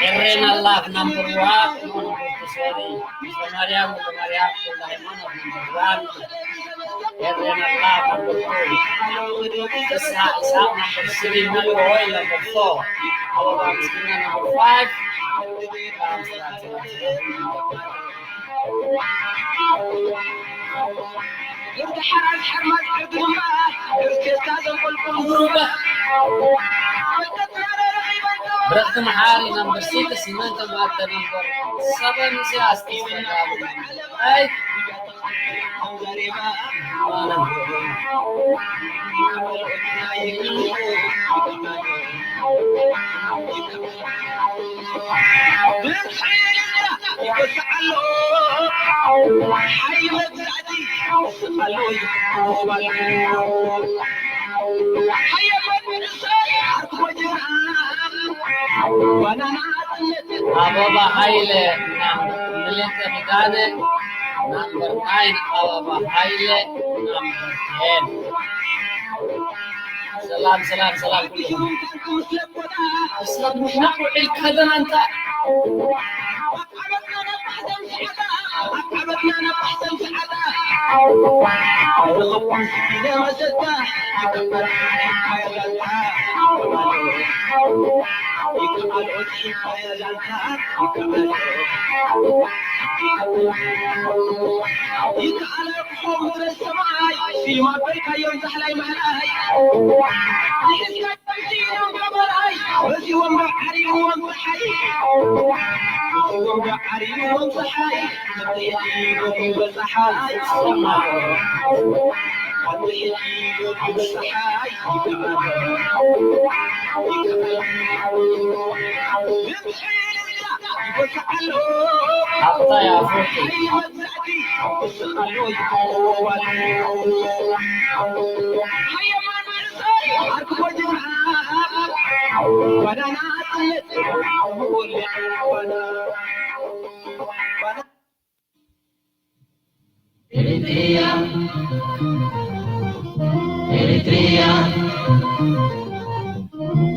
ኤሬና ላቭ ናምበር ዋን። ሶሪ፣ ወልደማርያም፣ ወልደማርያም፣ ወልደሃይማኖት ናምበር ዋን። ኤሬና ላቭ ናምበር ቱ። ፍስሃ ኢሳቅ ናምበር ስሪ፣ መን ኦይ ናምበር ፎር። ኣበባ ምስግና ናምበር ፋይቭ። ብረኽቲ መሓሪ ናምበር ሲክስ፣ መን ተማተ ናምበር ሰቨን፣ ኢሳያስ ተስፋ። ኣይ ኣበባ ሃይለ፣ ምልክት ኪዳነ፣ ናምበር ናይን። ኣበባ ሃይለ፣ ናምበር ቴን። ሰላም፣ ሰላም፣ ሰላም ኩልኩም። ሰብ ምሕናቕ ውዒል ካደና እንታ። Eritrea, Eritrea,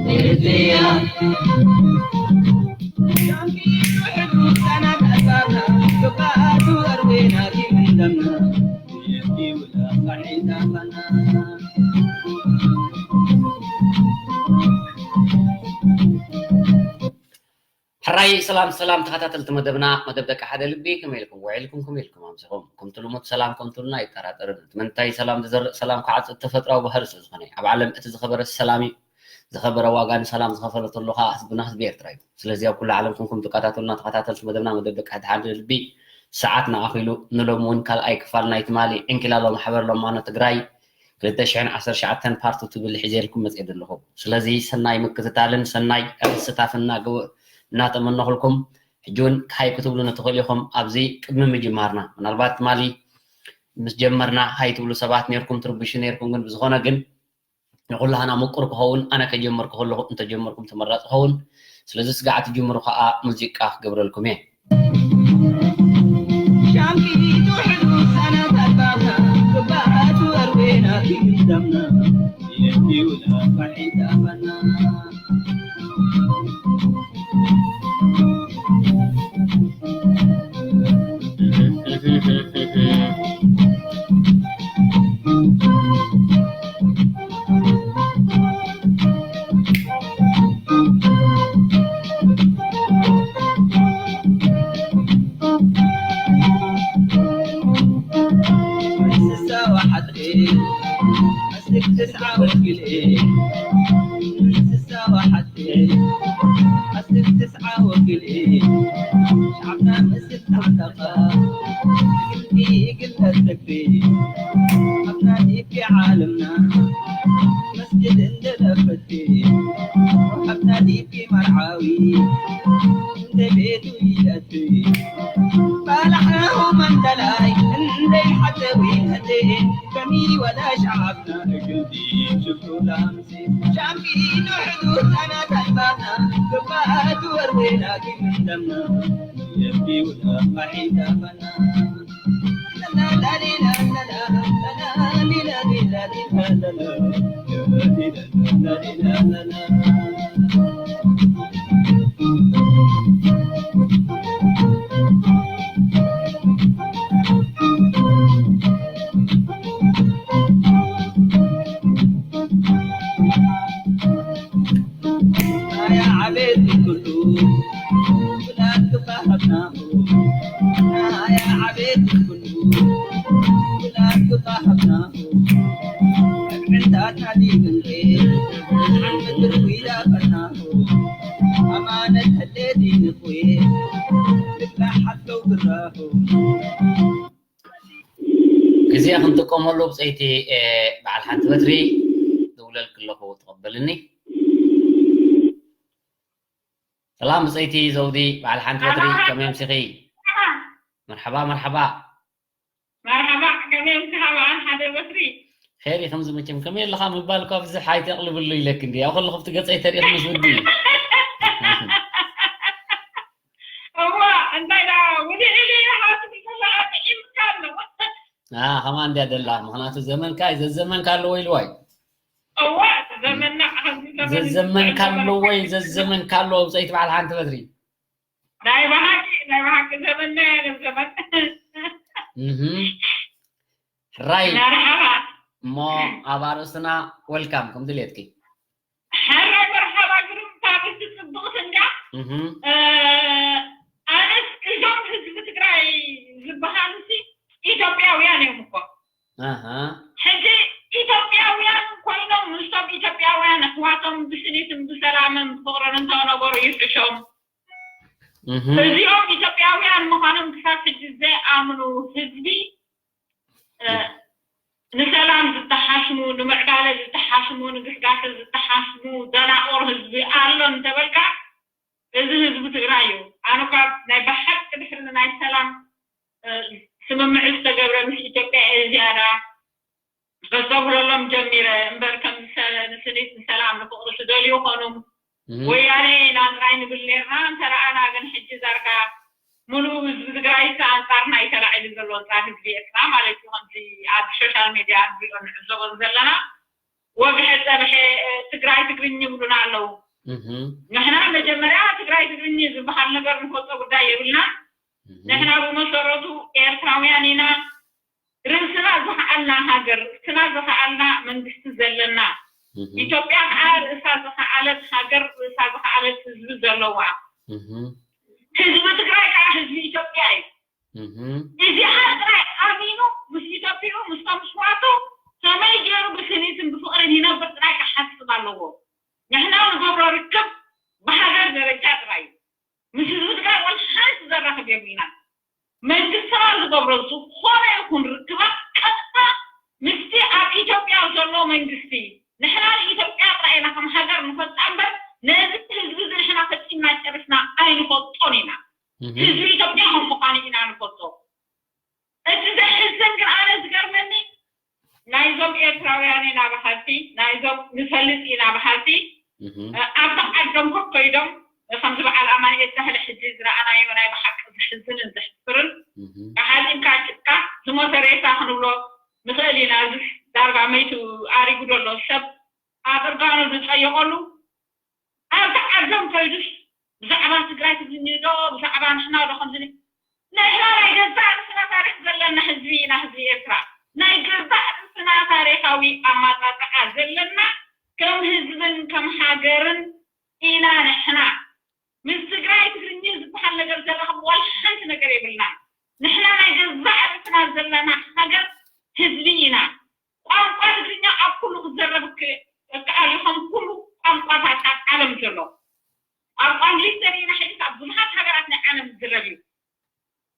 Eritrea. ሕራይ ሰላም ሰላም ተኸታተልቲ መደብና፣ መደብ ደቂ ሓደ ልቢ፣ ከመይ ኢልኩም ውዒልኩም? ከመይ ኢልኩም ኣምሲኹም? ከምቲ ልሙድ ሰላም ከምትብሉና ኣይጠራጠርን። እቲ መንታይ ሰላም ዝዘርእ ሰላም ክዓጽድ ተፈጥራዊ ባህሪ ስለ ዝኾነ፣ ኣብ ዓለም እቲ ዝኸበረ ሰላም እዩ። ዝኸበረ ዋጋ ንሰላም ዝኸፈለ ተሎ ኸኣ ህዝብና ህዝቢ ኤርትራ እዩ። ስለዚ ኣብ ኩሉ ዓለም ኮንኩም ትከታተሉና ተኸታተልቲ መደብና መደብ ደቂ ሓደ ልቢ፣ ሰዓትና ኣኺሉ። ንሎሚ እውን ካልኣይ ክፋል ናይ ትማሊ ዕንኪላሎ ማሕበር ሎማኖ ትግራይ ክልተ ሽሕን ዓሰርተ ትሽዓተን ፓርት ቱ ትብል ሒዘልኩም መፅየ ዘለኹ። ስለዚ ሰናይ ምክትታልን ሰናይ ምስታፍን እናገበ-፣ እናተመነኹልኩም፣ ሕጂ እውን ሃይ ክትብሉኒ ትኽእሉ ኢኹም። ኣብዚ ቅድሚ ምጅማርና፣ ምናልባት ትማሊ ምስ ጀመርና ሃይ ትብሉ ሰባት ነይርኩም፣ ትርብሹ ነይርኩም። ግን ብዝኾነ ግን ንኹላህና ምቁር ክኸውን፣ ኣነ ከጀምር ከለኹ እንተጀመርኩም ተመራፂ ክኸውን። ስለዚ ስጋዕ ትጅምሩ ከዓ ሙዚቃ ክገብረልኩም እየ። ዓሰርተ ትስዓ ወግል እየ፣ ስሳ ወሓት እየ፣ ዓሰርተ ትስዓ ወግል እየ፣ ሻዕብና ምስል ተዓጠቐ፣ ግልቲ ግልነት ተግሪ፣ ኣብና ዲፒ ዓለምና፣ መስጊድ እንደለፈቲ፣ ኣብና ዲፒ መርዓዊ፣ እንደ ቤቱ ይለቲ፣ ባላሓሁ መንደላይ፣ እንደ ሓተዊ ነቴ፣ ከሚ ወላ ሻዓብና እግልቲ፣ ሽፍቱ ላምሲ፣ ሻምፒኑ ሕዱድ፣ ኣና ታይባና፣ ክባኣቱ ወርዌና፣ ኪምን ደምና፣ የቢ ውላ ማሒዳ ፈና። ኣያ ዓቤት ኩሉ ብላክ ባህርና ግዜ ክንጥቀመሉ ብፀይቲ በዓል ሓንቲ በትሪ ደውለልክ ኣለኹ ተቐበልኒ። ሰላም ብፀይቲ ዘውዲ በዓል ሓንቲ በትሪ ከመይ ኣምሲኺ? መርሓባ መርሓባ። መርሓባ ከመይ ኣምሲኻ በዓል ሓደ በትሪ? ኸይር ኢኹም ዝመቸም ከመይ ኣለኻ ምባል እኳ ብዙሕ ኣይተቕልብሉ ኢለክ እንዲ ኣብ ከለኹ ኣብቲ ገፀይ ተሪእኽንስ ውዲ እዩ። እዋ እንታይ ዳ ውድዒ ኢለ ኢለ ሃዋት ብዘላ ጥዒምካ ኣሎ። ከማ እንድያ ደላ ምክንያቱ ዘመንካ እዩ ዘዘመንካ ኣለዎ ኢልዋ እዩ። እዋ ዘመንና ከምዚ ዘመን ዘዘመንካ ኣለዎ እዩ ዘዘመንካ ኣለዎ ብፀይቲ በዓል ሓንቲ በትሪ ናይ ብሓቂ ናይ ብሓቂ ዘመንና ያለ ዘመን እህ ሕራይ መርሓባ እሞ ኣብ ኣርእስትና ወልካም ከም ድልየትኪ ሕራይ መርሓባ ግርም ታሪክ ጽብቕቲ እንዳ እህ ኣነስ እዞም ህዝቢ ትግራይ ዝበሃሉሲ ኢትዮጵያውያን እዮም እኮ ኣሃ ሕጂ ኢትዮጵያውያን ኮይኖም ምስቶም ኢትዮጵያውያን ኣሕዋቶም ብስኒትን ብሰላምን ብፍቕርን እንተነበሩ ይሕሾም እህ እዚኦም ኢትዮጵያውያን ምዃኖም ክሳብ ሕጂ ዘይኣምኑ ህዝቢ እ፣ ንሰላም ዝተሓስሙ ንምዕባለ ዝተሓስሙ ንግስጋሰ ዝተሓስሙ ደናቑር ህዝቢ ኣሎ እንተበልካ እዚ ህዝቢ ትግራይ እዩ ኣነ እኳ ናይ ብሓቂ ድሕሪ ናይ ሰላም እ፣ ስምምዕ ዝተገብረ ምስ ኢትዮጵያ እየ ዝያዳ ከስተብህለሎም ጀሚረ እምበር ከም ንስኒት ንሰላም ንፍቕሪ ዝደልዩ ኾኑ ወያነ ኢና ጥራይ ንብል ኔርና እንተረኣና ግን ሕጂ ዳርጋ ሙሉእ ህዝቢ ትግራይ ኣንጻርና እዩ ተላዒሉ ዘሎ ኣንጻር ህዝቢ ኤርትራ ማለት እዩ ከምዚ ኣብ ሶሻል ሜድያ ንሪኦ ንዕዘቦ ዘለና ወግሐ ጸብሐ ትግራይ ትግርኝ ይብሉና ኣለዉ ንሕና መጀመርያ ትግራይ ትግርኝ ዝበሃል ነገር ንፈልጦ ጉዳይ የብልና ንሕና ብመሰረቱ ኤርትራውያን ኢና ርእስና ዝኸኣልና ሃገር ርእስና ዝኸኣልና መንግስቲ ዘለና ኢትዮጵያ ከዓ ርእሳ ዝኸኣለት ሃገር ርእሳ ዝኸኣለት ህዝቢ ዘለዋ ህዝቢ ትግራይ ከዓ ህዝቢ ኢትዮጵያ እዩ እዚኣ ጥራይ ኣሚኑ ምስ ኢትዮጵይኡ ምስ ተምስዋቱ ከመይ ገይሩ ብስኒትን ብፍቕርን ይነብር ጥራይ ክሓስብ ኣለዎ ንሕና ንገብሮ ርክብ ብሃገር ደረጃ ጥራይ እዩ ምስ ህዝቢ ትግራይ ወላ ሓንቲ ዘራኽብ የብልናን መንግስትና ዝገብሮ ዝኾነ ይኹን ርክባት ቀጥታ ምስቲ ኣብ ኢትዮጵያ ዘሎ መንግስቲ ንሕና ንኢትዮጵያ ጥራይ ኢና ከም ሃገር ንፈልጣ እምበር ነዚ ህዝቢ እዚ ንሕና ፈፂምና ጨሪስና ኣይንፈልጦን ኢና ህዝቢ ኢትዮጵያ ከም ምዃኑ ኢና ንፈልጦ እቲ ዘሕዝን ግን ኣነ ዝገርመኒ ናይዞም ኤርትራውያን ኢና በሃልቲ ናይዞም ንፈልጥ ኢና በሃልቲ ኣብቲ ዓዶም ኮፍ ከይዶም ከምዚ በዓል ኣማኑኤል ሳህለ ሕጂ ዝረኣናዮ ናይ ብሓቂ ዘሕዝንን ዘሕፍርን ተሓዚንካ ጭቃ ዝሞተ ሬሳ ክንብሎ ንኽእል ኢና እዚ ዳርጋ መይቱ ኣሪጉ ዘሎ ሰብ ኣጥርጋኑ ዝፀየቐሉ ኣብቲ ዓዶም ከይዱስ ብዛዕባ ትግራይ ትግርኝ ዶ ብዛዕባ ንሕና ዶ ከምዚ ንሕና ናይ ገዛእ ርእስና ታሪክ ዘለና ህዝቢ ኢና ህዝቢ ኤርትራ ናይ ገዛእ ርእስና ታሪካዊ ኣማጣጥዓ ዘለና ከም ህዝብን ከም ሃገርን ኢና ንሕና ምስ ትግራይ ትግርኝ ዝበሃል ነገር ዘራኽብ ዋላ ሓንቲ ነገር የብልና ንሕና ናይ ገዛእ ርእስና ዘለና ሃገር ህዝቢ ኢና ቋንቋ ትግርኛ ኣብ ኩሉ ይኹን ኩሉ ቋንቋታት ኣብ ዓለም ዘሎ። ኣብ ቋንቋ እንግሊዝ ተሪእና ሕጂ ኣብ ብዙሓት ሃገራት ናይ ዓለም ዝዝረብ እዩ።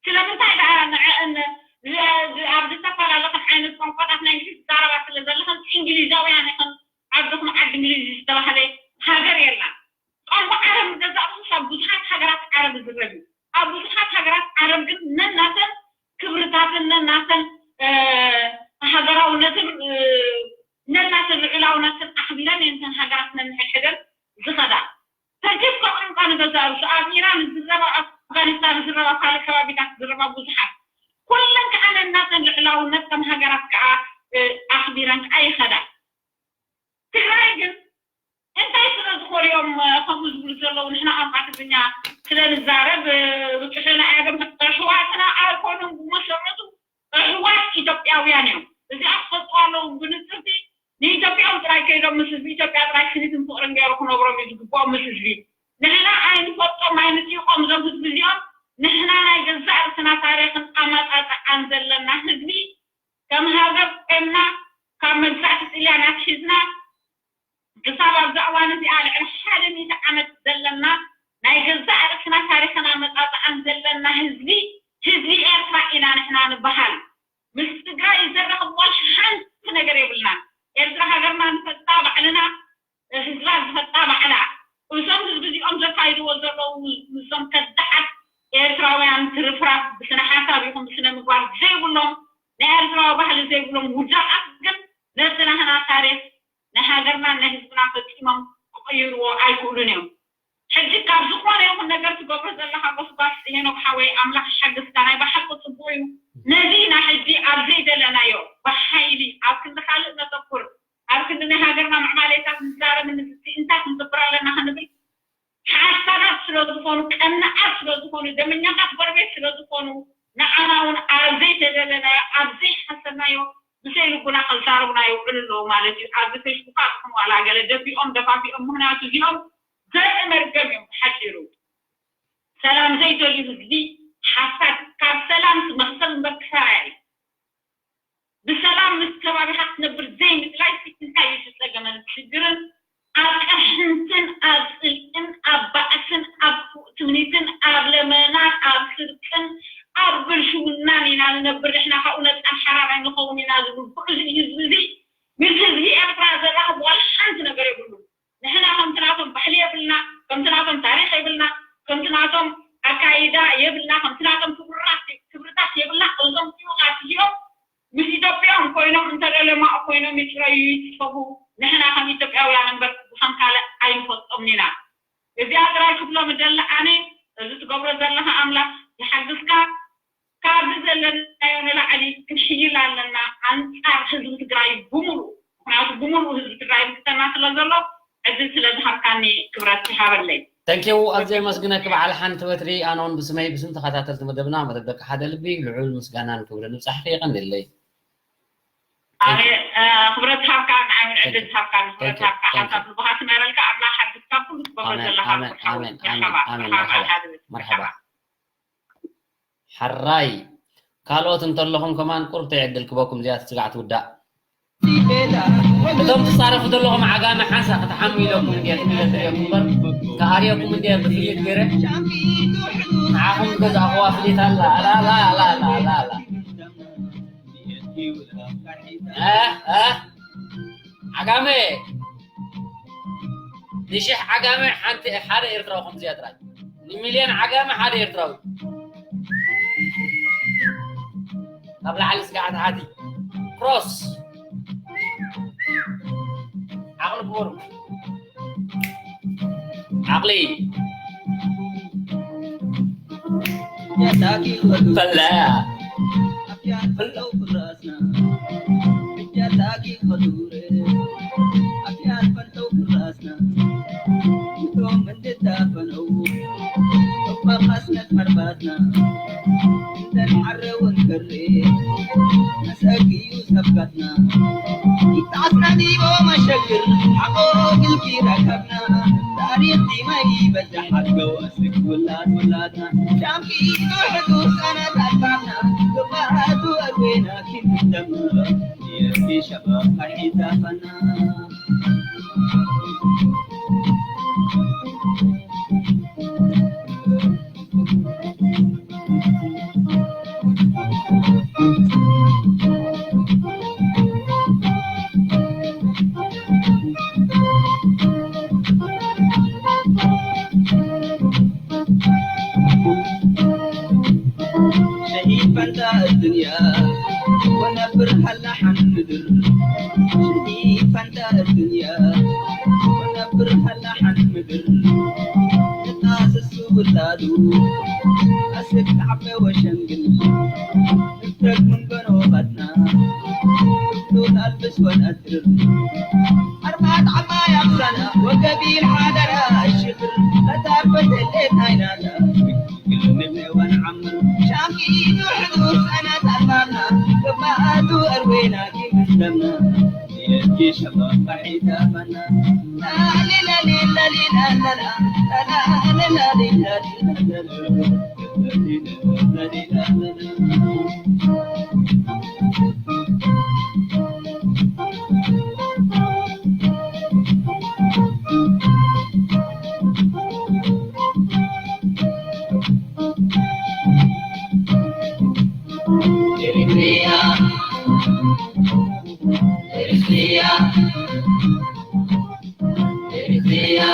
ስለምንታይ ደኣ ንዐአን ኣብ ዝተፈላለኽን ዓይነት ቋንቋታት ናይ እንግሊዝ ዝዛረባ ስለ ዘለኽን እንግሊዛውያን ኢኽን ዓድኹም ዓዲ እንግሊዝ ዝተባህለ ሃገር የላን። ቋንቋ ዓረብ ገዛእ ርእሱ ኣብ ብዙሓት ሃገራት ዓረብ ዝዝረብ እዩ። ኣብ ብዙሓት ሃገራት ዓረብ ግን ነናተን ክብርታትን ነናተን ሃገራውነትን ነናተን ልዑላውነትን ኣኽቢረን እየን እተን ሃገራት ነንሕድሕደን ዝኸዳ። ተኪፍካ ቋንቋ ንገዛእ ርእሱ ኣብ ኢራን ዝዝረባ፣ ኣብ ኣፍጋኒስታን ዝዝረባ፣ ኣብ ካልእ ከባቢታት ዝዝረባ ብዙሓት። ኩለን ከዓ ነናተን ልዕላውነት ከም ሃገራት ከዓ ኣኽቢረን ከዓ ይኸዳ። ትግራይ ግን እንታይ ስለ ዝኾኑ እዮም ከምኡ ዝብሉ ዘለዉ? ንሕና ቋንቋ ትግርኛ ስለ ንዛረብ ብፅሑና እዮም። ኣሕዋትና ኣይኮኑን ብመሰረቱ ኣሕዋት ኢትዮጵያውያን እዮም። እዚኣ ክፈልጡ ኣለዎም ብንፅርቲ። ንኢትዮጵያዊ ጥራይ ከይዶም ምስ ህዝቢ ኢትዮጵያ ጥራይ ስኒትን ፍቕርን ገይሩ ክነብሮም እዩ ዝግብኦም ምስ ህዝቢ። ንሕና ኣይንፈልጦም ኣይንጥይቖም እዞም ህዝቢ እዚኦም። ንሕና ናይ ገዛእ ርእስና ታሪኽን ኣመጣጥዓን ዘለና ህዝቢ ከም ሃገር ኮይንና ካብ መግዛእቲ ጥልያን ኣትሒዝና ክሳብ ኣብዛ እዋን እዚኣ ልዕሊ ሓደ ሚእቲ ዓመት ዘለና ናይ ገዛእ ርእስና ታሪኽን ኣመጣጥዓን ዘለና ህዝቢ ህዝቢ ኤርትራ ኢና ንሕና ንበሃል። ምስ ትግራይ ዘራኽብ ዋላ ሓንቲ ነገር የብልናን። ኤርትራ ሃገርና ንፈልጣ ባዕልና ህዝባ ዝፈልጣ ባዕላ። እዞም ህዝቢ እዚኦም ዘካይድዎ ዘለዉ ምስዞም ከዳዓት ኤርትራውያን ትርፍራፍ ብስነ ሓሳብ ይኹን ብስነ ምግባር ዘይብሎም ናይ ኤርትራዊ ባህሊ ዘይብሎም ውዳቃት ግን ነቲ ናህና ታሪኽ ናይ ሃገርናን ናይ ህዝብናን ፈጺሞም ክቕይርዎ ኣይክእሉን እዮም። ሕጂ ካብ ዝኾነ ይኹን ነገር ትገብሮ ዘለኻ ጎስጓስ ሄኖክ ሓወይ ኣምላኽ ይሓግዝካ። ናይ ብሓቂ ጽቡቕ እዩ። ነዚ ኢና ሕጂ ኣብ ዘይደለናዮ ብሓይሊ ኣብ ክንዲ ካልእ ነተኩር ኣብ ክንዲ ናይ ሃገርና ምዕባሌታት ንዛረብ ንዝቲ እንታይ ክንገብር ኣለና ክንብል ሓሳዳት ስለ ዝኾኑ ቀናኣት ስለ ዝኾኑ ደመኛታት ጎረቤት ስለ ዝኾኑ ንዓና እውን ኣብ ዘይተደለናዮ ኣብ ዘይሓሰብናዮ ብዘይ ልቡና ከዛርቡና ይውዕሉ ኣለዉ ማለት እዩ። ኣብዚ ፌስቡካት ይኹን ዋላ ገለ ደፊኦም ደፋፊኦም ምኽንያቱ እዚኦም ዘርኢ መርገም እዮም ብሓፂሩ። ሰላም ዘይደልዩ ህዝቢ ሓሳድ ካብ ሰላም መኽሰብ እምበር ክሳራ እዩ። ብሰላም ምስ ከባቢኻ ክትነብር ዘይምድላይ እንታይ እዩ እቲ ጸገምን ሽግርን? ኣብ ቅርሕንትን ኣብ ጽልእን ኣብ ባእስን ኣብ ፉእ ትምኒትን ኣብ ለመናን ኣብ ስርቅን ኣብ ብልሽውናን ኢና ንነብር ንሕና ካብኡ ነጻ ሓራራይ ንኸውን ኢና ዝብል ጉዕዙ እዩ ህዝቢ እዚ ምስ ህዝቢ ኤርትራ ዘራኽብ ዋላ ሓንቲ ነገር የብሉን። ንሕና ከምቲ ናቶም ባህሊ የብልና፣ ከምቲ ናቶም ታሪኽ የብልና፣ ከምቲ ናቶም ኣካይዳ የብልና፣ ከምቲ ናቶም ክብርታት ክብርታት የብልና። እዞም ጥዩቓት እዚኦም ምስ ኢትዮጵያውያን ኮይኖም እንተደለማኡ ኮይኖም ይፅረዩ ይፅፈፉ። ንሕና ከም ኢትዮጵያውያን እምበር ብከም ካልእ ኣይንፈልጦምን ኢና። እዚኣ ጥራይ ክብሎም እደሊ ኣነ። እዚ ትገብሮ ዘለኻ ኣምላኽ ይሓግዝካ። ካብዚ ዘለናዮ ንላዕሊ ክንሕይል ኣለና ኣንጻር ህዝቢ ትግራይ ብምሉእ። ምክንያቱ ብምሉእ ህዝቢ ትግራይ ምክተና ስለ ዘሎ ዕድል ስለ ዝሃብካኒ ክብረት ይሃበለይ። Thank you። ኣዝየ የመስግነኪ በዓል ሓንቲ በትሪ። ኣነ እውን ብስመይ ብስም ተኸታተልቲ መደብና መደብ ደቂ ሓደ ልቢ ልዑል ምስጋናን ክብርን ንብጻሕኪ። የቐንየለይ። ኣነ ክብረት ሃብካ ንዓይ እውን ዕድል ዝሃብካኒ ክብረት ሃብካ ሓሳብ ልብኻ ትመረልካ ኣምላኽ ሓድግካ ኩሉ ትገብሮ ዘለካ ኣሜን ኣሜን ኣሜን። መርሓባ መርሓባ። ሓደ መርሓባ። ሓራይ ካልኦት እንተለኹም ከማን ቁሩብ ተይዕድል ክበኩም እዚኣ ትስጋዕ ትውዳእ። እቶም ትሳረፉ ዘለኹም ዓጋመ ሓንሳ ክትሓሙ ኢለኩም እንድየ ትብለ ትሪኦም እምበር ክኣርየኩም እንድየ ብፍሊት ገይረ ንዓኹም ዝገዛእኽዋ ፍሊት ኣላ ኣላ ኣላ ኣላ ኣላ ኣላ ኣላ። እ እ ዓጋመ ንሽሕ ዓጋመ ሓንቲ ሓደ ኤርትራዊ ከምዚኣ ጥራይ። ንሚልዮን ዓጋመ ሓደ ኤርትራዊ። ካብ ላዕሊ ስጋዕ ታሕቲ። ክሮስ። ዓቕሊ ክቡር። ዓቕሊ። በላ። ወነብር ሃላ ሓንቲ ምድር ሽኒ ፋንታ ዱንያ ወነብር ሃላ ሓንቲ ምድር ንጣስሱ ውላዱ ኣስክ ዓበ ወሸንግል ንፍረግ ምን በኖባትና ክፍሉ ናልብስ ወነድር ኣርባዕት ዓባይ ኣምሳና ወገቢል ሓደራ ሽብር ተታርፈ ተሌት ናይናና ግልምል ወንዓምር ሻምኪ ዱሕዱ ሰነት ኣልባና ክባኣቱ ኣርዌና ኪምስለምና የኪ ሸባብ ባሒዳፈና Eritrea, Eritrea, Eritrea.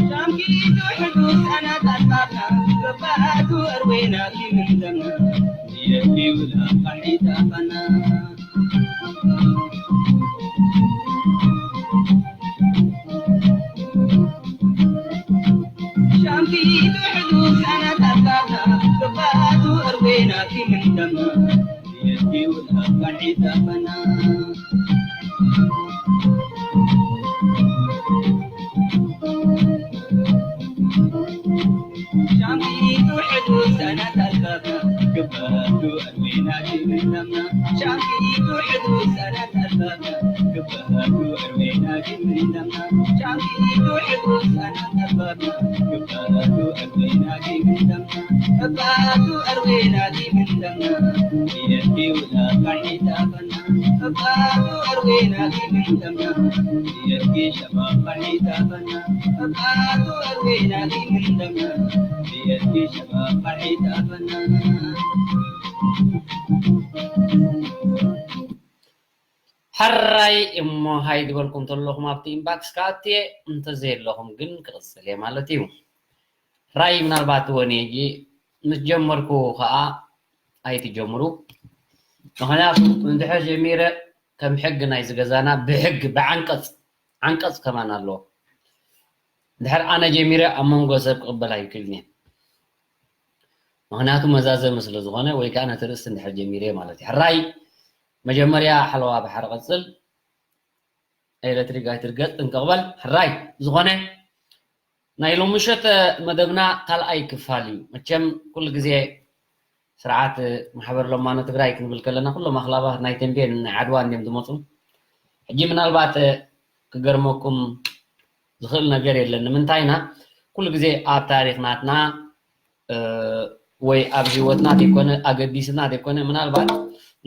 ሻምኪ ዱሕዱ ሰነት ኣልባና ክባኣቱ ኣርዌና ኪምስለምና የኪ ውላ ባሒዳፈና ሻምኪ ዱሕዱ ሰነት ኣልባና ክባኣቱ ኣርዌና ኪምስለምና የኪ ውላ ባሒዳፈና ሻምኪ ዱሕዱ ሰነት ኣልባና ክባኣቱ ኣርዌና ኪምስለምና ሻምኪ ዱሕዱ ሰነት ኣልባና ክባኣቱ ኣርዌና ኪምስለምና ሻምኪ ዱሕዱ ሰነት ኣልባና ክባኣቱ ኣርዌና ኪምስለምና ክባኣቱ ኣርዌና ኪምስለምና የኪ ውላ ባሒዳፈና ክባኣቱ ኣርዌና ኪምስለምና የኪ ሸባብ ባሒዳፈና ክባኣቱ ኣርዌና ኪምስለምና የኪ ሸባብ ባሒዳፈና ሕራይ እሞ ሃይ ዝበልኩም ተለኹም ኣብቲ ኢንባክስ ክኣትየ እንተዘየለኹም ግን ክቕጽል እየ ማለት እዩ። ሕራይ ምናልባት ወኔጂ ምስ ጀመርኩ ከዓ ኣይትጀምሩ። ምኽንያቱ እንድሕር ጀሚረ ከም ሕጊ ናይ ዝገዛና ብሕጊ ብዓንቀጽ ዓንቀጽ ከማን ኣለዎ። እንድሕር ኣነ ጀሚረ ኣብ መንጎ ሰብ ክቕበል ኣይክእልን እየ። ምኽንያቱ መዛዘሚ ስለ ዝኾነ ወይ ከዓ ነቲ ርእሲ እንድሕር ጀሚረ ማለት እዩ። ሕራይ መጀመርያ ሓለዋ ባሕሪ ቀጽል ኤሌክትሪክ ኣይትርገጥ ጥንቅቕበል ሕራይ ዝኾነ ናይ ሎምሸት መደብና ካልኣይ ክፋል እዩ። መቸም ኩሉ ግዜ ስርዓት ማሕበር ለማኖ ትግራይ ክንብል ከለና ኩሎም ኣኽላባት ናይ ተንቤን ናይ ዓድዋ እንዲም ዝመፁ። ሕጂ ምናልባት ክገርመኩም ዝኽእል ነገር የለን። ንምንታይና ኩሉ ግዜ ኣብ ታሪክ ናትና ወይ ኣብ ህይወትና ዘይኮነ ኣገዲስና ዘይኮነ ምናልባት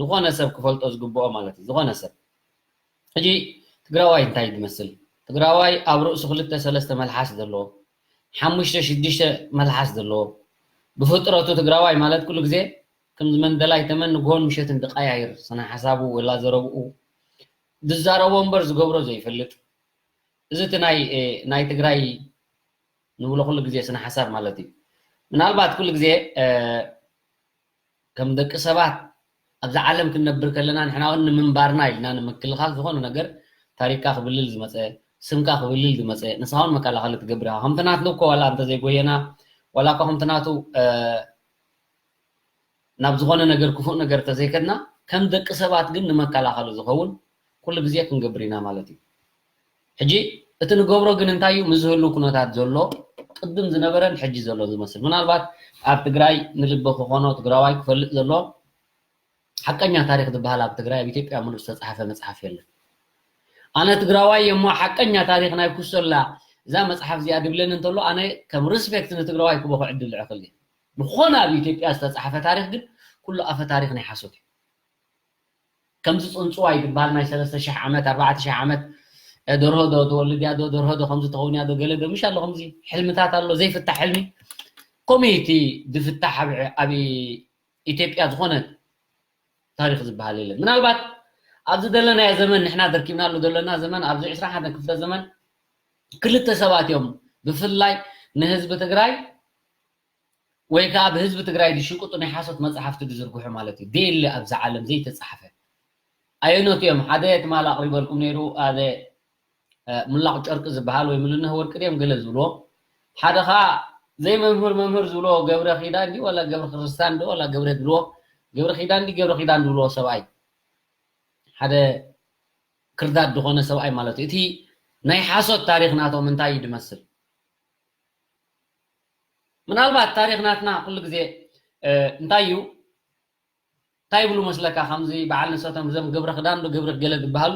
ዝኾነ ሰብ ክፈልጦ ዝግብኦ ማለት እዩ። ዝኾነ ሰብ ሕጂ ትግራዋይ እንታይ ዝመስል? ትግራዋይ ኣብ ርእሱ ክልተ ሰለስተ መልሓስ ዘለዎ፣ ሓሙሽተ ሽዱሽተ መልሓስ ዘለዎ። ብፍጥረቱ ትግራዋይ ማለት ኩሉ ግዜ ከምዚ መንደላይ ተመን ንግሆን ምሸትን ዝቀያይር ስነ ሓሳቡ ወላ ዘረብኡ ዝዛረቦ እምበር ዝገብሮ ዘይፈልጥ። እዚ እቲ ናይ ናይ ትግራይ ንብሎ ኩሉ ግዜ ስነ ሓሳብ ማለት እዩ። ምናልባት ኩሉ ግዜ ከም ደቂ ሰባት ኣብዛ ዓለም ክንነብር ከለና ንሕና እውን ንምንባርና ኢልና ንምክልኻል ዝኾነ ነገር ታሪክካ ክብልል ዝመፀ ስምካ ክብልል ዝመፀ ንስኻ እውን መከላኸሊ ትገብር ኢኻ። ከምቲ ናቱ እኮ ዋላ እንተዘይጎየና ዋላ እኳ ከምቲ ናቱ ናብ ዝኾነ ነገር ክፉእ ነገር ተዘይከድና ከም ደቂ ሰባት ግን ንመከላኸሊ ዝኸውን ኩሉ ግዜ ክንገብር ኢና ማለት እዩ። ሕጂ እቲ ንገብሮ ግን እንታይ እዩ? ምስ ዝህሉ ኩነታት ዘሎ ቅድም ዝነበረን ሕጂ ዘሎ ዝመስል ምናልባት ኣብ ትግራይ ንልቢ ክኾኖ ትግራዋይ ክፈልጥ ዘሎ ሓቀኛ ታሪክ ዝበሃል ኣብ ትግራይ ኣብ ኢትዮጵያ ሙሉእ ዝተፃሓፈ መፅሓፍ የለን። ኣነ ትግራዋይ እየ እሞ ሓቀኛ ታሪክ ናይ ኩሶላ እዛ መፅሓፍ እዚኣ ድብለኒ እንተሎ ኣነ ከም ሪስፔክት ንትግራዋይ ክቦ ክዕድል ዕኽል እየ። ዝኾነ ኣብ ኢትዮጵያ ዝተፃሓፈ ታሪክ ግን ኩሉ ኣፈ ታሪክ ናይ ሓሶት እዩ። ከምዚ ፅንፅዋይ ዝበሃል ናይ ሰለስተ ሽሕ ዓመት ኣርባዕተ ሽሕ ዓመት ደርሆ ዶ ትወልድ እያ ዶ ደርሆ ዶ ከምዚ ትኸውን እያ ዶ ገለ ዶ ምሽ ኣሎ ከምዚ ሕልምታት ኣሎ ዘይፍታሕ ሕልሚ። ከምኡ እዩ እቲ ዝፍታሕ ኣብ ኢትዮጵያ ዝኾነ ታሪክ ዝበሃል የለን። ምናልባት ኣብዚ ዘለናዮ ዘመን ንሕና ደርኪብናሉ ዘለና ዘመን ኣብዚ ዕስራን ሓደን ክፍለ ዘመን ክልተ ሰባት እዮም ብፍላይ ንህዝቢ ትግራይ ወይ ከዓ ብህዝቢ ትግራይ ዝሽቅጡ ናይ ሓሶት መፅሓፍቲ ዝዝርግሑ ማለት እዩ። ደየለ ኣብዛ ዓለም ዘይተፃሕፈ ኣየኖት እዮም? ሓደ ትማል ኣቕሪበልኩም ነይሩ፣ ኣደ ሙላቕ ጨርቂ ዝበሃል ወይ ምልነህ ወርቂ ድዮም ገለ ዝብልዎ፣ ሓደ ከዓ ዘይመምህር መምህር ዝብልዎ ገብረ ኪዳን ድዩ ዋላ ገብረ ክርስታን ድዩ ዋላ ገብረ ድብልዎ፣ ገብረ ኪዳን ድዩ ገብረ ኪዳን ዝብልዎ ሰብኣይ፣ ሓደ ክርዳድ ዝኾነ ሰብኣይ ማለት እዩ። እቲ ናይ ሓሶት ታሪኽ ናቶም እንታይ እዩ ዝመስል? ምናልባት ታሪኽ ናትና ኩሉ ግዜ እንታይ እዩ እንታይ ይብሉ መስለካ? ከምዚ በዓል ንሰቶም እዞም ገብረ ክዳን ዶ ገብረ ገለ ዝበሃሉ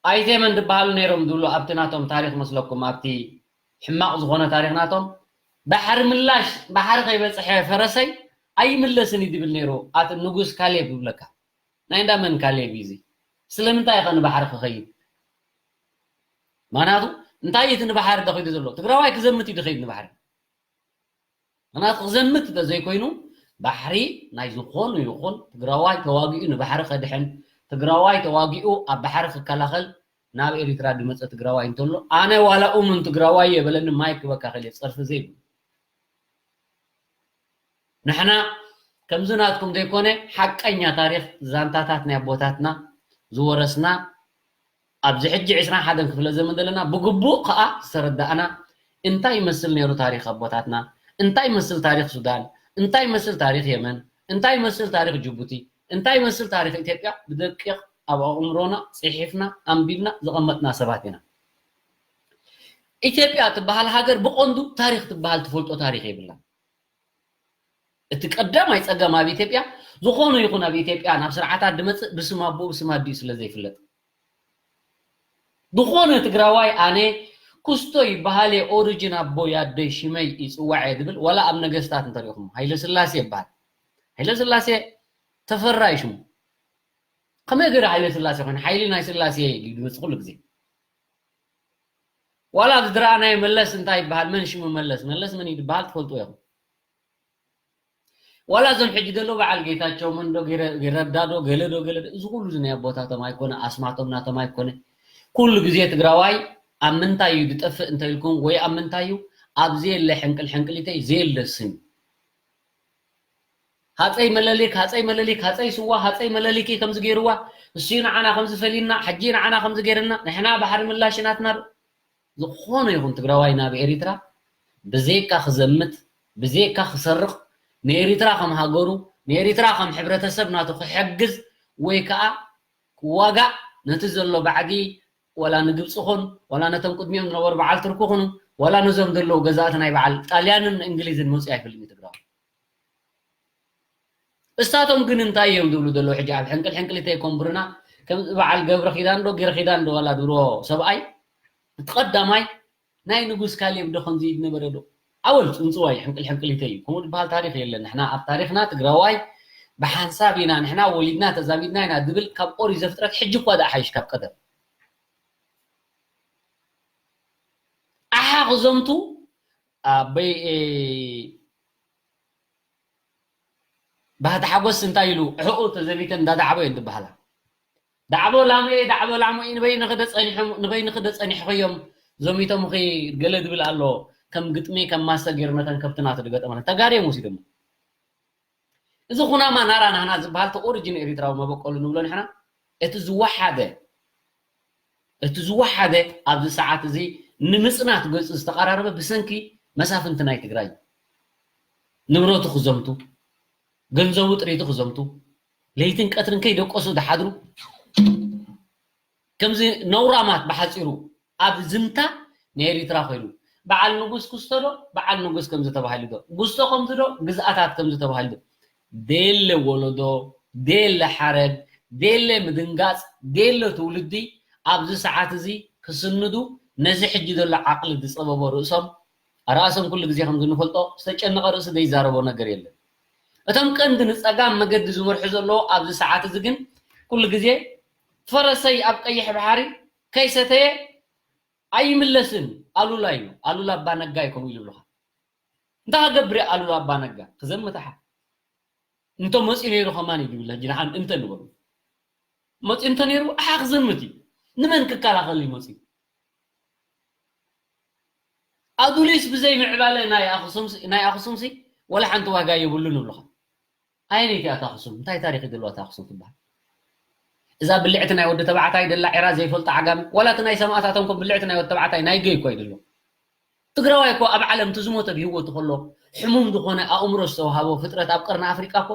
ኣይቴመን ዝበሃሉ ነይሮም ዝብሉ ኣብቲ ናቶም ታሪኽ መስለኩም ኣብቲ ሕማቕ ዝኾነ ታሪኽ ናቶም ባሕሪ ምላሽ ባሕሪ ከይበፅሐ ፈረሰይ ኣይምለስን እዩ ዝብል ነይሩ። ኣቲ ንጉስ ካሌብ ይብለካ። ናይ እንዳ መን ካሌብ እዩ እዚ? ስለምንታይ ከ ንባሕሪ ክኸይድ? ማናቱ እንታይ እቲ ንባሕሪ ደኺዱ ዘሎ? ትግራዋይ ክዘምት እዩ ድኸይድ ንባሕሪ። ምክንያቱ ክዘምት እንተዘይኮይኑ ባሕሪ ናይ ዝኾኑ ይኹን ትግራዋይ ተዋጊኡ ንባሕሪ ከድሕን ትግራዋይ ተዋጊኡ ኣብ ባሕሪ ክከላኸል ናብ ኤሪትራ ዝመፀ ትግራዋይ እንተሎ ኣነ ዋላ ኡምን ትግራዋይ እየ በለኒ ማይክ ክበካ ከልየ ፀርፊ ዘይብሉ ንሕና ከምዚ ናትኩም ዘይኮነ ሓቀኛ ታሪክ ዛንታታት ናይ ኣቦታትና ዝወረስና ኣብዚ ሕጂ ዕስራን ሓደን ክፍለ ዘመን ዘለና ብግቡእ ከዓ ዝተረዳእና እንታይ ይመስል ነይሩ ታሪክ ኣቦታትና እንታይ ይመስል ታሪክ ሱዳን እንታይ ይመስል ታሪክ የመን እንታይ ይመስል ታሪክ ጅቡቲ እንታይ ይመስል ታሪክ ኢትዮጵያ ብደቂቅ ኣብ ኣእምሮና ፅሒፍና ኣንቢብና ዘቐመጥና ሰባት ኢና ኢትዮጵያ ትበሃል ሃገር ብቐንዱ ታሪክ ትበሃል ትፈልጦ ታሪክ የብላን እቲ ቀዳማይ ፀገም ኣብ ኢትዮጵያ ዝኾነ ይኹን ኣብ ኢትዮጵያ ናብ ስርዓታት ድመፅእ ብስም ኣቦኡ ብስም ኣዲኡ ስለ ዘይፍለጥ ዝኾነ ትግራዋይ ኣነ ኩስቶ ይበሃል እየ ኦሪጅን ኣቦይ ኣደይ ሽመይ ይፅዋዕ እየ ዝብል ዋላ ኣብ ነገስታት እንተሪእኹም ሃይለስላሴ ይበሃል ሃይለስላሴ ተፈራ እዩ ሽሙ ከመይ ገይሩ ሃይለስላሴ ኮይኑ ሓይሊ ናይ ስላሴ እዩ ዝመፅእ ኩሉ ግዜ ዋላ ኣብዚ ዝረኣናዮ መለስ እንታይ ይበሃል መን ሽሙ መለስ መለስ መን እዩ ዝበሃል ትፈልጡ ኢኹም ዋላ እዞም ሕጂ ዘለዉ በዓል ጌታቸው መን ዶ ረዳ ዶ ገለ ዶ ገለ እዚ ኩሉ እዚ ናይ ኣቦታቶም ኣይኮነ ኣስማቶም ናቶም ኣይኮነ ኩሉ ግዜ ትግራዋይ ኣብ ምንታይ እዩ ዝጠፍእ እንተኢልኩም ወይ ኣብ ምንታይ እዩ ኣብ ዘየለ ሕንቅል ሕንቅሊተይ ዘየለ ስም ሃፀይ መለሊክ ሃፀይ መለሊክ ሃፀይ ስዋ ሃፀይ መለሊኪ ከምዚ ገይርዋ እሱ ንዓና ከምዚ ፈሊና ሕጂ ንዓና ከምዚ ገይርና ንሕና ባሕሪ ምላሽ ናትና ዝኾነ ይኹን ትግራዋይ ናብ ኤሪትራ ብዘይካ ክዘምት ብዘይካ ክሰርቕ ንኤሪትራ ከም ሃገሩ ንኤሪትራ ከም ሕብረተሰብ ናቱ ክሕግዝ ወይ ከዓ ክዋጋእ ነቲ ዘሎ ባዕዲ ወላ ንግብፂ ኹን ወላ ነቶም ቅድሚኦም ዝነበሩ በዓል ትርኪ ኹኑ ወላ ነዞም ዘለዉ ገዛእቲ ናይ በዓል ጣልያንን እንግሊዝን መፅኡ ኣይፈልጥን ትግራዋይ እሳቶም ግን እንታይ እዮም ዝብሉ ዘለዉ ሕጂ ኣብ ሕንቅል ሕንቅሊተይ ኮንብርና ከምዚ በዓል ገብረ ኪዳን ዶ ጊረ ኪዳን ዶ ዋላ ዝብልዎ ሰብኣይ እቲ ቀዳማይ ናይ ንጉስ ካሌብ ዶ ከምዚ ዝነበረ ዶ ኣወል ፅንፅዋይ ሕንቅል ሕንቅሊተይ እዩ ከምኡ ዝበሃል ታሪክ የለን ንሕና ኣብ ታሪክና ትግራዋይ ብሓንሳብ ኢና ንሕና ወሊድና ተዛሚድና ኢና ዝብል ካብ ኦሪት ዘፍጥረት ሕጂ እኳ ደኣ ሓይሽ ካብ ቀደም ኣሓ ክዘምቱ ኣበይ ባህቲ ሓጎስ እንታይ ኢሉ ዕሕኡ ተዘሚተን እንዳዳዕቦ እየን ዝበሃላ ዳዕቦ ላሙኤ ዳዕቦ ላሙኤ ንበይ ንኽደ ጸኒሖም ንበይ ንኽደ ጸኒሕኽዮም ዘሚቶም ኺ ገለ ዝብል ኣሎ ከም ግጥሚ ከም ማስተር ገይሩ ነተን ከብቲ ናቱ ዝገጠመለን ተጋርዮም ወሲዶሞ እዚ ኩናማ ናራ ናህና ዝበሃል እቲ ኦሪጂን ኤሪትራዊ መበቆሉ ንብሎ ንሕና እቲ ዝወሓደ እቲ ዝወሓደ ኣብዚ ሰዓት እዚ ንምፅናት ገፁ ዝተቐራረበ ብሰንኪ መሳፍንቲ ናይ ትግራይ ንብረቱ ክዘምቱ ገንዘቡ ጥሪቱ ክዘምቱ ለይትን ቀትርን ከይደቀሱ ዝሓድሩ ከምዚ ነውራማት ብሓፂሩ ኣብ ዝምታ ንኤሪትራ ኮይኑ በዓል ንጉስ ክስቶ ዶ በዓል ንጉስ ከምዚ ተባሂሉ ዶ ጉስቶ ከምዚ ዶ ግዝኣታት ከምዚ ተባሂሉ ዶ ደየለ ወለዶ ደየለ ሓረግ ደየለ ምድንጋፅ ደየለ ትውልዲ ኣብዚ ሰዓት እዚ ክስንዱ ነዚ ሕጂ ዘሎ ዓቕሊ ዝፀበቦ ርእሶም ኣርኣሶም ኩሉ ግዜ ከምዚ ንፈልጦ ዝተጨነቐ ርእሲ ዘይዛረቦ ነገር የለን እቶም ቀንዲ ንፀጋም መገዲ ዝመርሑ ዘለዉ ኣብዚ ሰዓት እዚ ግን ኩሉ ግዜ ፈረሰይ ኣብ ቀይሕ ባሕሪ ከይሰተየ ኣይምለስን ኣሉላ እዩ ኣሉላ ኣባነጋ እዩ ከምኡ ኢሉ ብልኻ እንታይ ክገብር ኣሉላ ኣባነጋ ክዘምት ሓ እንተ መፅኡ ነይሩ ከማን እዩ ዝብል ሕጂ ንሓን እንተ ንበሉ መፅኡ እንተ ነይሩ ኣሓ ክዘምት እዩ ንመን ክከላኸል እዩ መፅኡ ኣዱሊስ ብዘይ ምዕባለ ናይ ኣኽሱም ናይ ኣኽሱም ሲ ወላ ሓንቲ ዋጋ የብሉን ይብሉኻ። ኣየነይቲ እያ ኣኽሱም? እንታይ ታሪኽ ይደልዋ ኣኽሱም ትበሃል? እዛ ብልዕቲ ናይ ወዲ ተባዕታይ ደላ ዒራ ዘይፈልጡ ዓጋመ፣ ዋላ እቲ ናይ ሰማእታቶም ኮ ብልዕቲ ናይ ወዲ ተባዕታይ ናይ ገይ እኮ ይደሎ። ትግራዋይ እኮ ኣብ ዓለም እቲ ዝሞተ ብህይወቱ ከሎ ሕሙም ዝኾነ ኣእምሮ ዝተዋሃቦ ፍጥረት ኣብ ቀርኒ ኣፍሪቃ እኮ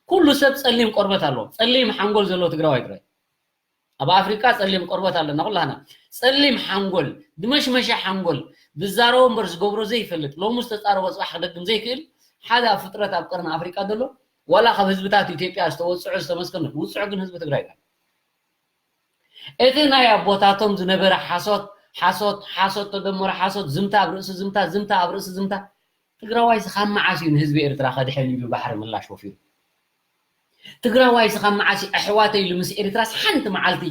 ኩሉ ሰብ ጸሊም ቆርበት ኣለዎ። ጸሊም ሓንጎል ዘለዎ ትግራዋይ ጥራይ። ኣብ ኣፍሪቃ ጸሊም ቆርበት ኣለና ኩላህና። ጸሊም ሓንጎል፣ ድመሽመሸ ሓንጎል፣ ዝዛረቦ እምበር ዝገብሮ ዘይፈልጥ፣ ሎሚ ዝተጻረቦ ጽባሕ ክደግም ዘይክእል ሓደ ኣብ ፍጥረት ኣብ ቀርኒ ኣፍሪቃ ዘሎ፣ ዋላ ካብ ህዝብታት ኢትዮጵያ ዝተወጽዑ ዝተመስገኑ፣ ውጽዑ ግን ህዝቢ ትግራይ እዩ። እቲ ናይ ኣቦታቶም ዝነበረ ሓሶት፣ ሓሶት፣ ሓሶት ተደመረ ሓሶት፣ ዝምታ ኣብ ርእሲ ዝምታ፣ ዝምታ ኣብ ርእሲ ዝምታ፣ ትግራዋይ ካብ መዓስ እዩ ንህዝቢ ኤርትራ ከድሕን ኢሉ ባሕሪ ምላሽ ወፊሩ? ትግራዋይ ካብ መዓስ እዩ ኣሕዋተይ ኢሉ ምስ ኤርትራስ ሓንቲ መዓልቲ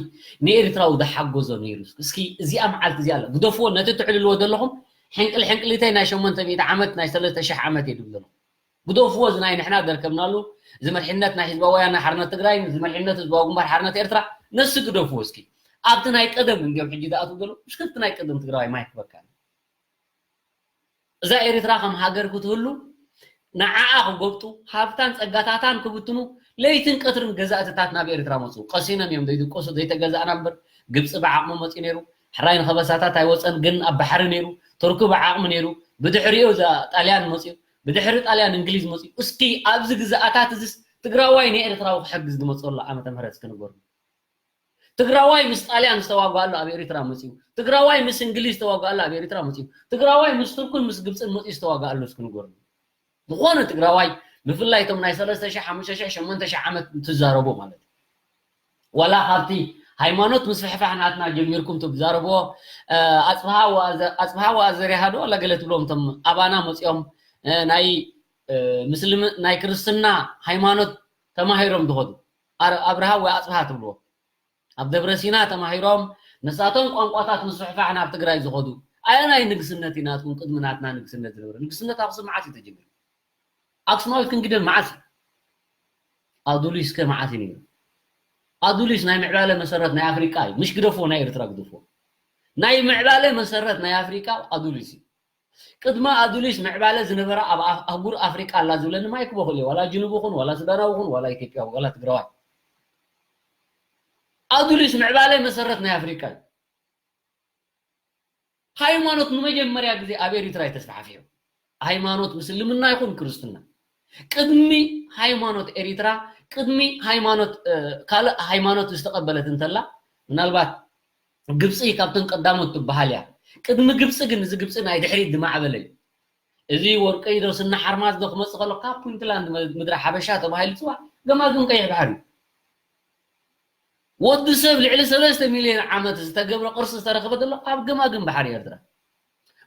ንኤርትራዊ ዝሓገዞ ነይሩ? እስኪ እዚኣ መዓልቲ እዚኣ ኣላ፣ ግደፍዎ፣ ነቲ ትዕልልዎ ዘለኹም ሕንቅል ሕንቅሊተይ ናይ ሸሞንተ ሚእቲ ዓመት ናይ ሰለስተ ሽሕ ዓመት እየ ድብል ዘለኹ። ግደፍዎ፣ እዚ ናይ ንሕና ደርከብናሉ፣ እዚ መሪሕነት ናይ ህዝባዊ ወያነ ሓርነት ትግራይ፣ እዚ መሪሕነት ህዝባዊ ግንባር ሓርነት ኤርትራ፣ ነሱ ግደፍዎ እስኪ። ኣብቲ ናይ ቀደም እንዲዮም ሕጂ ዝኣትዉ ዘለዉ፣ እስኪ ኣብቲ ናይ ቀደም ትግራዋይ ማይ ክበካ። እዛ ኤርትራ ከም ሃገር ክትህሉ ንዓኣ ክጎብጡ፣ ሃብታን ጸጋታታን ክብትኑ፣ ለይትን ቀትርን ገዛእትታት ናብ ኤርትራ መጹ። ቀሲኖም እዮም ዘይድቀሱ፣ ዘይተገዛእና እምበር፣ ግብጺ ብዓቕሙ መጺኡ ነይሩ። ሕራይ ንኸበሳታት ኣይወጸን፣ ግን ኣብ ባሕሪ ነይሩ። ቱርኪ ብዓቕሚ ነይሩ። ብድሕሪኡ እዛ ጣልያን መጺኡ። ብድሕሪ ጣልያን እንግሊዝ መጺኡ። እስኪ ኣብዚ ግዛኣታት እዚስ ትግራዋይ ንኤርትራዊ ክሕግዝ ዝመጸሉ ዓመተ ምህረት እስኪ ንገሩኒ። ትግራዋይ ምስ ጣልያን ዝተዋግኣሉ ኣብ ኤርትራ መጺኡ። ትግራዋይ ምስ እንግሊዝ ዝተዋግኣሉ ኣብ ኤርትራ መጺኡ። ትግራዋይ ምስ ቱርክን ምስ ግብጽን መጺኡ ዝተዋግኣሉ እስኪ ንገሩኒ። ዝኾነ ትግራዋይ፣ ብፍላይ እቶም ናይ ሰለስተ ሺሕ፣ ሓሙሽተ ሺሕ፣ ሸሞንተ ሺሕ ዓመት እንትዛረቡ ማለት እዩ። ዋላ ካብቲ ሃይማኖት ምስፍሕፋሕ ናትና ጀሚርኩም ትዛረብዎ፣ እ፣ ኣጽብሃ ወኣዘ-፣ ኣጽብሃ ወኣዘሪሃ ዶ ዋላ ገለ ትብሎም እቶም ኣባና መጺኦም፣ እ፣ ናይ፣ እ፣ ምስልም-፣ ናይ ክርስትና ሃይማኖት ተማሂሮም ዝኸዱ፣ ኣር-፣ ኣብርሃ ወይ ኣጽብሃ ትብልዎ። ኣብ ደብረ ሲና ተማሂሮም፣ ንሳቶም ቋንቋታት ምስፍሕፋሕ ናብ ትግራይ ዝኸዱ። ኣየናይ ንግስነት እዩ ናትኩም ቅድሚ ናትና ንግስነት ዝነበረ? ንግስነት ኣኽሱም መዓስ እዩ ተጀሚሩ? ኣክሱማዊት ክንግደል መዓስ እዩ? ኣዱሊስ ከ መዓስ እዩ ነይሩ? ኣዱሊስ ናይ ምዕባለ መሰረት ናይ ኣፍሪቃ እዩ። ምሽ ግደፍዎ፣ ናይ ኤርትራ ግደፍዎ። ናይ ምዕባለ መሰረት ናይ ኣፍሪቃ ኣዱሊስ እዩ። ቅድሚ ኣዱሊስ ምዕባለ ዝነበራ ኣብ ኣህ-፣ ኣህጉር ኣፍሪቃ ኣላ ዝብለኒ ማይክ በኹል እዩ። ዋላ ጅኑብ ይኹን፣ ዋላ ሱዳናዊ ይኹን፣ ዋላ ኢትዮጵያዊ፣ ዋላ ትግራዋይ። ኣዱሊስ ምዕባለ መሰረት ናይ ኣፍሪቃ እዩ። ሃይማኖት ንመጀመርያ ግዜ ኣብ ኤሪትራ እዩ ተስፋሕፊሑ። ሃይማኖት ምስልምና ይኹን ክርስትና። ቅድሚ ሃይማኖት ኤሪትራ፣ ቅድሚ ሃይማኖት፣ እ፣ ካልእ ሃይማኖት ዝተቐበለት እንተላ፣ ምናልባት ግብጺ ካብተን ቀዳሞት ትበሃል እያ። ቅድሚ ግብጺ ግን እዚ ግብጺ ናይ ድሕሪት ዝማዕበለ እዩ። እዚ ወርቀይ ዶ ስና ሓርማዝ ዶ ክመጽእ ከሎ ካብ ፑንትላንድ መ-፣ ምድሪ ሓበሻ ተባሂሉ ዝጽዋዕ ገማግም ቀይሕ ባሕሪ እዩ። ወዲ ሰብ ልዕሊ ሰለስተ ሚልዮን ዓመት ዝተገብረ ቅርሲ ዝተረኸበ ዘሎ ኣብ ገማግም ባሕሪ ኤርትራ።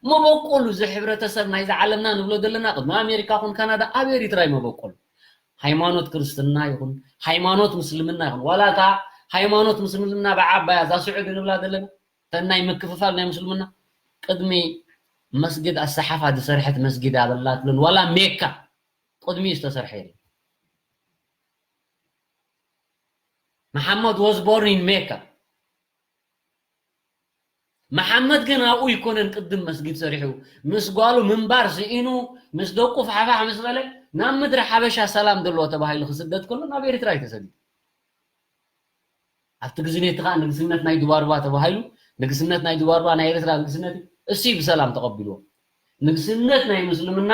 መበቆሉ እዚ ሕብረተሰብ ናይዚ ዓለምና ንብሎ ዘለና ቅድሚ ኣሜሪካ ኹን ካናዳ ኣብ ኤሪትራ እዩ መበቆሉ። ሃይማኖት ክርስትና ይኹን፣ ሃይማኖት ምስልምና ይኹን፣ ዋላ እታ ሃይማኖት ምስልምና ብዓባያ እዛ ስዑዲ ንብላ ዘለና፣ እተን ናይ ምክፍፋል ናይ ምስልምና፣ ቅድሚ መስጊድ ኣሰሓፋ ዝሰርሐት መስጊድ ኣበላ ትብለን፣ ዋላ ሜካ ቅድሚኡ ዝተሰርሐ የለን። መሓመድ was born in ሜካ። መሓመድ ግን ኣብኡ ይኮነን ቅድም መስጊድ ሰሪሑ፣ ምስ ጓሉ ምንባር ስኢኑ፣ ምስ ደቁ ፋሕፋሕ ምስ በለ፣ ናብ ምድሪ ሓበሻ ሰላም ዘለዎ ተባሂሉ ክስደድ ከሎ ናብ ኤርትራ እዩ ተሰዲዱ። ኣብቲ ግዜ ነቲ ኸኣ ንግስነት ናይ ዱባርባ ተባሂሉ፣ ንግስነት ናይ ዱባርባ ናይ ኤርትራ ንግስነት እዩ። እሱ እዩ ብሰላም ተቐቢልዎ። ንግስነት ናይ ምስልምና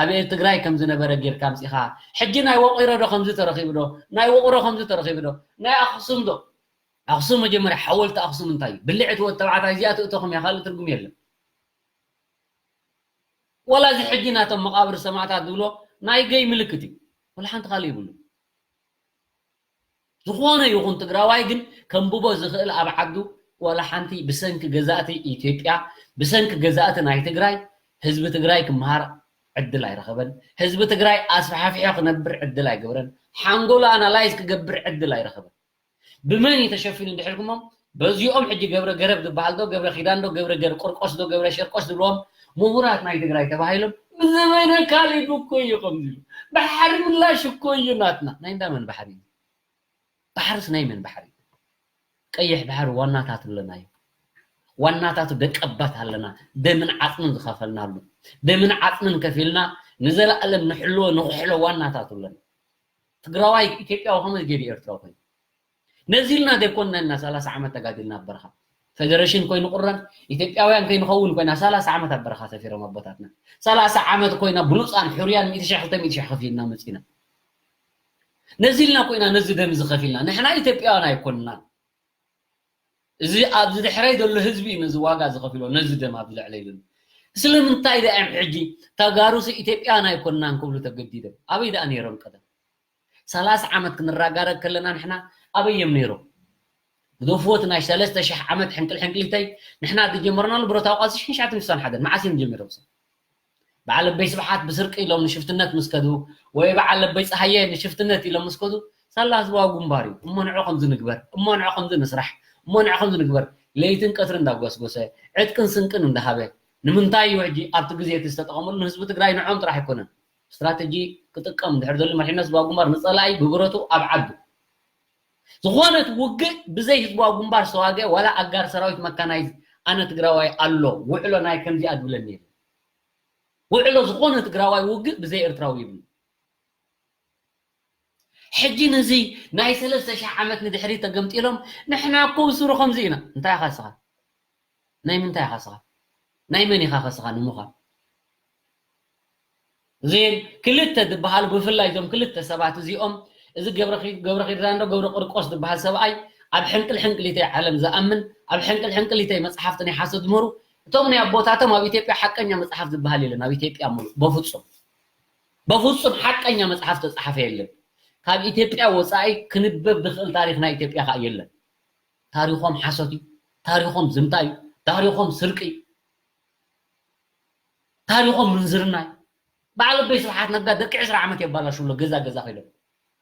ኣብ ትግራይ ከም ዝነበረ ጌርካ ኣምጺኻ፣ ሕጂ ናይ ወቂሮ ዶ ከምዚ ተረኺቡ ዶ? ናይ ውቕሮ ከምዚ ተረኺቡ ዶ? ናይ ኣኽሱም ዶ? ኣኽሱም መጀመርያ ሓወልቲ ኣኽሱም እንታይ እዩ? ብልዕቲ ወዲ ተባዕታይ እዚኣ ትእተኹም እያ፣ ካልእ ትርጉም የለን። ወላ እዚ ሕጂ ናቶም መቓብር ሰማዕታት ዝብሎ ናይ ገይ ምልክት እዩ። ወላ ሓንቲ ካልእ ይብሉ። ዝኾነ ይኹን ትግራዋይ ግን ከንብቦ ዝኽእል ኣብ ዓዱ ዋላ ሓንቲ ብሰንኪ ገዛእቲ ኢትዮጵያ፣ ብሰንኪ ገዛእቲ ናይ ትግራይ፣ ህዝቢ ትግራይ ክመሃር ዕድል ኣይረኸበን። ህዝቢ ትግራይ ኣስፋሕፊሖ ክነብር ዕድል ኣይገብረን። ሓንጎሉ ኣናላይዝ ክገብር ዕድል ኣይረኸበን። ብመን እዩ ተሸፊኑ እንድሕልኩሞም፣ በዚኦም ሕጂ ገብረ ገረብ ዝበሃል ዶ፣ ገብረ ኪዳን ዶ፣ ገብረ ገር-፣ ቆርቆስ ዶ፣ ገብረ ሸርቆስ ዝብልዎም ምሁራት ናይ ትግራይ ተባሂሎም፣ ብዘበነ ካሊድ እኮ እዩ ከምዚ ኢሉ። ባሕሪ ምላሽ እኮ እዩ ናትና። ናይ እንዳመን ባሕሪ እዩ? ባሕርስ ናይ መን ባሕሪ እዩ? ቀይሕ ባሕሪ ዋናታት ኣለናዮ። ዋናታቱ ደቀባት ኣለና። ደምን ዓጽምን ዝኸፈልናሉ፣ ደምን ዓጽምን ከፊልና ንዘለኣለም ንሕልዎ ንኽሕሎ ዋናታቱ ኣለና። ትግራዋይ ኢትዮጵያዊ ከመይ ገይሩ ኤርትራዊ ኮይኑ? ነዚ ኢልና ዘይኮንና ኢና ሰላሳ ዓመት ተጋዲልና ኣብ በረኻ። ፌደሬሽን ኮይኑ ቁረን ኢትዮጵያውያን ከይንኸውን ኮይና ሰላሳ ዓመት ኣብ በረኻ ሰፊሮም ኣቦታትና። ሰላሳ ዓመት ኮይና ብሉፃን ሕሩያን ሚእቲ ሺሕ ክልተ ሚእቲ ሺሕ ከፊልና መፂና። ነዚ ኢልና ኮይና ነዚ ደም እዚ ከፊልና። ንሕና ኢትዮጵያውያን ኣይኮንናን። እዚ ኣብዚ ድሕረይ ዘሎ ህዝቢ እዩ ነዚ ዋጋ ዝኸፊሎ፣ ነዚ ደም ኣብዚ ልዕለይ ዘሎ። ስለምንታይ ደኣ እዮም ሕጂ ተጋሩሲ ኢትዮጵያውያን ኣይኮንናን ክብሉ ተገዲዶም? ኣበይ ደኣ ነይሮም ቀደም? ሰላሳ ዓመት ክንረጋረግ ከለና ንሕና ኣበይ እዮም ነይሮም? ግደፍዎ እቲ ናይ ሰለስተ ሽሕ ዓመት ሕንቅል ሕንቅሊተይ ንሕና ዝጀመርናሉ ብረታዊ ቃልሲ ሽሕን ትሽዓተ ሚእትን ሓደን መዓስ እዮም ጀሚሮም ሰብ? በዓል ኣቦይ ስብሓት ብስርቂ ኢሎም ንሽፍትነት ምስ ከዱ ወይ በዓል ኣቦይ ፀሃየ ንሽፍትነት ኢሎም ምስ ከዱ ሳላ ህዝባዊ ግንባር እዩ። እሞ ንዑ ከምዚ ንግበር፣ እሞ ንዑ ከምዚ ንስራሕ፣ እሞ ንዑ ከምዚ ንግበር። ለይትን ቀትርን እንዳጓስጎሰ ዕጥቅን ስንቅን እንዳሃበ ንምንታይ እዩ ሕጂ ኣብቲ ግዜ እቲ ዝተጠቐመሉ ንህዝቢ ትግራይ ንዖም ጥራሕ ኣይኮነን። ስትራተጂ ክጥቀም እንድሕር ዘሎ መሪሕነት ህዝባዊ ግንባር ንፀላኢ ብብረቱ ኣብ ዓዱ ዝኾነት ውግእ ብዘይ ህዝባዊ ግንባር ዝተዋግአ ዋላ ኣጋር ሰራዊት መካናይዝ ኣነ ትግራዋይ ኣሎ ውዕሎ ናይ ከምዚኣ ትብለኒ የለን። ውዕሎ ዝኾነ ትግራዋይ ውግእ ብዘይ ኤርትራዊ ይብል። ሕጂ ነዚ ናይ ሰለስተ ሽሕ ዓመት ንድሕሪት ተገምጢሎም ንሕና እኮ ብስሩ ከምዚ ኢና። እንታይ ኢኻ ንስኻ? ናይ ምንታይ ኢኻ ንስኻ? ናይ መን ኢኻ ከስኻ ንምዃን? እዚን ክልተ ዝበሃሉ ብፍላይ እዞም ክልተ ሰባት እዚኦም እዚ ገብረኺ- ገብረኺዳን ዶ ገብረ ቂርቆስ ዝበሃል ሰብኣይ ኣብ ሕንቅል ሕንቅሊተይ ዓለም ዝኣምን ኣብ ሕንቅል ሕንቅሊተይ መፅሓፍቲ ናይ ሓሶት ዝምህሩ እቶም ናይ ኣቦታቶም ኣብ ኢትዮጵያ ሓቀኛ መፅሓፍ ዝበሃል የለን ኣብ ኢትዮጵያ ሙሉእ በፍፁም በፍፁም ሓቀኛ መፅሓፍ ተፃሓፈ የለን ካብ ኢትዮጵያ ወፃኢ ክንበብ ዝኽእል ታሪኽ ናይ ኢትዮጵያ ከዓ የለን ታሪኾም ሓሶት እዩ ታሪኾም ዝምታ እዩ ታሪኾም ስርቂ እዩ ታሪኾም ምንዝርና እዩ በዓል ኣቦይ ስብሓት ነጋ ደቂ ዕስራ ዓመት የባላሽውሎ ገዛ ገዛ ከይዶም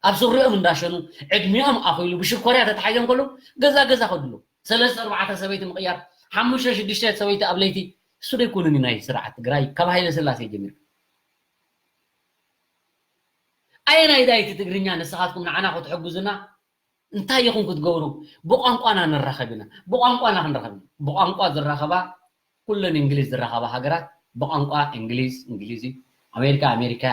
ኣብ ስሪኦም እንዳሸኑ ዕድሚኦም ኣኺሉ ብሽኮርያ ተታሒዞም ከለዉ ገዛ ገዛ ከድሉ ሰለስተ ኣርባዕተ ሰበይቲ ምቕያር ሓሙሽተ ሽዱሽተ ሰበይቲ ኣብ ለይቲ እሱ ዶ ኣይኮነን ናይ ስርዓት ትግራይ ካብ ሃይለ ስላሴ ጀሚሩ ኣየናይ ዳይቲ ትግርኛ ንስኻትኩም ንዓና ክትሕግዙና እንታይ ኢኹም ክትገብሩ ብቋንቋና ንራኸብ ኢና ብቋንቋና ክንረኸብ ኢና ብቋንቋ ዝራኸባ ኩለን እንግሊዝ ዝራኸባ ሃገራት ብቋንቋ እንግሊዝ እንግሊዝ እዩ ኣሜሪካ ኣሜሪካ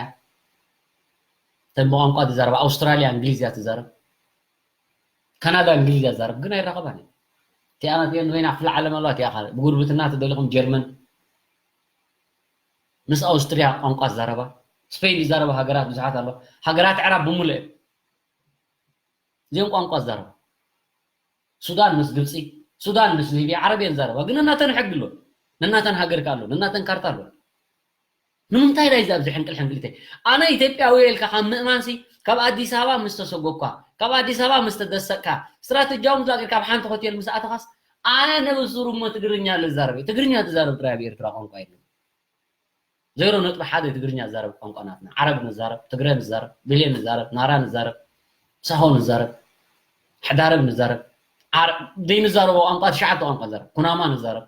እተን ብቋንቋ ትዛረባ ኣውስትራልያ እንግሊዝ እያ ትዛረብ ካናዳ እንግሊዝ እያ ትዛረብ ግን ኣይራኸባን እያ እቲኣናትየን ወይና ክፍለ ዓለም ኣለዋ እቲኣ ካልእ ብጉርብትና ተደሊኹም ጀርመን ምስ ኣውስትርያ ቋንቋ ዝዛረባ ስፔን ዝዛረባ ሃገራት ብዙሓት ኣለዋ ሃገራት ዕራብ ብምሉእ እዚኦም ቋንቋ ዝዛረቡ ሱዳን ምስ ግብፂ ሱዳን ምስ ሊብያ ዓረብ እየን ዛረባ ግን ነናተን ሕጊ ኣሎ ነናተን ሃገር ኣሎ ነናተን ካርታ ኣሎ ንምንታይ ዳይ ኣብዚ ሕንቅል ሕንቅሊተይ ኣነ ኢትዮጵያዊ ኢልካ ካብ ምእማንሲ ካብ ኣዲስ ኣበባ ምስ ተሰጎኳ ካብ ኣዲስ ኣበባ ምስ ተደሰቅካ ስትራተጂያዊ ዝላገር ካብ ሓንቲ ሆቴል ምስ ኣተኻስ ኣነ ነብሱሩ እሞ ትግርኛ ልዛረብ ትግርኛ ትዛረብ ጥራይ ኣብ ኤርትራ ቋንቋ የለን ዜሮ ነጥቢ ሓደ ትግርኛ ዝዛረብ ቋንቋ ናትና። ዓረብ ንዛረብ፣ ትግረ ንዛረብ፣ ብሌ ንዛረብ፣ ናራ ንዛረብ፣ ሳሆ ንዛረብ፣ ሕዳረብ ንዛረብ፣ ዘይንዛረቦ ቋንቋ ትሽዓተ ቋንቋ ንዛረብ፣ ኩናማ ንዛረብ።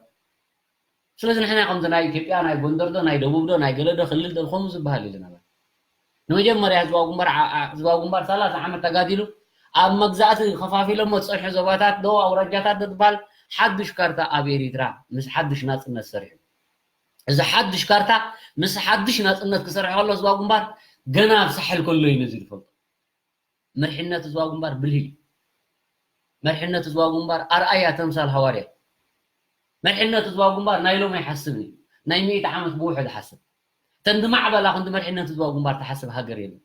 ስለዚ ንሕና ከምዚ ናይ ኢትዮጵያ ናይ ጎንደር ዶ ናይ ደቡብ ዶ ናይ ገለ ዶ ክልል ዶ ከምኡ ዝበሃል የለን ኣባል። ንመጀመርያ ህዝባዊ ግንባር ህዝባዊ ግንባር ሰላሳ ዓመት ተጋዲሉ ኣብ መግዛእቲ ከፋፊሎሞ ዝፀንሑ ዞባታት ዶ ኣውራጃታት ዶ ዝበሃል ሓዱሽ ካርታ ኣብ ኤሪትራ ምስ ሓዱሽ ናፅነት ሰሪሑ። እዚ ሓድሽ ካርታ ምስ ሓድሽ ናጽነት ክሰርሕ ከሎ ህዝባዊ ግንባር ገና ኣብ ሳሕል ከሎ እዩ ነዚ ዝፈልጦ። መሪሕነት ህዝባዊ ግንባር ብልሂ እዩ። መሪሕነት ህዝባዊ ግንባር ኣርኣያ ተምሳል ሃዋርያ እዩ። መሪሕነት ህዝባዊ ግንባር ናይ ሎም ኣይሓስብን እዩ። ናይ ሚእቲ ዓመት ብውሕድ ሓስብ። ተን ዝማዕበላ ክንዲ መሪሕነት ህዝባዊ ግንባር ትሓስብ ሃገር የለን።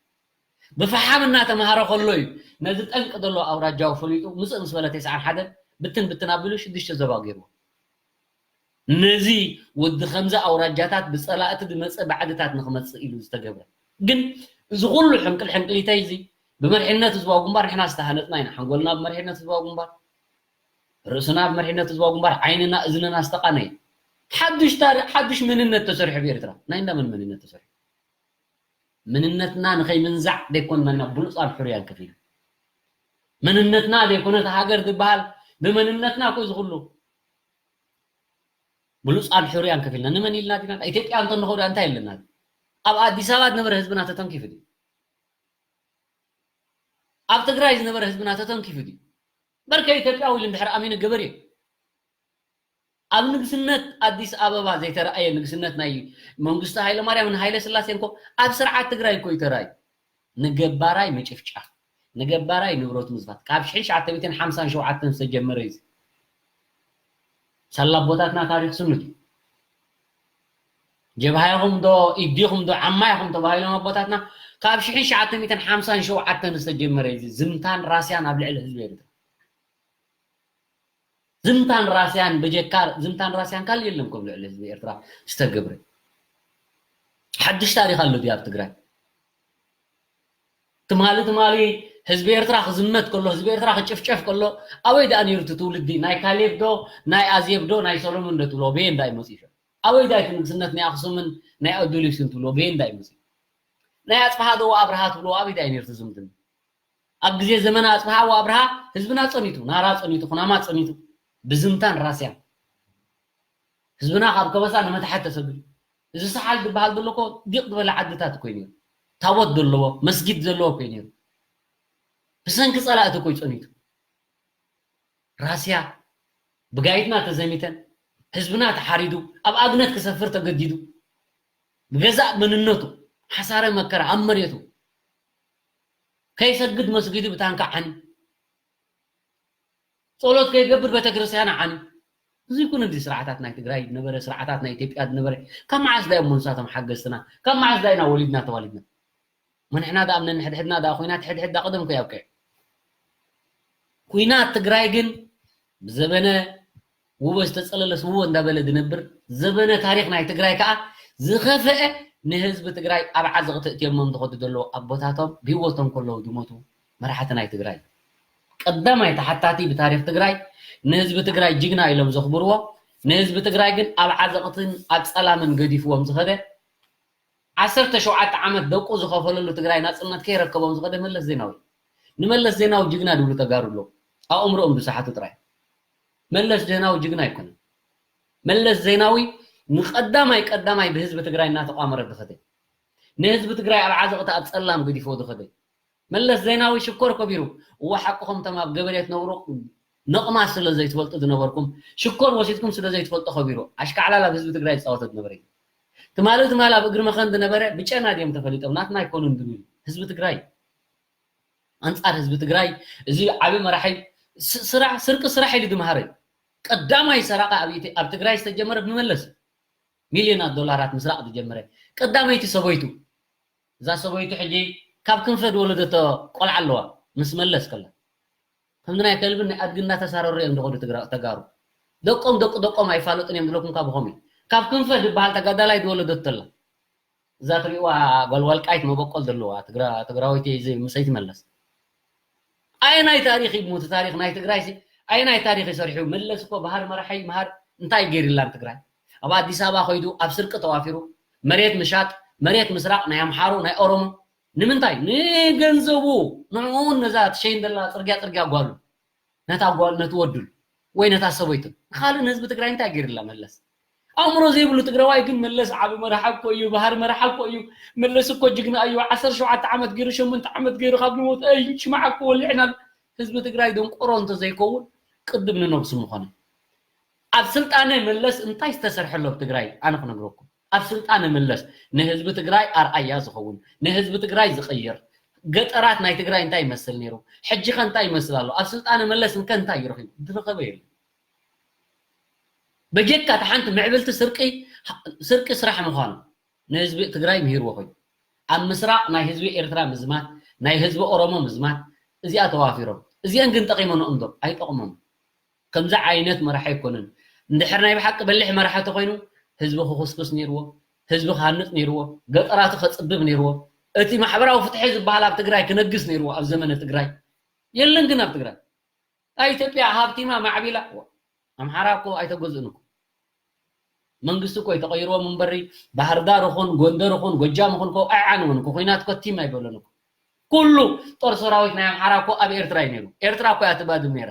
ብፈሓም እናተምሃረ ከሎ እዩ ነዚ ጠንቂ ዘሎ ኣውራጃዊ ፈሊጡ ምፅእ ምስ በለ ተስዓን ሓደን ብትን ብትን ኣቢሉ ሽዱሽተ ዞባ ገይርዎ። ነዚ ወዲ ከምዚ ኣውራጃታት ብፀላእቲ ዝመፀ ባዕድታት ንክመፅእ ኢሉ ዝተገብረ ግን እዚ ኩሉ ሕንቅል ሕንቅሊተይ እዚ ብመርሕነት ህዝባዊ ግንባር ንሕና ዝተሃነፅና ኢና ሓንጎልና ብመርሕነት ህዝባዊ ግንባር ርእስና ብመርሕነት ህዝባዊ ግንባር ዓይንና እዝንና ዝተቃነየ ሓዱሽ ታሪክ ሓዱሽ መንነት ተሰሪሑ ብኤርትራ ናይ እንዳመን መንነት ተሰሪሑ ምንነትና ንኸይምንዛዕ ደይኮንና ኢና ብሉፃን ሕሩያን ከፊሉ መንነትና ዘይኮነት ሃገር ዝበሃል ብመንነትና እኮ ዝኽሉ ብሉፃን ሕሩያን ከፊልና ንመን ኢልና ዲና ኢትዮጵያ እንተ ንኸዳ እንታይ ኣለና ኣብ ኣዲስ ኣበባ ዝነበረ ህዝብና ተተንኪፉ ድዩ ኣብ ትግራይ ዝነበረ ህዝብና ተተንኪፉ ድዩ በርከ ኢትዮጵያዊ ኢሉ እንድሕር ኣሚኑ ገበሬ ኣብ ንግስነት ኣዲስ ኣበባ ዘይተረኣየ ንግስነት ናይ መንግስቱ ሃይለማርያምን ሃይለ ስላሴን እኮ ኣብ ስርዓት ትግራይ እኮ ይተራእዩ። ንገባራይ ምጭፍጫፍ፣ ንገባራይ ንብረቱ ምዝባት ካብ ሽሕን ትሽዓተ ሚእትን ሓምሳን ሸውዓተን ዝተጀመረ እዩ። ሳላ ኣቦታትና ታሪክ ስኑት እዩ። ጀብሃ ኢኹም ዶ፣ ኢድ ዲኹም ዶ፣ ዓማ ኢኹም ተባሂሎም ኣቦታትና፣ ካብ ሽሕን ትሽዓተ ሚእትን ሓምሳን ሸውዓተን ዝተጀመረ እዩ። ዝምታን ራስያን ኣብ ልዕሊ ህዝቢ ኤርትራ። ዝምታን ራስያን ብጀካ ዝምታን ራስያን ካልእ የለን ከም ልዕሊ ህዝቢ ኤርትራ ዝተገብረ። ሓድሽ ታሪኽ ኣሎ ድዩ ኣብ ትግራይ? ትማሊ ትማሊ ህዝቢ ኤርትራ ክዝመት ከሎ፣ ህዝቢ ኤርትራ ክጭፍጨፍ ከሎ፣ ኣበይ ደኣ ነይሩ እቲ ትውልዲ? ናይ ካሌብ ዶ፣ ናይ ኣዜብ ዶ፣ ናይ ሰሎሞን ዶ ትብሎ? በየን ዳኣ ይመጽእ ይፈ? ኣበይ ዳኣ እቲ ንግስነት ናይ ኣኽሱምን ናይ ኣዱሊስን ትብሎ? በየን ዳኣ ይመጽእ? ናይ ኣጽብሃ ዶ ኣብርሃ ትብሎ? ኣበይ ዳኣ ነይሩ እቲ ዝምድና? ኣብ ግዜ ዘመነ ኣጽብሃ ወኣብርሃ ህዝብና ጸኒቱ፣ ናራ ጸኒቱ፣ ኩናማ ጸኒቱ፣ ብዝምታን ራስያን ህዝብና ካብ ከበሳ ንመታሕት ተሰጊዱ። እዚ ሰሓል ዝበሃል ዘሎ እኮ ዲቕ ዝበለ ዓድታት እኮ እዩ ነይሩ። ታቦት ዘለዎ፣ መስጊድ ዘለዎ እኮ እዩ ነይሩ። ብሰንኪ ጸላእቲ እኮ እዩ ጸኒቱ። ራስያ ብጋይድና ተዘሚተን፣ ህዝብና ተሓሪዱ፣ ኣብ ኣብነት ክሰፍር ተገዲዱ፣ ብገዛእ መንነቱ ሓሳረ መከራ ኣብ መሬቱ ከይሰግድ መስጊዱ ብታንካ ዓኒ፣ ጸሎት ከይገብር ቤተክርስትያን ዓኒ። እዚ ይኩን እንዲ ስርዓታት ናይ ትግራይ ዝነበረ፣ ስርዓታት ናይ ኢትዮጵያ ዝነበረ፣ ካብ መዓስ ዳዮም ንሳቶም ሓገዝትና? ካብ መዓስ ዳይና ወሊድና ተዋሊድና? መንሕና ዳኣ ኣብ ነንሕድሕድና ዳኣ ኩናት ሕድሕድ ዳ ቀደም ከይ ኣብቅዕ። ኩናት ትግራይ ግን ብዘበነ ውበ ዝተጸለለስ ውበ እንዳበለ ዝነብር፣ ዘበነ ታሪኽ ናይ ትግራይ ከኣ ዝኸፈአ፣ ንህዝቢ ትግራይ ኣብ ዓዘቕቲ እትዮሞም ዝኸዱ ዘለዉ ኣቦታቶም ብህይወቶም ከለዉ ዝሞቱ መራሕቲ ናይ ትግራይ። ቀዳማይ ተሓታቲ ብታሪኽ ትግራይ ንህዝቢ ትግራይ ጅግና ኢሎም ዘኽብርዎ፣ ንህዝቢ ትግራይ ግን ኣብ ዓዘቕትን ኣብ ጸላምን ገዲፍዎም ዝኸደ፣ ዓሰርተ ሸውዓተ ዓመት ደቁ ዝኸፈለሉ ትግራይ ናጽነት ከይረከቦም ዝኸደ መለስ ዜናዊ። ንመለስ ዜናዊ ጅግና ድብሉ ተጋሩ ኣለዉ። ኣእምሮኦም ዝሰሓቱ ጥራይ። መለስ ዜናዊ ጅግና ኣይኮነን። መለስ ዜናዊ ንቀዳማይ ቀዳማይ ብህዝቢ ትግራይ እናተቋመረ ዝኸደ፣ ንህዝቢ ትግራይ ኣብ ዓዘቕቲ ኣብ ጸላም ገዲፎ ዝኸደ፣ መለስ ዜናዊ ሽኮር ከቢሩ። እወ ሓቅኹም፣ እቶም ኣብ ገበሬ ትነብሩ ነቕማስ ስለ ዘይትፈልጡ ዝነበርኩም፣ ሽኮር ወሲድኩም ስለ ዘይትፈልጡ ከቢሩ። ኣሽካዕላል ኣብ ህዝቢ ትግራይ ዝፃወቶ ዝነበረ እዩ። ትማሊ ትማሊ ኣብ እግሪ መኸን ዝነበረ ብጨና ድዮም ተፈሊጦም፣ ናትና ኣይኮኑን ዝብል ህዝቢ ትግራይ። ኣንጻር ህዝቢ ትግራይ እዚ ዓቢ መራሒ ስ-፣ ስራሕ፣ ስርቂ ስራሕ ኢሉ ዝመሃረ። ቀዳማይ ሰራቂ ኣብ ኢትዮ-፣ ኣብ ትግራይ ዝተጀመረ ብመለስ። ሚልዮናት ዶላራት ምስራቕ ዝጀመረ። ቀዳመይቲ ሰበይቱ። እዛ ሰበይቱ ሕጂ ካብ ክንፈ ዝወለደቶ ቆልዓ ኣለዋ። ምስ መለስ ከላ። ከምዚ ናይ ከልብን ናይ ኣድግን እናተሳረሩ እዮም ዝኸዱ ትግራ-፣ ተጋሩ። ደቆም ደቂ ደቆም ኣይፋለጡን እዮም ዝለኩም ካብ ኾሚ። ካብ ክንፈ ዝበሃል ተጋዳላይ ዝወለደቶ ኣላ። እዛ ትሪእዋ ጓል ወልቃይት መበቆል ዘለዋ ትግራ-፣ ትግራወይቲ እየ፣ እዚ ምስ ኣይትመለስ። ኣየናይ ታሪኽ እዩ እቲ ታሪኽ ናይ ትግራይ ሲ? ኣየናይ ታሪኽ እዩ ሰሪሑ? መለስ እኮ ባህር መራሒ፣ መሃር እንታይ ገይርላን ትግራይ? ኣብ ኣዲስ ኣበባ ኸይዱ ኣብ ስርቂ ተዋፊሩ፣ መሬት ምሻጥ፣ መሬት ምስራቕ ናይ ኣምሓሩ፣ ናይ ኦሮሞ። ንምንታይ? ንገንዘቡ። ንዕኡ እውን ነዛ ትሸይን ዘላ ጽርግያ ጽርግያ ጓሉ። ነታ ጓል፣ ነቲ ወዱን ወይ ነታ ሰበይቱን። ንኻልእ ንህዝቢ ትግራይ እንታይ ገይርላ መለስ? ኣእምሮ ዘይብሉ ትግራዋይ ግን መለስ ዓቢ መራሒ እኮ እዩ፣ ባህር መራሒ እኮ እዩ፣ መለስ እኮ ጅግና እዩ፣ ዓሰርተ ሸውዓተ ዓመት ገይሩ፣ ሸሞንተ ዓመት ገይሩ ካብ ዝሞት፣ ኣይ ሽማዕ እኮ ወሊዕና ኣሎ። ህዝቢ ትግራይ ደንቆሮ እንተዘይከውን ቅድም ንነብሱ ምኾነ። ኣብ ስልጣነ መለስ እንታይ ዝተሰርሐ ኣሎ ኣብ ትግራይ? ኣነ ክነግረኩም። ኣብ ስልጣነ መለስ ንህዝቢ ትግራይ ኣርኣያ ዝኸውን፣ ንህዝቢ ትግራይ ዝቕይር፣ ገጠራት ናይ ትግራይ እንታይ ይመስል ነይሩ፣ ሕጂ ኸ እንታይ ይመስል ኣሎ፣ ኣብ ስልጣነ መለስ እንከ እንታይ ይረኺቡ? ዝረኸበ የለን። በጀካ እታ ሓንቲ ምዕብልቲ ስርቂ፣ ስርቂ ስራሕ ምዃኑ ንህዝቢ ትግራይ ምሂርዎ ኮይኑ፣ ኣብ ምስራቕ ናይ ህዝቢ ኤርትራ ምዝማት፣ ናይ ህዝቢ ኦሮሞ ምዝማት፣ እዚኣ ተዋፊሮም። እዚአን ግን ጠቒመንኦም ዶ? ኣይጠቕሞም። ከምዚ ዓይነት መራሒ ኣይኮነን። እንድሕር ናይ ብሓቂ በሊሕ መራሒ ተኾይኑ፣ ህዝቢ ክኹስኩስ ነይርዎ፣ ህዝቢ ክሃንጽ ነይርዎ፣ ገጠራቱ ከጽብብ ነይርዎ፣ እቲ ማሕበራዊ ፍትሒ ዝበሃል ኣብ ትግራይ ክነግስ ነይርዎ ኣብ ዘመነ ትግራይ። የለን ግን ኣብ ትግራይ። ኣብ ኢትዮጵያ ሃብቲማ ማዕቢላ፣ ኣምሓራ እኮ ኣይተገዝኡን እኮ። መንግስቲ እኮ እዩ ተቐይርዎም እምበሪ፣ ባህር ዳር ይኹን፣ ጎንደር ይኹን፣ ጎጃም ይኹን እኮ ኣይዓነውን እኮ። ኲናት እኮ ቲም ኣይበሎን እኮ። ኩሉ ጦር ሰራዊት ናይ ኣምሓራ እኮ ኣብ ኤርትራ እዩ ነይሩ። ኤርትራ እኮ እያ ትባድም ነይራ።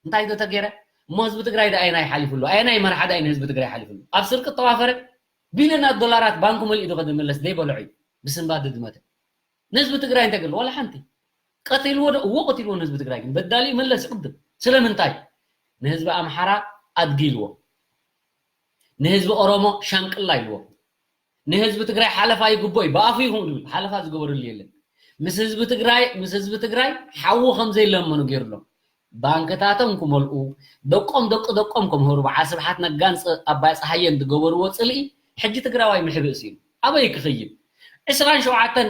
እንታይ ዶ ተገይረ? እሞ ህዝቢ ትግራይ ዶ ኣየናይ ሓሊፉሉ? ኣየናይ መርሓ ዶ ንህዝቢ ትግራይ ሓሊፉሉ? ኣብ ስርቂ ተዋፈረ ቢልዮናት ዶላራት ባንኩ መሊኡ ዶ ከደ መለስ ዘይበልዑ እዩ ብስንባድ ዝመተ? ንህዝቢ ትግራይ እንታይ ገለ? ዋላ ሓንቲ። ቀቲልዎ ዶ? እዎ ቀቲልዎ ንህዝቢ ትግራይ። ግን በዳሊ መለስ ቅድም። ስለምንታይ? ንህዝቢ ኣምሓራ ኣድጊ ኢልዎ። ንህዝቢ ኦሮሞ ሻንቅላ ኢልዎ፣ ንህዝቢ ትግራይ ሓለፋ ይግቦ እዩ፣ ብኣፉ ይኹን ዝብል ሓለፋ ዝገበረሉ የለን። ምስ ህዝቢ ትግራይ፣ ምስ ህዝቢ ትግራይ ሓዉ ከም ዘይለመኑ ገይሩሎም። ባንክታቶም ክመልኡ፣ ደቆም ደቂ ደቆም ከምህሩ፣ በዓል ስብሓት ነጋን ፅ-፣ ኣባይ ፀሃየን ዝገበርዎ ፅልኢ ሕጂ ትግራዋይ ምሕብእስ እዩ። ኣበይ ክኽይድ? ዕስራን ሸውዓተን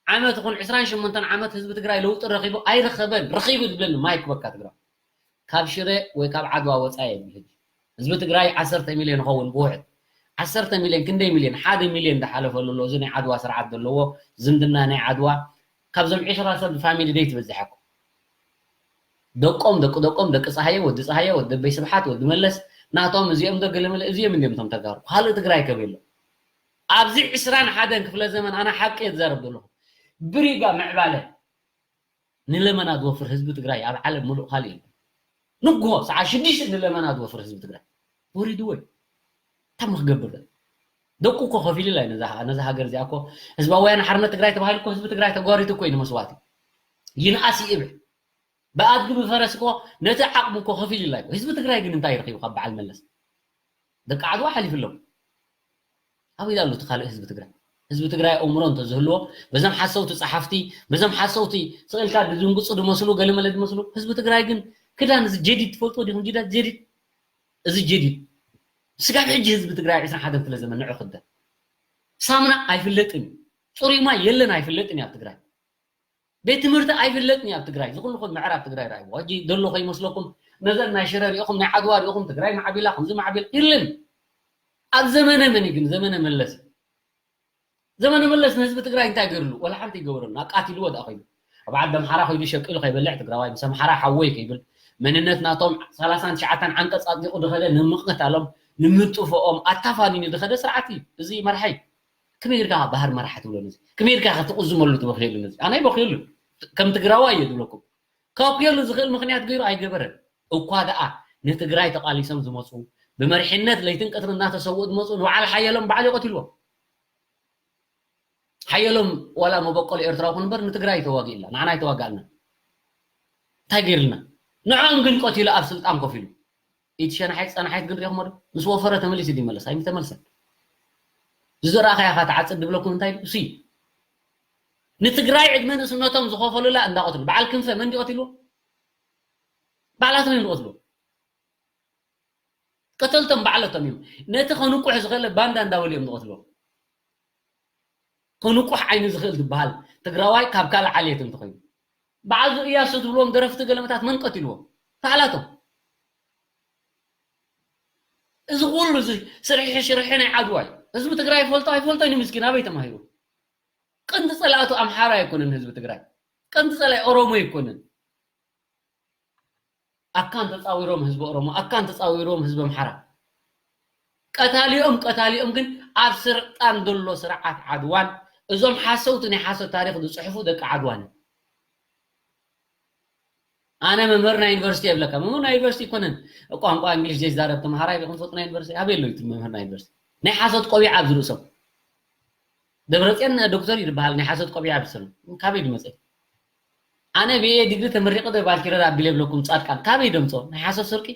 ዓመት ይኹን ዕስራን ሸሞንተን ዓመት ህዝቢ ትግራይ ለውጢ ረኺቡ ኣይረኸበን፣ ረኺቡ ዝብለኒ ማይክ በካ ትግራይ። ካብ ሽረ ወይ ካብ ዓድዋ ወፃኢ የብልህን። ህዝቢ ትግራይ ዓሰርተ ሚልዮን ይኸውን ብውሕድ። ዓሰርተ ሚልዮን፣ ክንደይ ሚልዮን? ሓደ ሚልዮን ዝሓለፈ ኣሎ። እዚ ናይ ዓድዋ ስርዓት ዘለዎ ዝምድና ናይ ዓድዋ፣ ካብዞም ዕስራ ሰብ ፋሚሊ ደይ ትበዝሐኩም። ደቆም፣ ደቂ ደቆም፣ ደቂ ፀሃየ፣ ወዲ ፀሃየ፣ ወዲ ኣበይ ስብሓት፣ ወዲ መለስ፣ ናቶም እዚኦም ዶ ገለመለ፣ እዚኦም እንዲኦም እቶም ተጋሩ። ካልእ ትግራይ ከብ የሎ። ኣብዚ ዕስራን ሓደን ክፍለ ዘመን ኣነ ሓቂ እየ ዝዛረብ ዘለኹ። ብሪጋ ምዕባለ ንለመና ዝወፍር ህዝቢ ትግራይ ኣብ ዓለም ሙሉእ ካልእ የለን። ንግሆ ሰዓት ሽዱሽተ ንለመና ዝወፍር ህዝቢ ትግራይ ወሪድዎ እዩ። እንታይ ክገብር? ደቁ እኮ ከፊሉላ እዩ ነዛ፣ ነዛ ሃገር እዚኣ እኮ። ህዝባዊ ወያነ ሓርነት ትግራይ ተባሂሉ እኮ ህዝቢ ትግራይ ተጓሪቱ እኮ እዩ ንመስዋእቲ። ይንኣስ ይእብዕ። ብኣድጊ ብፈረስ እኮ ነቲ ዓቕሙ እኮ ከፊሉላ እዩ። ህዝቢ ትግራይ ግን እንታይ ረኺቡ ካብ በዓል መለስ? ደቂ ዓድዋ ሓሊፍሎም። ኣበይ ኣሎ እቲ ካልእ ህዝቢ ትግራይ? ህዝቢ ትግራይ ኣእምሮ እንተዝህልዎ፣ በዞም ሓሰውቲ ጸሓፍቲ፣ በዞም ሓሰውቲ ስቕ ኢልካ ዝድንግጹ ዝመስሉ፣ ገለመለ ዝመስሉ፣ ህዝቢ ትግራይ ግን ክዳን እዚ ጀዲድ ትፈልጥዎ ዲኹም? ጅዳ ጀዲድ፣ እዚ ጀዲድ ስጋብ ሕጂ ህዝቢ ትግራይ ዕስራን ሓደን ክፍለ ዘመን ንዑ ክደ ሳሙና ኣይፍለጥን እዩ። ጽሩይ ማይ የለን ኣይፍለጥን እዩ ኣብ ትግራይ። ቤት ትምህርቲ ኣይፍለጥን እዩ ኣብ ትግራይ። እዚ ኩሉ ኹን ምዕራብ ትግራይ ራእይዎ። ሕጂ ዘሎ ከይመስለኩም፣ ነዘን ናይ ሽረ ሪእኹም፣ ናይ ዓድዋ ሪእኹም፣ ትግራይ ማዕቢላ፣ ከምዚ ማዕቢላ የለን። ኣብ ዘመነ መን እዩ ግን? ዘመነ መለስ። ዘመነ መለስ ንህዝቢ ትግራይ እንታይ ገይርሉ? ወላ ሓንቲ ይገበረሉ። ኣቃቲልዎ ደኣ ኮይኑ። ኣብ ዓዲ ኣምሓራ ኮይኑ ሸቂሉ ከይበልዕ ትግራዋይ፣ ምስ ኣምሓራ ሓወይ ከይብል፣ መንነት ናቶም ሰላሳን ትሽዓተን ዓንቀፅ ኣጥሊቑ ዝኸደ ንምቕታሎም፣ ንምጥፍኦም ኣታፋኒኑ ዝኸደ ስርዓት እዩ። እዚ መርሓይ ከመይ ጌርካ ባህር መራሒ ትብሎ ነዚ? ከመይ ጌርካ ክትቕዝመሉ ትበኽየሉ ነዚ? ኣነ ይበኽየሉ። ከም ትግራዋይ እየ ዝብለኩም። ከብክየሉ ዝኽእል ምኽንያት ገይሩ ኣይገበረን። እኳ ደኣ ንትግራይ ተቓሊሶም ዝመፁ፣ ብመሪሕነት ለይትን ቀትርን እናተሰውኡ ዝመፁ ንበዓል ሓየሎም ባዕሉ ይቐትልዎም። ሓየሎም ዋላ መበቆል ኤርትራዊ ኩን እምበር ንትግራይ ተዋጊእላ፣ ንዓና ኣይተዋጋእልና። እንታይ ገይርልና? ንዕኦም ግን ቀቲሉ ኣብ ስልጣን ኮፍ ኢሉ። ኢቲ ሸናሒት ጸናሒት ግን ሪእኹሞ ዶ? ምስ ወፈረ ተመሊሱ ድዩ ይመለስ? ኣይምተመልሰን። ዝዘራእኻዮ ኢኻ ትዓጽድ ድብለኩም እንታይ ድዩ? እሱ እዩ። ንትግራይ ዕድመ ንእስነቶም ዝኸፈሉላ እንዳቐትሉ። በዓል ክንፈ መን ድዩ ቀቲልዎ? ባዕላቶም እዮም ዝቐትልዎ። ቀተልቶም ባዕለቶም እዮም። ነቲ ከንቁሕ ዝኽእል ባንዳ እንዳበሉ እዮም ዝቐትልዎ። ከንቁሕ ዓይኒ ዝኽእል ዝበሃል ትግራዋይ ካብ ካልእ ዓሌት እንተኾይኑ። በዓል እያሱ ትብልዎም ደረፍቲ ገለመታት መን ቀቲልዎም? ባዕላቶም። እዚ ኩሉ እዚ ስርሒ ሽርሒ ናይ ዓድዋ እዩ። ህዝቢ ትግራይ ይፈልጦ ኣይፈልጦ እዩ ምስኪን ኣበይ ተማሂሩ? ቀንዲ ጸላእቱ ኣምሓራ ኣይኮነን ህዝቢ ትግራይ። ቀንዲ ጸላኢ ኦሮሞ ኣይኮነን። ኣካን ተጻዊሮም ህዝቢ ኦሮሞ፣ ኣካን ተጻዊሮም ህዝቢ ኣምሓራ። ቀታሊኦም፣ ቀታሊኦም ግን ኣብ ስልጣን ዘሎ ስርዓት ዓድዋን እዞም ሓሰውቲ ናይ ሓሶት ታሪኽ ዝጽሕፉ ደቂ ዓድዋን። ኣነ መምህር ናይ ዩኒቨርሲቲ የብለካ። መምህር ናይ ዩኒቨርሲቲ ይኮነን። ቋንቋ እንግሊሽ ዘይዛረብ ተምሃራይ ዲኹም ትፈልጡ ናይ ዩኒቨርሲቲ? ኣበይ ኣሎ እዩ እቲ መምህር ናይ ዩኒቨርሲቲ? ናይ ሓሶት ቆቢዕ ኣብዚ ርእሶም። ደብረጽዮን ዶክተር እዩ ዝበሃል፣ ናይ ሓሶት ቆቢዕ ኣብ ርእሶም። ካበይ ድመጸ? ኣነ ብኤ ዲግሪ ተመሪቐ ዶ ባልኪረር ኣቢለ ይብለኩም ጻድቃን? ካበይ ደምጾ? ናይ ሓሶት ስርቂ?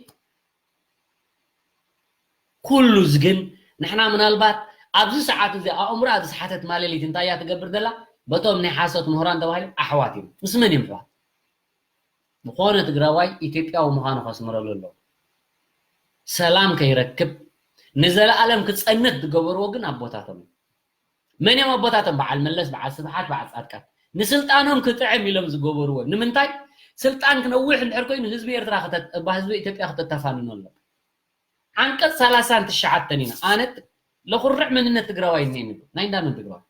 ኩሉ እዚ ግን ንሕና ምናልባት ኣብዚ ሰዓት እዚ ኣእምሮኣ ዝሰሓተት ማለሊት እንታይ እያ ትገብር ዘላ? በቶም ናይ ሓሶት ምሁራን ተባሂሎም ኣሕዋት እዮም። ምስ መን እዮም ኣሕዋት? ዝኾነ ትግራዋይ ኢትዮጵያዊ ምዃኑ ከስምረሉ ኣለዎ። ሰላም ከይረክብ ንዘለኣለም ክጸንት ዝገበርዎ ግን ኣቦታቶም እዮም። መን እዮም ኣቦታቶም? በዓል መለስ፣ በዓል ስብሓት፣ በዓል ጻድቃን። ንስልጣኖም ክጥዕም ኢሎም ዝገበርዎ። ንምንታይ? ስልጣን ክነውሕ እንድሕር ኮይኑ ህዝቢ ኤርትራ ክተ-፣ እባ ህዝቢ ኢትዮጵያ ክተተፋንኖ ኣለካ። ዓንቀጽ ሰላሳን ትሽዓተን ኢና። ኣነ ለኹርዕ መንነት ትግራዋይ እኒአኒ። ናይ እንዳመን ትግራዋይ?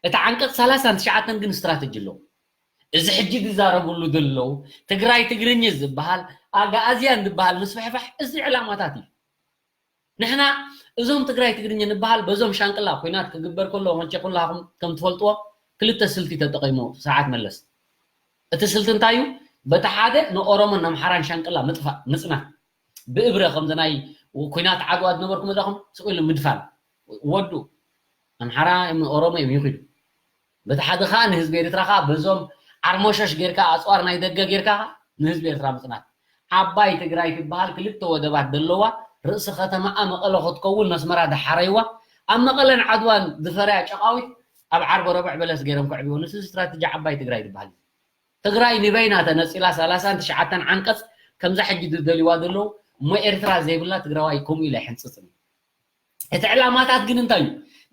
እቲ ዓንቀጽ ሰላሳን ትሽዓተን ግን ስትራተጂ ኣለዎ። እዚ ሕጂ ዝዛረብሉ ዘለዉ ትግራይ ትግርኝ ዝበሃል፣ ኣግኣዝያን ዝበሃል ምስፍሕፋሕ እዚ ዕላማታት እዩ። ንሕና እዞም ትግራይ ትግርኝ ንበሃል በዞም ሻንቅላ ኩናት ክግበር ከሎ መቸ ኩላኹም ከም ትፈልጥዎ ክልተ ስልቲ ተጠቒሙ ስርዓት መለስ። እቲ ስልቲ እንታይ እዩ? በቲ ሓደ ንኦሮሞን ኣምሓራን ሻንቅላ ምጥፋእ፣ ምጽናት። ብእብረ ከምዚ ናይ ኩናት ዓድዋ ዝነበርኩም እዛኹም ስቕ ኢሉ ምድፋን። ወዱ ኣምሓራ እዮም፣ ኦሮሞ እዮም ይኺዱ። በቲ ሓደ ኸዓ ንህዝቢ ኤርትራ ኸዓ በዞም ዓርሞሸሽ ጌርካ፣ ኣፅዋር ናይ ደገ ጌርካ ኸዓ ንህዝቢ ኤርትራ ምጽናት። ዓባይ ትግራይ ትበሃል ክልተ ወደባት ዘለዋ ርእሲ ከተማኣ መቐለ ክትከውን ነስመራ ድሓረይዋ፣ ኣብ መቐለን ዓድዋን ዝፈረያ ጨቓዊት ኣብ ዓርቢ ረብዕ በለስ ገይሮም ከዕብዎ። ንሱ ስትራተጂ ዓባይ ትግራይ ዝበሃል እዩ። ትግራይ ንበይና ተነፂላ ሰላሳን ትሽዓተን ዓንቀፅ ከምዛ ሕጂ ዝደልይዋ ዘለዉ እሞ ኤርትራ ዘይብላ ትግራዋይ ከምኡ ኢለ ኣይሕንፅፅን እዩ። እቲ ዕላማታት ግን እንታይ እዩ?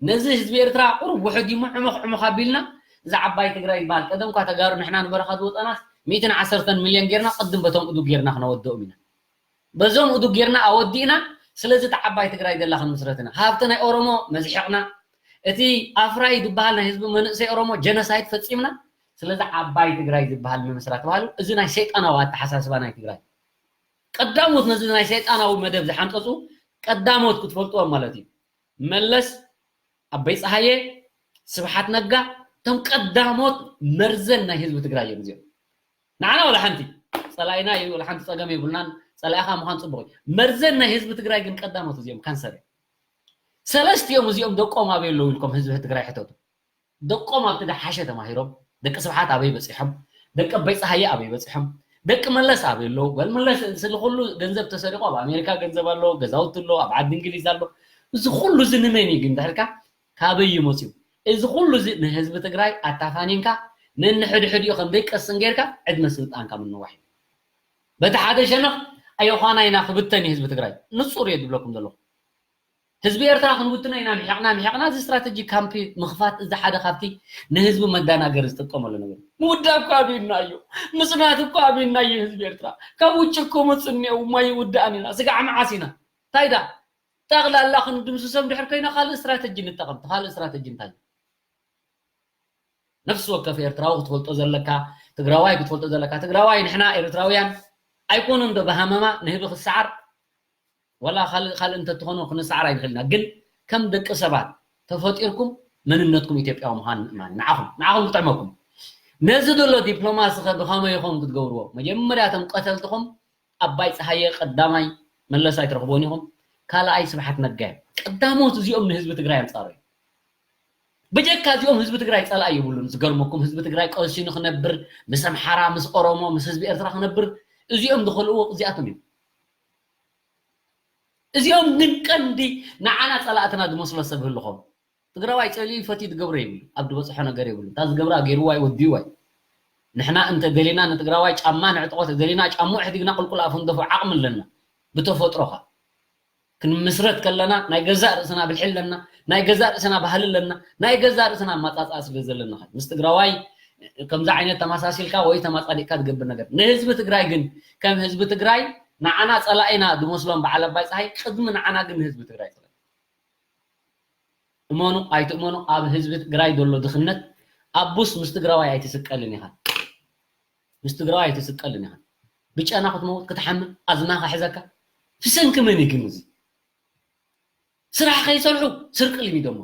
ነዚ ህዝቢ ኤርትራ ቁሩብ ውሕድ እዩ እሞ ዕሙኽ ዕሙኽ ኣቢልና እዛ ዓባይ ትግራይ ዝበሃል ቀደም እኳ ተጋሩ ንሕና ንበረኻ ዝወፀናስ ሚእትን ዓሰርተን ሚልዮን ጌርና ቅድም በቶም እዱግ ጌርና ክነወድኦም ኢና። በዞም እዱግ ጌርና ኣወዲእና ስለዚ እታ ዓባይ ትግራይ ዘላ ክንምስረት ኢና። ሃብቲ ናይ ኦሮሞ መዝሒቕና እቲ ኣፍራይ ዝበሃል ናይ ህዝቢ መንእሰይ ኦሮሞ ጀነሳይድ ፈፂምና ስለዚ ዓባይ ትግራይ ዝበሃል ምምስራት ተባሂሉ። እዚ ናይ ሰይጣናዊ ኣተሓሳስባ ናይ ትግራይ ቀዳሞት ነዚ ናይ ሰይጣናዊ መደብ ዝሓንፀፁ ቀዳሞት ክትፈልጥዎም ማለት እዩ። መለስ፣ ኣበይ ፀሃየ፣ ስብሓት ነጋ እቶም ቀዳሞት መርዘን ናይ ህዝቢ ትግራይ እዮም እዚኦም። ንዓና ወላ ሓንቲ ፀላኢና እዩ፣ ወላ ሓንቲ ፀገም የብልናን። ፀላኢኻ ምዃን ፅቡቅ እዩ። መርዘን ናይ ህዝቢ ትግራይ ግን ቀዳሞት እዚኦም ካንሰር እዮም። ሰለስቲኦም እዚኦም ደቆም ኣበይ ኣለዉ ኢልኩም ህዝቢ ትግራይ ሕተቱ። ደቆም ኣብቲ ደሓሸ ተማሂሮም ደቂ ስብሓት ኣበይ በፂሖም፣ ደቂ ኣበይ ፀሃየ ኣበይ በፂሖም፣ ደቂ መለስ ኣበይ ኣለዉ? ጓል መለስ ስሊ ኩሉ ገንዘብ ተሰሪቑ ኣብ ኣሜሪካ ገንዘብ ኣሎ፣ ገዛውቲ ኣሎ፣ ኣብ ዓዲ እንግሊዝ ኣሎ። እዚ ኩሉ እዚ ንመን እዩ ግን ድሕርካ ካበይ እዩ መፅዩ? እዚ ኩሉ እዚ ንህዝቢ ትግራይ ኣታፋኒንካ ነንሕድሕዲኡ ከም ደይቀስን ጌርካ ዕድመ ስልጣንካ ምንዋሕ እዩ። በቲ ሓደ ሸነኽ ኣዮዃና ኢና ክብተን እዩ ህዝቢ ትግራይ። ንፁር እየ ዝብለኩም ዘለኹ። ህዝቢ ኤርትራ ክንውትኖ ኢና ምሒቕና ምሒቕና እዚ ስትራተጂ ካምፕ ምኽፋት እዚ ሓደ ካብቲ ንህዝቢ መዳናገሪ ዝጥቀመሉ ነገር። ምውዳብ እኮ ኣብዩና እዩ። ምጽናት እኮ ኣብዩና እዩ ህዝቢ ኤርትራ። ካብ ውጭ እኮ መጹ እኒአው እሞ ይውዳእን ኢና። ስጋዕ መዓስ ኢና? እንታይ ዳ? ጠቕላላ ክንድምስሶም ድሕር ኮይና ካልእ ስትራተጂ ንጠቐም። ካልእ ስትራተጂ እንታይ እዩ? ነፍሲ ወከፍ ኤርትራዊ ክትፈልጦ ዘለካ፣ ትግራዋይ ክትፈልጦ ዘለካ። ትግራዋይ ንሕና ኤርትራውያን ኣይኮኑን ዶ ብሃመማ ንህቢ ክሰዓር? ወላ ካልእ ካልእ እንተትኾኑ ክንሰዓር ኣይንኽእል ኢና። ግን ከም ደቂ ሰባት ተፈጢርኩም መንነትኩም ኢትዮጵያዊ ምዃን ምእማን ንዓኹም ንዓኹም ክጥዕመኩም። ነዚ ዘሎ ዲፕሎማሲ ኸ ብኸመይ ኢኹም ክትገብርዎ? መጀመርያ እቶም ቀተልትኹም ኣባይ ፀሃየ ቀዳማይ መለስ ኣይትረኽቦን ኢኹም። ካልኣይ ስብሓት ነጋ እዮም። ቀዳሞት እዚኦም ንህዝቢ ትግራይ ኣንፃሩ እዮም። ብጀካ እዚኦም ህዝቢ ትግራይ ፀላኢ የብሉን። ዝገርመኩም ህዝቢ ትግራይ ቀሲኑ ክነብር ምስ ኣምሓራ ምስ ኦሮሞ ምስ ህዝቢ ኤርትራ ክነብር እዚኦም ዝኸልእዎ እዚኣቶም እዮም። እዚኦም ግን ቀንዲ ንዓና ፀላእትና ዝመስሎ ሰብ ህልኾም ትግራዋይ ፀሊኡ ፈትዩ ዝገብሮ የብሉ ኣብ ዝበፅሖ ነገር የብሉ እታ ዝገብራ ገይርዋ እዩ ወዲዋ እዩ። ንሕና እንተ ደሊና ንትግራዋይ ጫማ ንዕጥቆ ተደሊና ጫምኡ ሕዲግና ቁልቁል ኣፈንደፎ ዓቕሚ ኣለና። ብተፈጥሮኻ ክንምስረት ከለና ናይ ገዛእ ርእስና ብልሒ ኣለና፣ ናይ ገዛእ ርእስና ባህሊ ኣለና፣ ናይ ገዛእ ርእስና ኣማፃፅኣ ስለ ዘለና ኸ ምስ ትግራዋይ ከምዚ ዓይነት ተመሳሲልካ ወይ ተማፃዲቕካ ትገብር ነገር ንህዝቢ ትግራይ ግን ከም ህዝቢ ትግራይ ንዓና ፀላኢና ዝመስሎም በዓል ኣባይ ፀሃይ ቅድሚ ንዓና ግን ንህዝቢ ትግራይ ፀላኢ እመኑ ኣይትእመኑ ኣብ ህዝቢ ትግራይ ዘሎ ድኽነት ኣቡስ ምስ ትግራዋይ ኣይትስቀልን ኢኻ ምስ ትግራዋይ ኣይትስቀልን ኢኻ ብጨና ክትመውት ክትሓምም ኣዝማኻ ሕዘካ ብሰንኪ መን እዩ ግን እዚ ስራሕ ከይሰርሑ ስርቂ ልሚዶሞ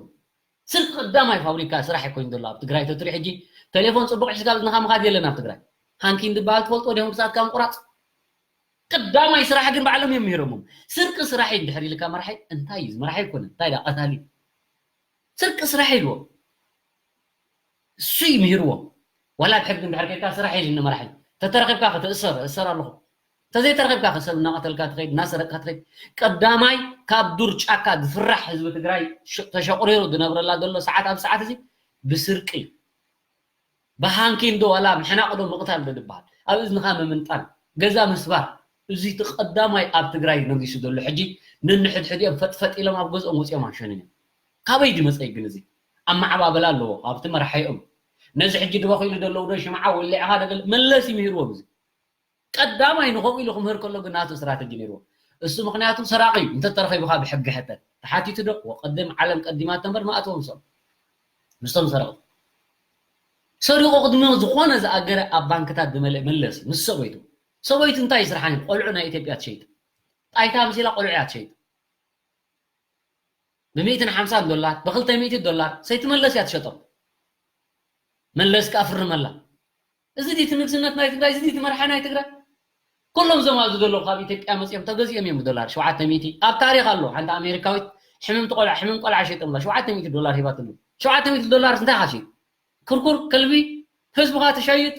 ስርቂ ቀዳማይ ፋብሪካ ስራሕ ኮይኑ ዘሎ ኣብ ትግራይ ተትሪ ሕጂ ቴሌፎን ፅቡቅ ሒዝካ ብዝንኻ ምኻድ የለን ኣብ ትግራይ ሃንኪን ዝበሃል ትፈልጦ ዲኹም ክሳትካ ምቁራፅ ቀዳማይ ስራሕ ግን ባዕሎም እዮም ምሂሮሞም ስርቂ ስራሕ እዩ እንድሕር ኢልካ መራሒ እንታይ እዩ መራሒ ኣይኮነ እንታይ ዳ ቀታሊ ስርቂ ስራሕ ኢልዎም እሱ እዩ ምሂርዎም ዋላ ብሕጊ እንድሕር ከይድካ ስራሕ ኢልኒ መራሒ ተተረኺብካ ክትእሰር እእሰር ኣለኹ ተዘይተረኺብካ ከሰብ እናቐተልካ ትኸይድ እናሰረቅካ ትኸይድ ቀዳማይ ካብ ዱር ጫካ ዝፍራሕ ህዝቢ ትግራይ ተሸቁሪሩ ዝነብረላ ዘሎ ሰዓት ኣብ ሰዓት እዚ ብስርቂ ብሃንኪን ዶ ዋላ ምሕናቕ ዶ ምቕታል ዶ ዝበሃል ኣብ እዝንኻ ምምንጣል ገዛ ምስባር እዚ እቲ ቀዳማይ ኣብ ትግራይ ነጊሱ ዘሎ ሕጂ ነንሕድሕዲኦም ፈጥፈጥ ኢሎም ኣብ ገዝኦም ወፂኦም ኣሸንን እዮም ካበይ ድመፀ ግን እዚ ኣመዓባበላ ኣለዎ ካብቲ መራሒኦም ነዚ ሕጂ ድበኺሉ ዘለዉ ዶ ሽምዓ ወሊዕኻ ደገል መለስ ይምህርዎም እዚ ቀዳማይ ንኸምኡ ኢሉ ክምህር ከሎ ግን ናቱ ስትራተጂ ነይርዎ እሱ ምክንያቱ ሰራቂ እዩ እንተተረኺቡካ ብሕጊ ሕተት ተሓቲቱ ዶ ወቀድም ዓለም ቀዲማቶ እምበር ማእተዎም ሰም ምስቶም ሰረቕቲ ሰሪቑ ቅድሚ ዝኾነ ዝኣገረ ኣብ ባንክታት ዝመልእ መለስ ምስ ሰበይቱ ሰበይቱ እንታይ ስርሓን ቆልዑ ናይ ኢትዮጵያ ትሸይጥ ጣይታ ምሲላ ቆልዑ እያ ትሸይጥ ብሚእትን ሓምሳን ዶላር ብክልተ ሚእቲ ዶላር ሰይቲ መለስ እያ ትሸጦም መለስ ከኣ ፍርመላ እዚ ድቲ ንግስነት ናይ ትግራይ እዚ ድቲ መርሓ ናይ ትግራይ ኩሎም እዞም ኣብዚ ዘለዉ ካብ ኢትዮጵያ መፅኦም ተገዚኦም እዮም ብዶላር ሸውዓተ ሚእቲ ኣብ ታሪክ ኣሎ ሓንቲ ኣሜሪካዊት ሕምምቲ ቆልዓ ሕምም ቆልዓ ሸይጦምላ ሸውዓተ ሚእቲ ዶላር ሂባትሉ ሸውዓተ ሚእቲ ዶላር እንታይ ካሽይጥ ክርኩር ከልቢ ህዝብኻ ትሸይጥ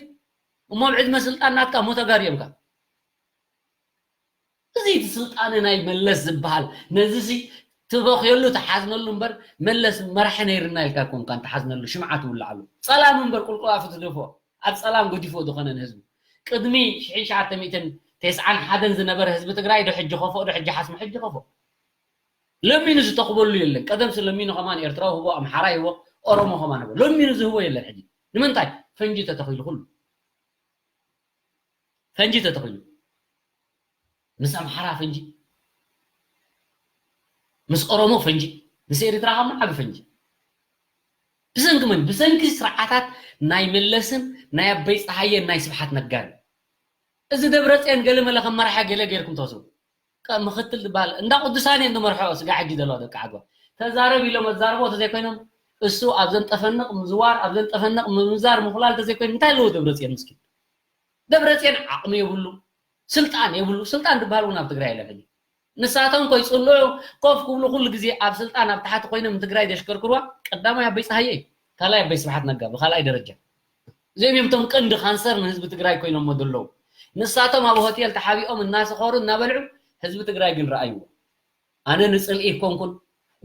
እሞ ኣብ ዕድመ ስልጣን ናትካ እሞ ተጋርዮምካ እዚ እቲ ስልጣነ ናይ መለስ ዝበሃል ነዚ ሲ ትበኽየሉ ትሓዝነሉ እምበር መለስ መራሒ ነይርና ኢልካ ኮንካ ትሓዝነሉ ሽምዓ ትውልዓሉ ጸላም እምበር ቁልቁል ኣፉ ትደፍኦ ኣብ ጸላም ገዲፎ ዝኾነ ንህዝቡ ቅድሚ ሽሕን ሸዓተ ሚእትን ተስዓን ሓደን ዝነበረ ህዝቢ ትግራይ ዶ ሕጂ ከፎ ዶ ሕጂ ሓስሞ ሕጂ ከፎ ለሚኑ ዝተኽበሉ የለን ቀደም ስለሚኑ ከማን ኤርትራዊ ህቦ ኣምሓራ ይቦ ኦሮሞ ከማን ህቦ ለሚኑ ዝህቦ የለን ሕጂ ንምንታይ ፈንጂ ተተኺሉ ኩሉ ፈንጂ ተተኺሉ ምስ ኣምሓራ ፈንጂ ምስ ኦሮሞ ፈንጂ ምስ ኤርትራ ከማ ዓቢ ፈንጂ ብሰንኪ መን ብሰንኪ ስርዓታት ናይ መለስን ናይ ኣበይ ፀሃየን ናይ ስብሓት ነጋን እዚ ደብረፅዮን ገለ መለ ከም መራሒ ገለ ገይርኩም ተወስቡ ምክትል ዝበሃል እንዳ ቅዱሳን እየ ዝመርሖ ስጋ ሕጂ ዘለዋ ደቂ ዓድዋ ተዛረብ ኢሎም ኣዛርቦ ተዘይኮይኖም እሱ ኣብ ዘንጠፈንቕ ምዝዋር ኣብ ዘንጠፈንቕ ምምዛር ምኹላል ተዘይኮይኑ እንታይ ኣለዎ ደብረፅዮን ምስኪን ደብረፅዮን ዓቕሚ የብሉ ስልጣን የብሉ ስልጣን ዝበሃል እውን ኣብ ትግራይ የለን ሕጂ ንሳቶም ኮይፅልዑ ኮፍ ክብሉ ኩሉ ግዜ ኣብ ስልጣን ኣብ ታሕቲ ኮይኖም ንትግራይ ዘሽከርክርዋ ቀዳማይ ኣበይ ፀሃየ እዩ ካልኣይ ኣበይ ስብሓት ነጋ ብካልኣይ ደረጃ እዚኦም እዮም እቶም ቀንዲ ካንሰር ንህዝቢ ትግራይ ኮይኖሞ ዘለዉ ንሳቶም ኣብ ሆቴል ተሓቢኦም እናሰኸሩ እናበልዑ ህዝቢ ትግራይ ግን ረኣይዎ ኣነ ንፅልኢ ይኮንኩን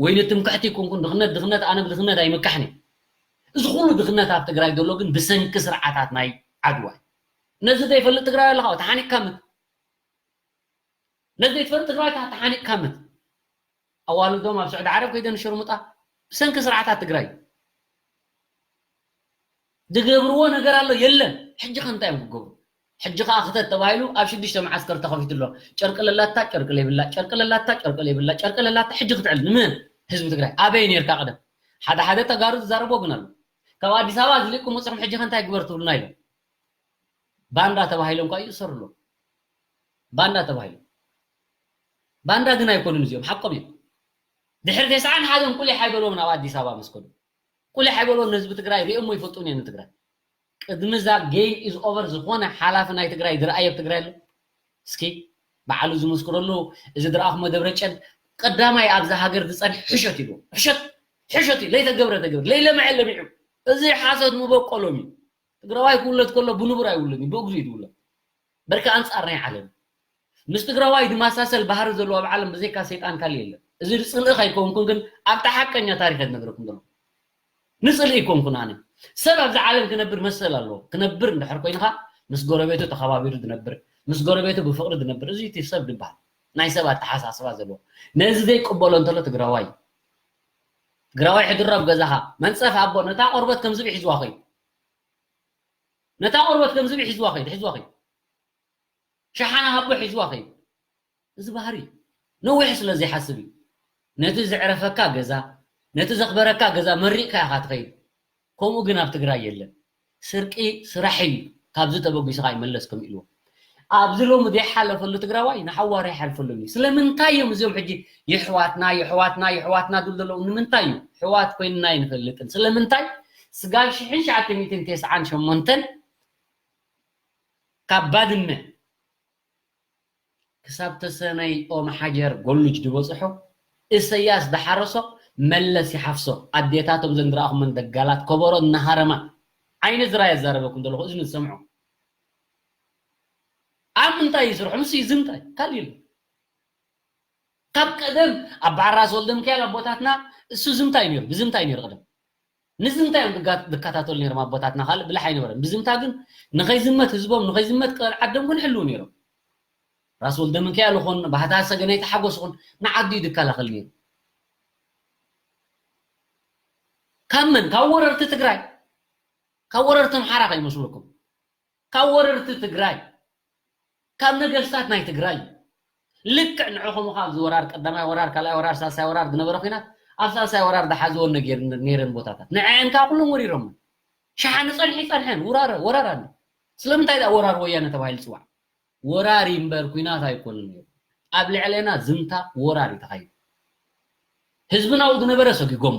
ወይ ንትምክሕቲ ይኮንኩን ድኽነት ድኽነት ኣነ ብድኽነት ኣይምካሕን እዚ ኩሉ ድኽነት ኣብ ትግራይ ዘሎ ግን ብሰንኪ ስርዓታት ናይ ዓድዋ እዩ ነዚ ዘይፈልጥ ትግራይ ኣለካ ተሓኒቅካ ምት ነዚ ዘይትፈልጥ ትግራይ ተሓኒቅካ ምት ኣዋልዶም ኣብ ስዑዲ ዓረብ ከይደን ሸርሙጣ ብሰንኪ ስርዓታት ትግራይ ዝገብርዎ ነገር ኣሎ የለን ሕጂ ከ እንታይ እዮም ክገብሩ ሕጂ ከዓ ክተት ተባሂሉ ኣብ ሽዱሽተ መዓስከር ተኸፊቱ ኣሎ ጨርቂ ለላታ ጨርቂ ለይብላ ጨርቂ ለላታ ጨርቂ ለይብላ ጨርቂ ለላታ ሕጂ ክትዕል ንምን ህዝቢ ትግራይ ኣበይ ነርካ ቀደም ሓደ ሓደ ተጋሩ ዝዛረቦ ግን ኣሎ ካብ ኣዲስ ኣበባ ዝሊቁ መፅኹም ሕጂ ከ እንታይ ግበር ትብሉና ኢሎም ባንዳ ተባሂሎም ኳ ይእሰሩ ኣለዉ ባንዳ ተባሂሎም ባንዳ ግን ኣይኮኑን እዚኦም ሓቆም እዮም ድሕሪ ተስዓን ሓደን ቁሊሕ ኣይበልዎም ናብ ኣዲስ ኣበባ ምስ ከዱ ቁሊሕ ኣይበልዎም ንህዝቢ ትግራይ ሪኦሞ ይፈልጡን እዮም ንትግራይ ቅድሚ እዛ game is over ዝኾነ ሓላፊ ናይ ትግራይ ዝረኣየ ኣብ ትግራይ ኣሎ እስኪ በዓሉ ዝምስክረሉ እዚ ዝረኣኹሞ ደብረጨን ቀዳማይ ኣብዛ ሃገር ዝፀንሕ ሕሸት ኢሉ ሕሸት ሕሸት እዩ ለይተገብረ ተገብረ ለይለምዐ ለሚዑ እዚ ሓሶት ምበቆሎም እዩ ትግራዋይ ክውለድ ከሎ ብንቡር ኣይውለድን እዩ ብእግዙ እዩ ዝውለድ በርካ ኣንፃር ናይ ዓለም ምስ ትግራዋይ ዝመሳሰል ባህሪ ዘለዎ ኣብ ዓለም ብዘይካ ሰይጣን ካልእ የለን እዚ ፅልኢ ከይከውንኩን ግን ኣብታ ሓቀኛ ታሪክ ዝነግረኩም ዘሎ ንፅልኢ ይኮንኩን ኣነ ሰብ ኣብዚ ዓለም ክነብር መሰል ኣለዎ ክነብር እንድሕር ኮይንካ ምስ ጎረቤቱ ተኸባቢሩ ዝነብር ምስ ጎረቤቱ ብፍቅሪ ዝነብር እዚ እቲ ሰብ ዝበሃል ናይ ሰብ ኣተሓሳስባ ዘለዎ ነዚ ዘይቅበሎ እንተሎ ትግራዋይ ትግራዋይ ሕድሮ ኣብ ገዛኻ መንፀፍ ኣቦ ነታ ቆርበት ከምዝብ ሒዝዋ ኸይድ ነታ ቆርበት ከምዝብ ሒዝዋ ኸይድ ሒዝዋ ኸይድ ሸሓና ሃቦ ሒዝዋ ኸይድ እዚ ባህሪ ነዊሕ ስለ ዘይሓስብ እዩ ነቲ ዘዕረፈካ ገዛ ነቲ ዘኽበረካ ገዛ መሪቕካ ኢኻ ትኸይድ ከምኡ ግን ኣብ ትግራይ የለን ስርቂ ስራሕ እዩ ካብዚ ተበጊስኻ ይመለስ ከም ኢልዎ ኣብዚ ሎሚ ዘይሓለፈሉ ትግራዋይ ንሓዋሩ ይሓልፈሉን እዩ ስለምንታይ እዮም እዚኦም ሕጂ ይሕዋትና ይሕዋትና ይሕዋትና ዝብሉ ዘለዉ ንምንታይ እዩ ሕዋት ኮይንና ይንፈልጥን ስለምንታይ ስጋብ ሽሕን ሸዓተ ሚእትን ተስዓን ሸሞንተን ካብ ባድመ ክሳብ ተሰነይ ኦም ሓጀር ጎሉጅ ዝበፅሖ እሰያስ ዝሓረሶ መለስ ይሓፍሶ ኣዴታቶም ዘንድረኣኹመን ደጋላት ከበሮ እናሃረማ ዓይነ ዝራይ ኣዛረበኩም ዘለኹ እዝኒ ዝሰምዖ ኣብ ምንታይ ይስርሑ ምስ ዝንታይ ካልእ የለ ካብ ቀደም ኣብ በዓል ራስ ወልደ ሚካኤል ኣቦታትና እሱ ዝምታ እዩ ነይሩ ብዝምታ እዩ ነይሩ ቀደም ንዝምታ እዮም ዝከታተሉ ነይሮም ኣቦታትና ካልእ ብልሕ ኣይነበረን ብዝምታ ግን ንኸይዝመት ህዝቦም ንኸይዝመት ቀል ዓዶም ግን ሕልው ነይሮም ራስ ወልደ ሚካኤል ይኹን ባህታ ሰገነይቲ ሓጎስ ይኹን ንዓዱ እዩ ዝከላኸል ነይሩ ካብ መን ካብ ወረርቲ ትግራይ ካብ ወረርቲ ኣምሓራ ከይመስለኩም ካብ ወረርቲ ትግራይ ካብ ነገስታት ናይ ትግራይ ልክዕ ንዕኹም ካብ ዝወራር ቀዳማይ ወራር ካልኣይ ወራር ሳልሳይ ወራር ዝነበረ ኩናት ኣብ ሳልሳይ ወራር ዝሓዝዎ ነይረን ቦታታት ንዐን ከዓ ኩሎም ወሪሮም ሸሓኒ ፀንሒ ፀንሐን ውራረ ወራር ኣለ ስለምንታይ ዳ ወራር ወያነ ተባሂሉ ፅዋዕ ወራር እምበር ኩናት ኣይኮኑን ነይሩ ኣብ ልዕለና ዝምታ ወራር እዩ ተኻይዱ ህዝብናኡ ዝነበረ ሰጊጎሞ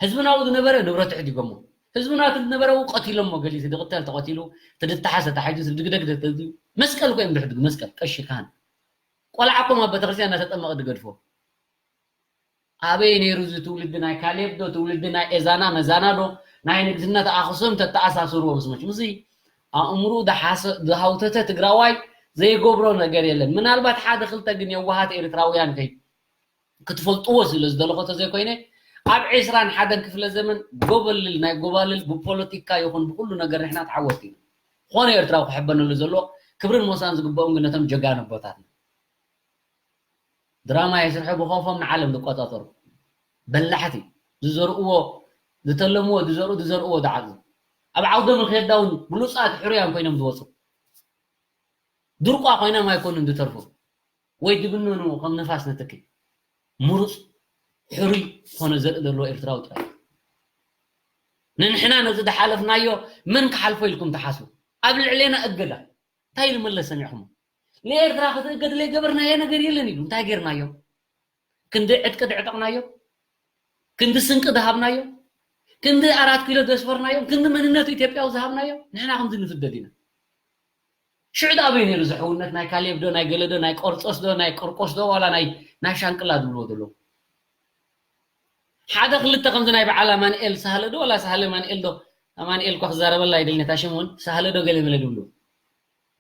ህዝብናኡ ዝነበረ ንብረት ሕዲጎሞ ህዝብና ዝነበረ ቀቲሎሞ ገሊኡ ዝቅተል ተቀቲሉ ትድተሓሰ ተሓጁ ዝድግደግ መስቀል ኮይም ድሕድግ መስቀል ቀሺ ካህን ቆልዓ ኮም ኣብ ቤተክርስትያን እናተጠመቀ ዝገድፎ ኣበይ ነይሩ እዚ ትውልዲ ናይ ካሌብ ዶ ትውልዲ ናይ ኤዛና መዛና ዶ ናይ ንግስነት ኣክሱም ተተኣሳስርዎ ምስ መችም እዚ ኣእምሩ ዝሃውተተ ትግራዋይ ዘይገብሮ ነገር የለን። ምናልባት ሓደ ክልተ ግን የዋሃት ኤርትራውያን ከይ ክትፈልጥዎ ስለ ዝደለኹ ተዘይኮይነ፣ ኣብ ዕስራን ሓደን ክፍለ ዘመን ጎበልል ናይ ጎባልል ብፖለቲካ ይኹን ብኩሉ ነገር ንሕና ተዓወትቲ ኢና። ዝኾነ ኤርትራዊ ክሕበነሉ ዘለዎ ክብርን ሞሳን ዝግበኦም ግን ነቶም ጀጋኑ ኣቦታትና። ድራማ የስርሑ ብኸፎም ንዓለም ዝቆጻጸሩ። በላሕቲ ዝዘርእዎ ዝተለምዎ ዝዘርኡ ዝዘርእዎ ዝዓጽዱ። ኣብ ዓውደ ምልክት ዳውን ብሉጻት ሕሩያን ኮይኖም ዝወጹ። ድርቋ ኮይኖም ኣይኮኑን ዝተርፉ። ወይ ድብነኑ ከም ንፋስ ንትኪ። ምሩጽ ሕሩይ ዝኾነ ዘርኢ ዘለዎ ኤርትራዊ ጥራይ። ንንሕና ነዚ ዝሓለፍናዮ መን ክሓልፎ ኢልኩም ትሓስቡ? ኣብ ልዕሌና እገዳ እንታይ ኢሉ መለስ ሰሚዕኹም? ንኤርትራ ክትእገድ ለይገበርናዮ ነገር የለን ኢሉ። እንታይ ጌርናዮ? ክንዲ ዕጥቂ ድዕጠቕናዮ? ክንዲ ስንቂ ዝሃብናዮ? ክንዲ ኣራት ኪሎ ዘስፈርናዮ? ክንዲ መንነቱ ኢትዮጵያዊ ዝሃብናዮ? ንሕና ከምዚ ንፍደድ ኢና። ሽዑ ዶ ኣበይ ነይሩ ዝሕውነት? ናይ ካሌብ ዶ፣ ናይ ገለ ዶ፣ ናይ ቆርጦስ ዶ፣ ናይ ቆርቆስ ዶ፣ ዋላ ናይ፣ ናይ ሻንቅላ ዝብልዎ ዘለዉ? ሓደ ክልተ ከምዚ ናይ በዓል ኣማንኤል ሳህለ ዶ፣ ዋላ ሳህለ ኣማንኤል ዶ፣ ኣማንኤል እኳ ክዛረበላ ኣይደልን፣ እታ ሽም እውን ሳህለ ዶ ገለ መለ ዝብሉ።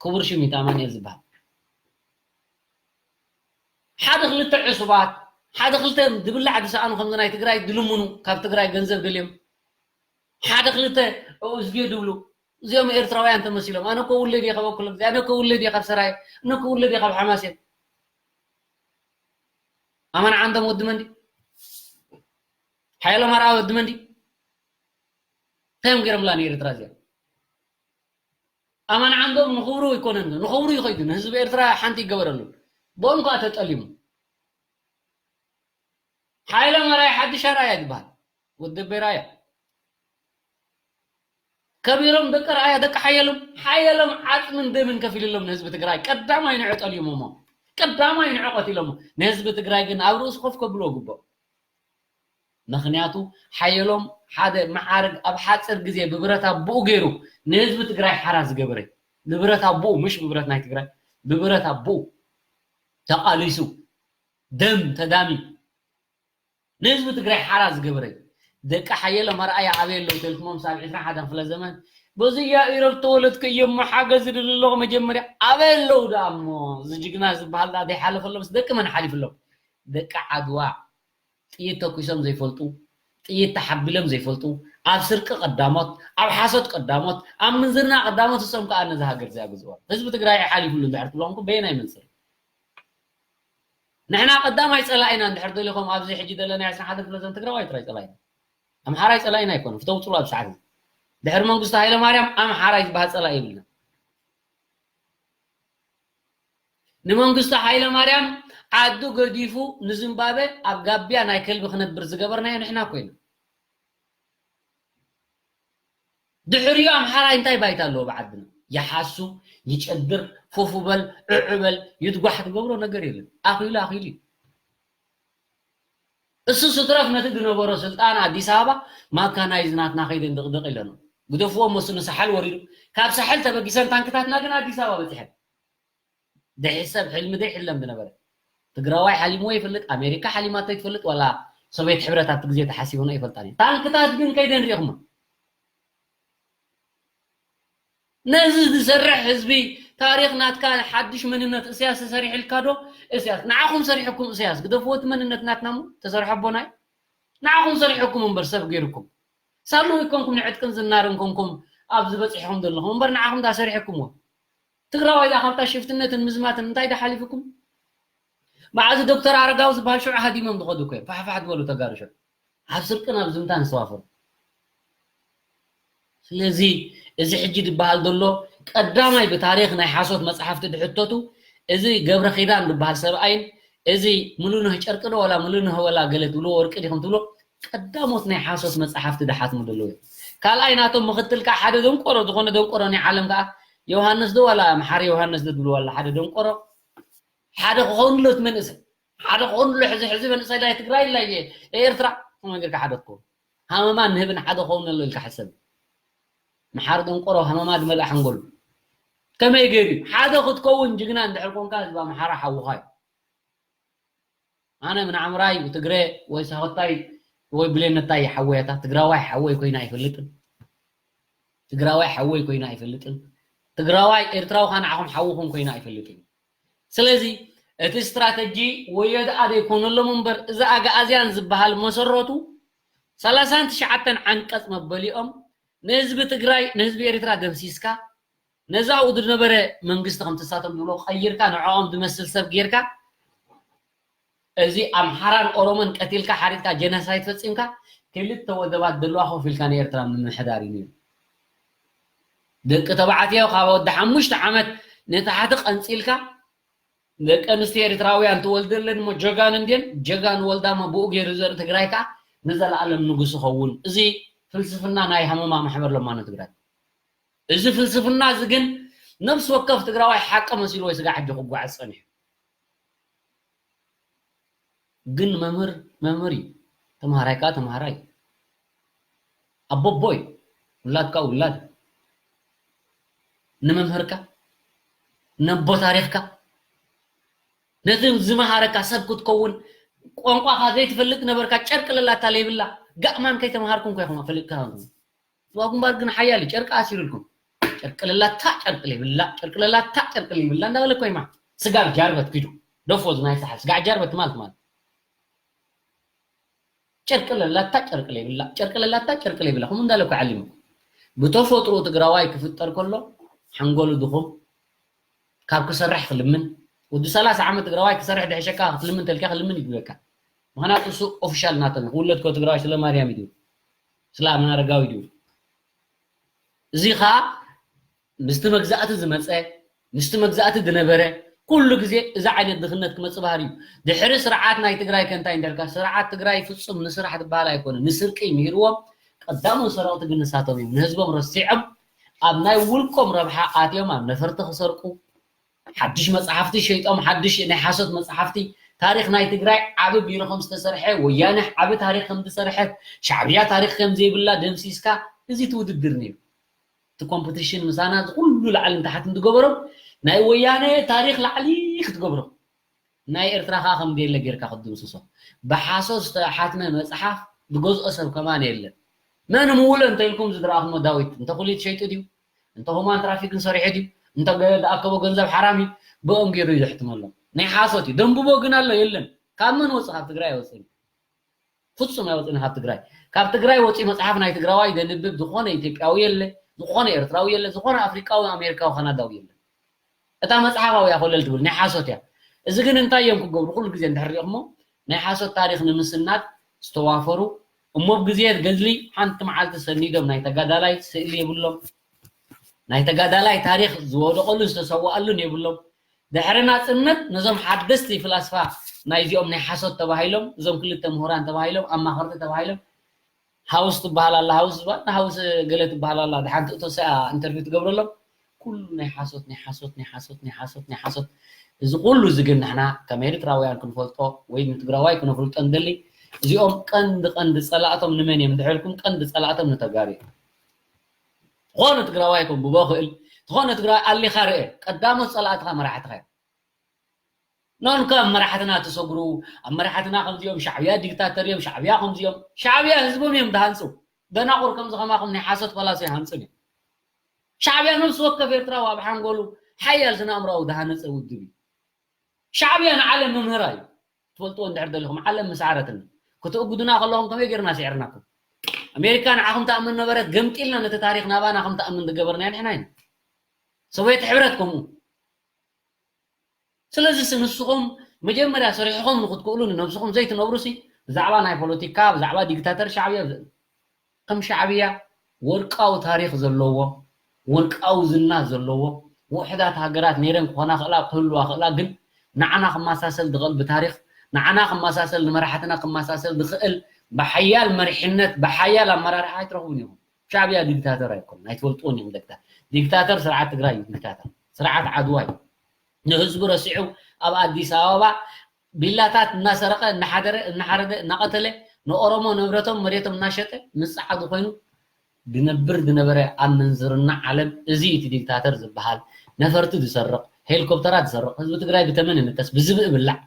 ክቡር ሽም እዩ እቲ ኣማንኤል ዝበሃል። ሓደ ክልተ ዕሱባት፣ ሓደ ክልተ ዝብላዕ ዝሰኣኑ ከምዚ ናይ ትግራይ ዝልምኑ፣ ካብ ትግራይ ገንዘብ ደልዮም፣ ሓደ ክልተ ኡዝጌ ዝብሉ፣ እዚኦም ኤርትራውያን ተመሲሎም። ኣነ እኮ ውለድ እየ ካብ ኣኩለ ግዜ፣ ኣነ እኮ ውለድ እየ ካብ ሰራየ፣ ኣነ እኮ ውለድ እየ ካብ ሓማሴን። ኣማን ዓንዶም ወዲ መንዲ፣ ሓየሎም ኣርኣያ ወዲ መንዲ፣ እንታይ እዮም ገይሮምላ ንኤርትራ እዚኣ? ኣማን ዓንዶም ንኽብሩ ኣይኮነን፣ ንኽብሩ ይኸይዱ፣ ንህዝቢ ኤርትራ ሓንቲ ይገበረሉ። ቦን ከኣ ተጠሊሙ። ሓይለ ማርያ ሓድሽ ኣርኣያ ዝበሃል ወዲ ኣቦይ ራያ። ከቢሮም ደቂ ኣርኣያ፣ ደቂ ሓየሎም፣ ሓየሎም ዓጽምን ደምን ከፊልሎም ንህዝቢ ትግራይ። ቀዳማይ ንዑ ጠሊሞሞ፣ ቀዳማይ ንዑ ቀቲሎሞ። ንህዝቢ ትግራይ ግን ኣብ ርእሱ ኮፍ ከብልዎ ግብኦም። ምኽንያቱ ሓየሎም ሓደ መዓርግ ኣብ ሓፂር ግዜ ብብረት ኣቦኡ ገይሩ ንህዝቢ ትግራይ ሓራ ዝገበረ፣ ብብረት ኣቦኡ፣ ምሽ ብብረት ናይ ትግራይ፣ ብብረት ኣቦኡ ተቓሊሱ፣ ደም ተዳሚ ንህዝቢ ትግራይ ሓራ ዝገበረ። ደቂ ሓየሎም ኣርኣያ ኣበይ ኣለዉ ተልኩሞም፣ ሳብ ዕስራን ሓደን ክፍለ ዘመን በዚ ያኢሮ ዝተወለድኩ እየ እሞ ሓገዝ ይደሊ ኣለኹ። መጀመርያ ኣበይ ኣለዉ ደኣ እሞ? እዚ ጅግና ዝበሃል ደኣ ዘይሓለፈሎምስ ደቂ መን ሓሊፍሎም? ደቂ ዓድዋ። ጥይት ተኩሶም ዘይፈልጡ፣ ጥይት ተሓቢሎም ዘይፈልጡ፣ ኣብ ስርቂ ቀዳሞት፣ ኣብ ሓሶት ቀዳሞት፣ ኣብ ምንዝርና ቀዳሞት፣ እሶም ከኣ ነዛ ሃገር እዚኣ ግዝእዋ። ህዝቢ ትግራይ ሓሊፉሉ እንድሕር ትብሎም እኮ በየናይ መንፅር? ንሕና ቀዳማይ ፀላኢና እንድሕር ደሊኹም ኣብዚ ሕጂ ዘለና ዕስራን ሓደን ክፍለ ዘመን ትግራዋይ ጥራይ ፀላኢና። ኣምሓራይ ፀላኢና ኣይኮነን። ፍተው ፅሉ ኣብ ሰዓት እዚ። ድሕሪ መንግስቱ ሃይለማርያም ኣምሓራይ ዝበሃል ፀላኢ የብልና። ንመንግስቱ ሃይለማርያም ዓዱ ገዲፉ ንዝምባበ ኣብ ጋቢያ ናይ ከልቢ ክነብር ዝገበርናዮ ንሕና ኮይና። ድሕሪኡ ኣምሓራይ እንታይ ባይታ ኣለዎ ብዓድና? ይሓሱ፣ ይጨድር፣ ፉፉ በል፣ ዕዑ በል፣ ይትጓሕ ትገብሮ ነገር የለን። ኣኺሉ ኣኺሉ እዩ። እሱ ስትረፍ ነቲ ዝነበሮ ስልጣን ኣዲስ ኣበባ ማካናይዝ ናትና ከይደን ድቕድቕ ኢለኖ። ግደፍዎ እሞ እሱ ንሳሕል ወሪዱ። ካብ ሳሕል ተበጊሰን ታንክታትና ግን ኣዲስ ኣበባ በፂሐን። ደይ ሰብ ሕልሚ ደይ ሕለም ዝነበረ። ትግራዋይ ሓሊምዎ ይፈልጥ፣ ኣሜሪካ ሓሊማቶ ይትፈልጥ፣ ዋላ ሶቪየት ሕብረት ኣብቲ ግዜ ተሓሲቡና ይፈልጣን እዩ። ታንክታት ግን ከይደን ሪእኹማ። ነዚ ዝሰርሕ ህዝቢ ታሪኽ ናትካ ሓድሽ መንነት እስያስ ተሰሪሑ ኢልካ ዶ? እስያስ ንዓኹም ሰሪሕኩም፣ እስያስ ግደፍዎ፣ እቲ መንነት ናትና እሞ ተሰርሐ ኣቦናይ ንዓኹም ሰሪሕኩም እምበር ሰብ ገይርኩም። ሳሉ ይኮንኩም ንዕጥቅን ዝናርን ኮንኩም ኣብዚ በፂሕኹም ዘለኹም እምበር ንዓኹም ዳ ሰሪሕኩምዎ። ትግራዋይ ዳ ካብታ ሽፍትነትን ምዝማትን እንታይ ዳ ሓሊፍኩም? መዓዚ ዶክተር ኣረጋዊ ዝበሃል ሽዑ ሃዲሞም ዝኸዱ እኮ እዮም። ፋሕፋሕ ዝበሉ ተጋሩ ሽዑ ኣብ ስርቅን ኣብ ዝምታን ዝተዋፈሩ። ስለዚ እዚ ሕጂ ዝበሃል ዘሎ ቀዳማይ ብታሪኽ ናይ ሓሶት መጽሓፍቲ ድሕተቱ እዚ ገብረ ኪዳን ዝበሃል ሰብኣይን እዚ ሙሉነህ ጨርቂ ዶ ዋላ ሙሉነህ ወላ ገለ ትብልዎ ወርቂ ዲኹም ትብሎ ቀዳሞት ናይ ሓሶት መጽሓፍቲ ድሓትሙ ዘለዉ እዮም። ካልኣይ ናቶም ምኽትል ከዓ ሓደ ደንቆሮ ዝኾነ ደንቆሮ ናይ ዓለም ከዓ ዮሃንስ ዶ ዋላ መሓሪ ዮሃንስ ዶ ትብልዎ ዋላ ሓደ ደንቆሮ ሓደ ክኸውን ኣሎ እቲ መንእሰይ ሓደ ክኾንሉ ሕዚ ሕዚ መንእሰይ ናይ ትግራይ ኢላ እየ ኤርትራ ከመይ ጌርካ ሓደ ትኸውን ሃመማ ንህብን ሓደ ክኸውን ኣሎ ኢልካ ሕሰብ መሓሪ ደንቆሮ ሃመማ ዝመልኣ ሓንጎሉ ከመይ ገይሩ ሓደ ክትከውን ጅግና እንድሕር ኮንካ ህዝቢ ኣምሓራ ሓውኻ እዩ ኣነ ምን ዓምራይ ትግረ ወይ ሳሆታይ ወይ ብሌነታይ ሓወያታ ትግራዋይ ሓወይ ኮይና ኣይፈልጥን ትግራዋይ ሓወይ ኮይና ኣይፈልጥን ትግራዋይ ኤርትራዊ ካ ንዓኹም ሓውኹም ኮይኑ ኣይፈልጥን እዩ። ስለዚ እቲ ስትራተጂ ወዮ ደኣ ዘይኮነሎም እምበር፣ እዚ ኣግኣዝያን ዝበሃል መሰረቱ ሰላሳን ትሽዓተን ዓንቀጽ መበሊኦም ንህዝቢ ትግራይ፣ ንህዝቢ ኤርትራ ደምሲስካ፣ ነዚ ኣብኡ ዝነበረ መንግስቲ ከም ትሳቶም ዝብሎ ቀይርካ፣ ንዕኦም ዝመስል ሰብ ጌርካ፣ እዚ ኣምሓራን ኦሮሞን ቀቲልካ፣ ሓሪድካ፣ ጀነሳይድ ፈጺምካ፣ ክልተ ወደባት ዘለዋ ኮፍ ኢልካ ንኤርትራ ምምሕዳር እዩ ነይሩ። ደቂ ተባዕትዮ ካብ ወዲ ሓሙሽተ ዓመት ንታሕቲ ቀንጺልካ፣ ደቂ ኣንስትዮ ኤርትራውያን ትወልደለን እሞ ጀጋኑ እንድየን፣ ጀጋኑ ወልዳ እሞ ብኡ ገይሩ ዘርኢ ትግራይ ከኣ ንዘለኣለም ንጉስ ይኸውን። እዚ ፍልስፍና ናይ ሃመማ ማሕበር ለማኖ ትግራይ። እዚ ፍልስፍና እዚ ግን ነፍሲ ወከፍ ትግራዋይ ሓቂ መሲልዎ ስጋዕ ሕጂ ክጓዓዝ ጸኒሑ። ግን መምህር መምህር እዩ፣ ተምሃራይ ከኣ ተምሃራይ እዩ። ኣቦቦይ ውላድካ ውላድ ንመምህርካ ነቦ ታሪኽካ ነቲ ዝመሃረካ ሰብ ክትከውን ቋንቋኻ ዘይትፈልጥ ነበርካ። ጨርቂ ለላታ ለይብላ ጋእማን ከይተምሃርኩም እኮ ኢኹም ፈሊጥካ። ጽዋ ግንባር ግን ሓያል እዩ። ጨርቂ ኣሲሩልኩም። ጨርቂ ለላታ ጨርቂ ለይብላ፣ ጨርቂ ለላታ ጨርቂ ለይብላ እንዳበለ እኮ ይማ ስጋብ ጃርበት ኪዱ። ደፎ ዝናይ ሰሓል ስጋዕ ጃርበት ማለት ማለት። ጨርቂ ለላታ ጨርቂ ለይብላ፣ ጨርቂ ለላታ ጨርቂ ለይብላ። ከምኡ እንዳለ እኮ ዓሊሙ። ብተፈጥሮ ትግራዋይ ክፍጠር ከሎ ሓንጎሉ ድኹም፣ ካብ ክሰርሕ ክልምን። ወዲ ሰላሳ ዓመት ትግራዋይ ክሰርሕ ድሕሸካ ክትልምን ተልካ ክልምን ይግበካ። ምኽንያቱ እሱ ኦፊሻል ናቶም እዩ። ክውለድ ከ ትግራዋይ ስለ ማርያም እዩ። ስለ ኣመናረጋዊ ድዩ? እዚ ኸኣ ምስቲ መግዛእቲ ዝመጸ፣ ምስቲ መግዛእቲ ዝነበረ፣ ኩሉ ግዜ እዚ ዓይነት ድኽነት ክመጽእ ባህሪ እዩ። ድሕሪ ስርዓት ናይ ትግራይ ከ እንታይ እንዳልካ፣ ስርዓት ትግራይ ፍጹም ንስራሕ ዝበሃል ኣይኮነን፣ ንስርቂ ምሂርዎም። ቀዳሞት ሰረቕቲ ግን ንሳቶም እዮም። ንህዝቦም ረሲዖም ኣብ ናይ ውልቆም ረብሓ ኣትዮም ኣብ ነፈርቲ ክሰርቁ፣ ሓድሽ መጽሓፍቲ ሸይጦም፣ ሓድሽ ናይ ሓሶት መጽሓፍቲ፣ ታሪኽ ናይ ትግራይ ዓቢ ቢሮ ከም ዝተሰርሐ፣ ወያነ ዓቢ ታሪኽ ከም ዝሰርሐት፣ ሻዕብያ ታሪኽ ከም ዘይብላ ደምሲስካ፣ እዚ እቲ ውድድር ነይሩ። እቲ ኮምፒቲሽን ምሳና እዚ ኩሉ ላዕልን ታሕትን ዝገበሮም ናይ ወያነ ታሪኽ ላዕሊ ክትገብሮ፣ ናይ ኤርትራ ከኣ ከም ዘየለ ጌርካ ክትድምስሶ። ብሓሶት ዝተሓትመ መጽሓፍ ዝገዝኦ ሰብ ከማን የለን። መን ምውሎ እንተ ኢልኩም ዝድረኣኹሞ ዳዊት እንተ ኩሊት ሸይጡ ድዩ? እንተ ሁማን ትራፊክን ሰሪሑ ድዩ? እንተ ገ-፣ ዝኣከቦ ገንዘብ ሓራም እዩ። ብኦም ገይሩ እዩ ዘሕትመሎም። ናይ ሓሶት እዩ። ደንብቦ ግን ኣሎ የለን። ካብ መን ወጽእ? ካብ ትግራይ ኣይወጽእን። ፍጹም ኣይወጽእን ካብ ትግራይ። ካብ ትግራይ ወጺኡ መጽሓፍ ናይ ትግራዋይ ዘንብብ ዝኾነ ኢትዮጵያዊ የለ፣ ዝኾነ ኤርትራዊ የለ፣ ዝኾነ ኣፍሪቃዊ፣ ኣሜሪካዊ፣ ካናዳዊ የለ። እታ መጽሓፍ ኣብያ ኮለል ትብል ናይ ሓሶት እያ። እዚ ግን እንታይ እዮም ክገብሩ? ኩሉ ግዜ እንድሕር ሪኢኹሞ ናይ ሓሶት ታሪኽ ንምስናድ ዝተዋፈሩ እሞ ብግዜ ገድሊ ሓንቲ መዓልቲ ሰኒዶም ናይ ተጋዳላይ ስእሊ የብሎም። ናይ ተጋዳላይ ታሪኽ ዝወደቐሉን ዝተሰዋኣሉን የብሎም። ድሕሪ ናጽነት ነዞም ሓደስቲ ፍላስፋ ናይዚኦም ናይ ሓሶት ተባሂሎም፣ እዞም ክልተ ምሁራን ተባሂሎም፣ ኣማኸርቲ ተባሂሎም፣ ሃውስ ትበሃል ኣላ፣ ሃውስ ዝበሃል፣ ሃውስ ገለ ትበሃል ኣላ። ድሓን ትእቶ ሰኣ ኢንተርቪው ትገብረሎም። ኩሉ ናይ ሓሶት፣ ናይ ሓሶት፣ ናይ ሓሶት፣ ናይ ሓሶት፣ ናይ ሓሶት። እዚ ኩሉ እዚ ግን ንሕና ከም ኤርትራውያን ክንፈልጦ ወይ ንትግራዋይ ክነፍልጦ ንደሊ። እዚኦም ቀንዲ፣ ቀንዲ ጸላእቶም ንመን እዮም እንድሕር ኢልኩም፣ ቀንዲ ጸላእቶም ንተጋሩ እዮም። ዝኾነ ትግራዋይ ከንብቦ ክእል፣ ዝኾነ ትግራዋይ ኣሊኻ ርአ። ቀዳሞት ጸላእትኻ መራሕትኻ እዮም። ኖንከ ኣብ መራሕትና ትሰግሩ፣ ኣብ መራሕትና ከምዚኦም ሻዕብያ ዲክታተር እዮም፣ ሻዕብያ ከምዚኦም። ሻዕብያ ህዝቦም እዮም ድሃንጹ። ደናቑር ከምዚ ከማኹም ናይ ሓሶት ፈላሶ ይሃንጹን እዮም። ሻዕብያ ነፍሲ ወከፍ ኤርትራዊ ኣብ ሓንጎሉ ሓያል ስነ ኣእምሮኣዊ ዝሃነጸ ውድብ እዩ። ሻዕብያ ንዓለም መምህራ እዩ። ትፈልጥዎ እንድሕር ደሊኹም፣ ዓለም ምስ ዓረትና፣ ክትእጉዱና ከለኹም ከመይ ጌርና ስዒርናኩም? ኣሜሪካ ንዓኹም ትኣምን ነበረት፣ ገምጢልና ነቲ ታሪኽ ናባና ከም ትኣምን ዝገበርናያ ንሕና ኢና። ሶቭየት ሕብረት ከምኡ። ስለዚ ሲ ንስኹም መጀመርያ ሰሪሕኹም ንክትክእሉ ንነብስኹም ዘይትነብሩ ሲ ብዛዕባ ናይ ፖለቲካ፣ ብዛዕባ ዲክታተር ሻዕብያ፣ ከም ሻዕብያ ወርቃዊ ታሪኽ ዘለዎ፣ ወርቃዊ ዝና ዘለዎ፣ ውሑዳት ሃገራት ነይረን ክኾና ክእላ፣ ክህልዋ ክእላ፣ ግን ንዓና ክመሳሰል ዝኽእል ብታሪኽ፣ ንዓና ክመሳሰል፣ ንመራሕትና ክመሳሰል ዝኽእል ብሓያል መሪሕነት፣ ብሓያል ኣመራርሓ ኣይትረኽቡን ኢኹም። ሻዕብያ ዲክታተር ኣይኮነን፣ ኣይትፈልጥዎን ኢኹም። ዲክታ-፣ ዲክታተር ስርዓት ትግራይ እዩ፣ ዲክታተር ስርዓት ዓድዋ እዩ። ንህዝቡ ረሲዑ ኣብ ኣዲስ ኣበባ ቢላታት እናሰረቐ፣ እናሓደረ፣ እናሓረደ፣ እናቐተለ፣ ንኦሮሞ ንብረቶም መሬቶም እናሸጠ ምስ ጸዓዱ ኮይኑ ዝነብር ዝነበረ ኣብ ምንዝርና ዓለም እዚ እቲ ዲክታተር ዝበሃል ነፈርቲ ዝሰርቕ፣ ሄሊኮፕተራት ዝሰርቕ፣ ህዝቢ ትግራይ ብተመን ይንከስ፣ ብዝብኢ ብላዕ።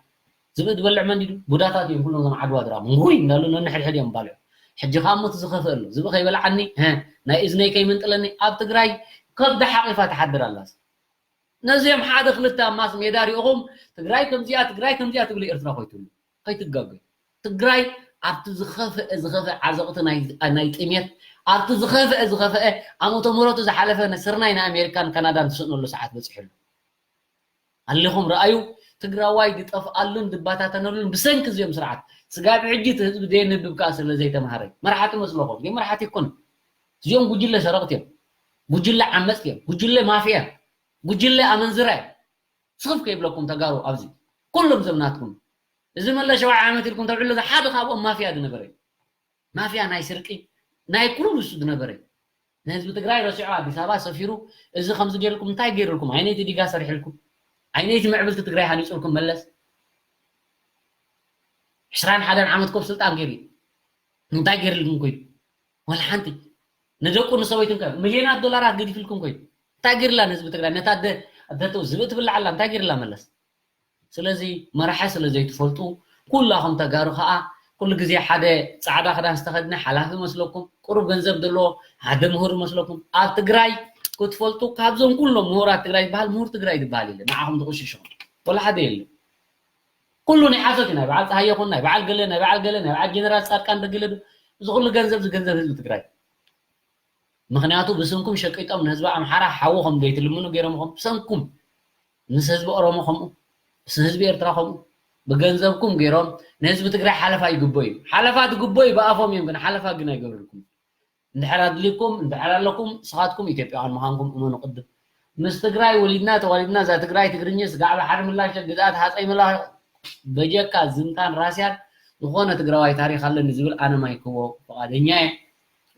ዝብኢ ዝበልዕ መን ድዩ? ቡዳታት እዮም ኩሎም እዞም ዓድዋ ድራማ። ውይ እንዳሉ ነንሕድሕድ እዮም ባልዑ። ሕጂ ከዓ ሞት ዝኸፍእ ኣሎ። ዝብኢ ከይበልዓኒ፣ ሀ፣ ናይ እዝነይ ከይምንጥለኒ። ኣብ ትግራይ ከብዳ ሓቂፋ ትሓድር ኣላስ። ነዚኦም ሓደ ክልተ ኣብ ማስ ሜዳ ሪእኹም ትግራይ ከምዚኣ ትግራይ ከምዚኣ ትብሉ ኤርትራ ኮይትብሉ ከይትጋገዩ። ትግራይ ኣብቲ ዝኸፍአ ዝኸፍአ ዓዘቕቲ ናይ ናይ ጥሜት ኣብቲ ዝኸፍአ ዝኸፍአ ዓመተ ምህረቱ ዝሓለፈ ስርናይ ናይ ኣሜሪካን ካናዳን ትስእነሉ ሰዓት በፂሑ ኣሎ። ኣሊኹም ረኣዩ። ትግራዋይ ዝጠፍኣሉን ዝባታተነሉን ብሰንኪ እዚኦም ስርዓት ስጋብ ሕጂ እቲ ህዝቢ ዘየንብብ ከዓ ስለ ዘይተምሃረ መራሕቲ መስለኹም ግን መራሕቲ ይኮኑ። እዚኦም ጉጅለ ሰረቕቲ እዮም። ጉጅለ ዓመፅቲ እዮም። ጉጅለ ማፍያ እዮም። ጉጅለ ኣመንዝራ እዮም። ስኽፍ ከይብለኩም ተጋሩ ኣብዚ ኩሎም ዘምናትኩም እዚ መለ ሸውዓይ ዓመት ኢልኩም ተብዕሎ ሓደ ካብኦም ማፍያ ዝነበረ እዩ። ማፍያ ናይ ስርቂ ናይ ኩሉ እሱ ዝነበረ እዩ። ንህዝቢ ትግራይ ረሲዑ ኣዲስ ኣበባ ሰፊሩ እዚ ከምዚ ገይርልኩም እንታይ ገይርልኩም? ዓይነይቲ ዲጋ ሰሪሕልኩም? ዓይነይቲ ምዕብልቲ ትግራይ ሃኒፁልኩም መለስ? ዕስራን ሓደን ዓመት ኮብ ስልጣን ገይሩ እዩ። እንታይ ገይርልኩም ኮይኑ? ወላ ሓንቲ ንደቁ ንሰበይቱን ከ ሚልዮናት ዶላራት ገዲፍልኩም ኮይኑ እንታይ ገይርላ ንህዝቢ ትግራይ ነታ ኣደ ኣደተው ዝብእ ትብላዓላ እንታይ ገይርላ መለስ? ስለዚ መራሒ ስለ ዘይትፈልጡ ኩላኹም ተጋሩ ከዓ ኩሉ ግዜ ሓደ ፃዕዳ ክዳን ዝተኸድነ ሓላፊ መስለኩም ቁሩብ ገንዘብ ዘለዎ ሓደ ምሁር መስለኩም ኣብ ትግራይ ክትፈልጡ ካብዞም ኩሎም ምሁራት ትግራይ ዝበሃል ምሁር ትግራይ ዝበሃል የለ ንዓኹም ዝቕሽሽኹም ወላ ሓደ የለ ኩሉ ናይ ሓሶት እዩ ናይ በዓል ፀሃየ ኹን ናይ በዓል ገለ ናይ በዓል ገለ ናይ በዓል ጀነራል ፃድቃን ደገለ እዚ ኩሉ ገንዘብ ዝገንዘብ ህዝቢ ትግራይ ምኽንያቱ ብስንኩም ሸቂጦም ንህዝቢ ኣምሓራ ሓዊ ከም ዘይትልምኑ ገይሮምኹም ብሰንኩም ምስ ህዝቢ ኦሮሞ ከምኡ ምስ ህዝቢ ኤርትራ ከምኡ ብገንዘብኩም ገይሮም ንህዝቢ ትግራይ ሓለፋ ይግቦ እዩ ሓለፋ ትግቦ እዩ ብኣፎም እዮም ግን ሓለፋ ግን ኣይገብርልኩም እንድሕር ኣድልኩም እንድሕር ኣለኩም ስኻትኩም ኢትዮጵያውያን ምዃንኩም እመኑ ቅድም ምስ ትግራይ ወሊድና ተዋሊድና እዛ ትግራይ ትግርኛ ስጋዕ ባሕሪ ምላሽ ግዝኣት ሃፀይ መላ በጀካ ዝንታን ራስያን ዝኾነ ትግራዋይ ታሪክ ኣለኒ ዝብል ኣነ ማይክዎ ፍቓደኛ እየ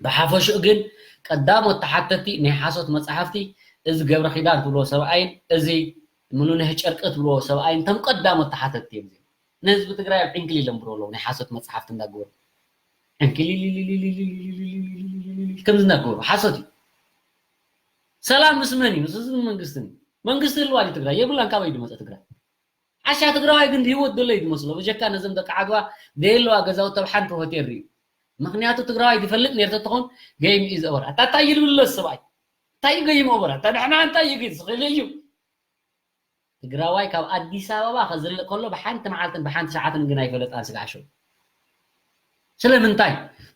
ብሓፈሽኡ ግን ቀዳሞት ተሓተቲ ናይ ሓሶት መፅሓፍቲ እዚ ገብረ ኪዳን ትብልዎ ሰብኣይን እዚ ምሉነህ ጨርቂ ትብልዎ ሰብኣይን እቶም ቀዳሞት ተሓተቲ እዮም እዚኦም ንህዝቢ ትግራይ ኣብ ዕንክሊል የንብሩ ኣለዉ ናይ ሓሶት መፅሓፍቲ እንዳገበሩ ዕንክሊል ከምዚ እንዳገበሩ ሓሶት እዩ ሰላም ምስ መን እዩ ምስ ህዝብን መንግስትን እዩ መንግስቲ ህልዋ ድዩ ትግራይ የብላን ካበይ ድመፀ ትግራይ ዓሻ ትግራዋይ ግን ብህይወት ዘሎ እዩ ዝመስሎ ብጀካ ነዞም ደቂ ዓድዋ ዘየለዋ ገዛውቲ ኣብ ሓንቲ ሆቴል ርዩ ምክንያቱ ትግራዋይ ዝፈልጥ ነርተ ትኾን game is over ኣታ እንታይ ይልብሎ ሰብኣይ እንታይ game over ኣታ ንሕና እንታይ እዩ ግን ዝኽእል እዩ ትግራዋይ ካብ ኣዲስ ኣበባ ከዝልእ ከሎ ብሓንቲ መዓልትን ብሓንቲ ሰዓትን ግን ኣይፈለጣን ስጋዕ ሸው ስለምንታይ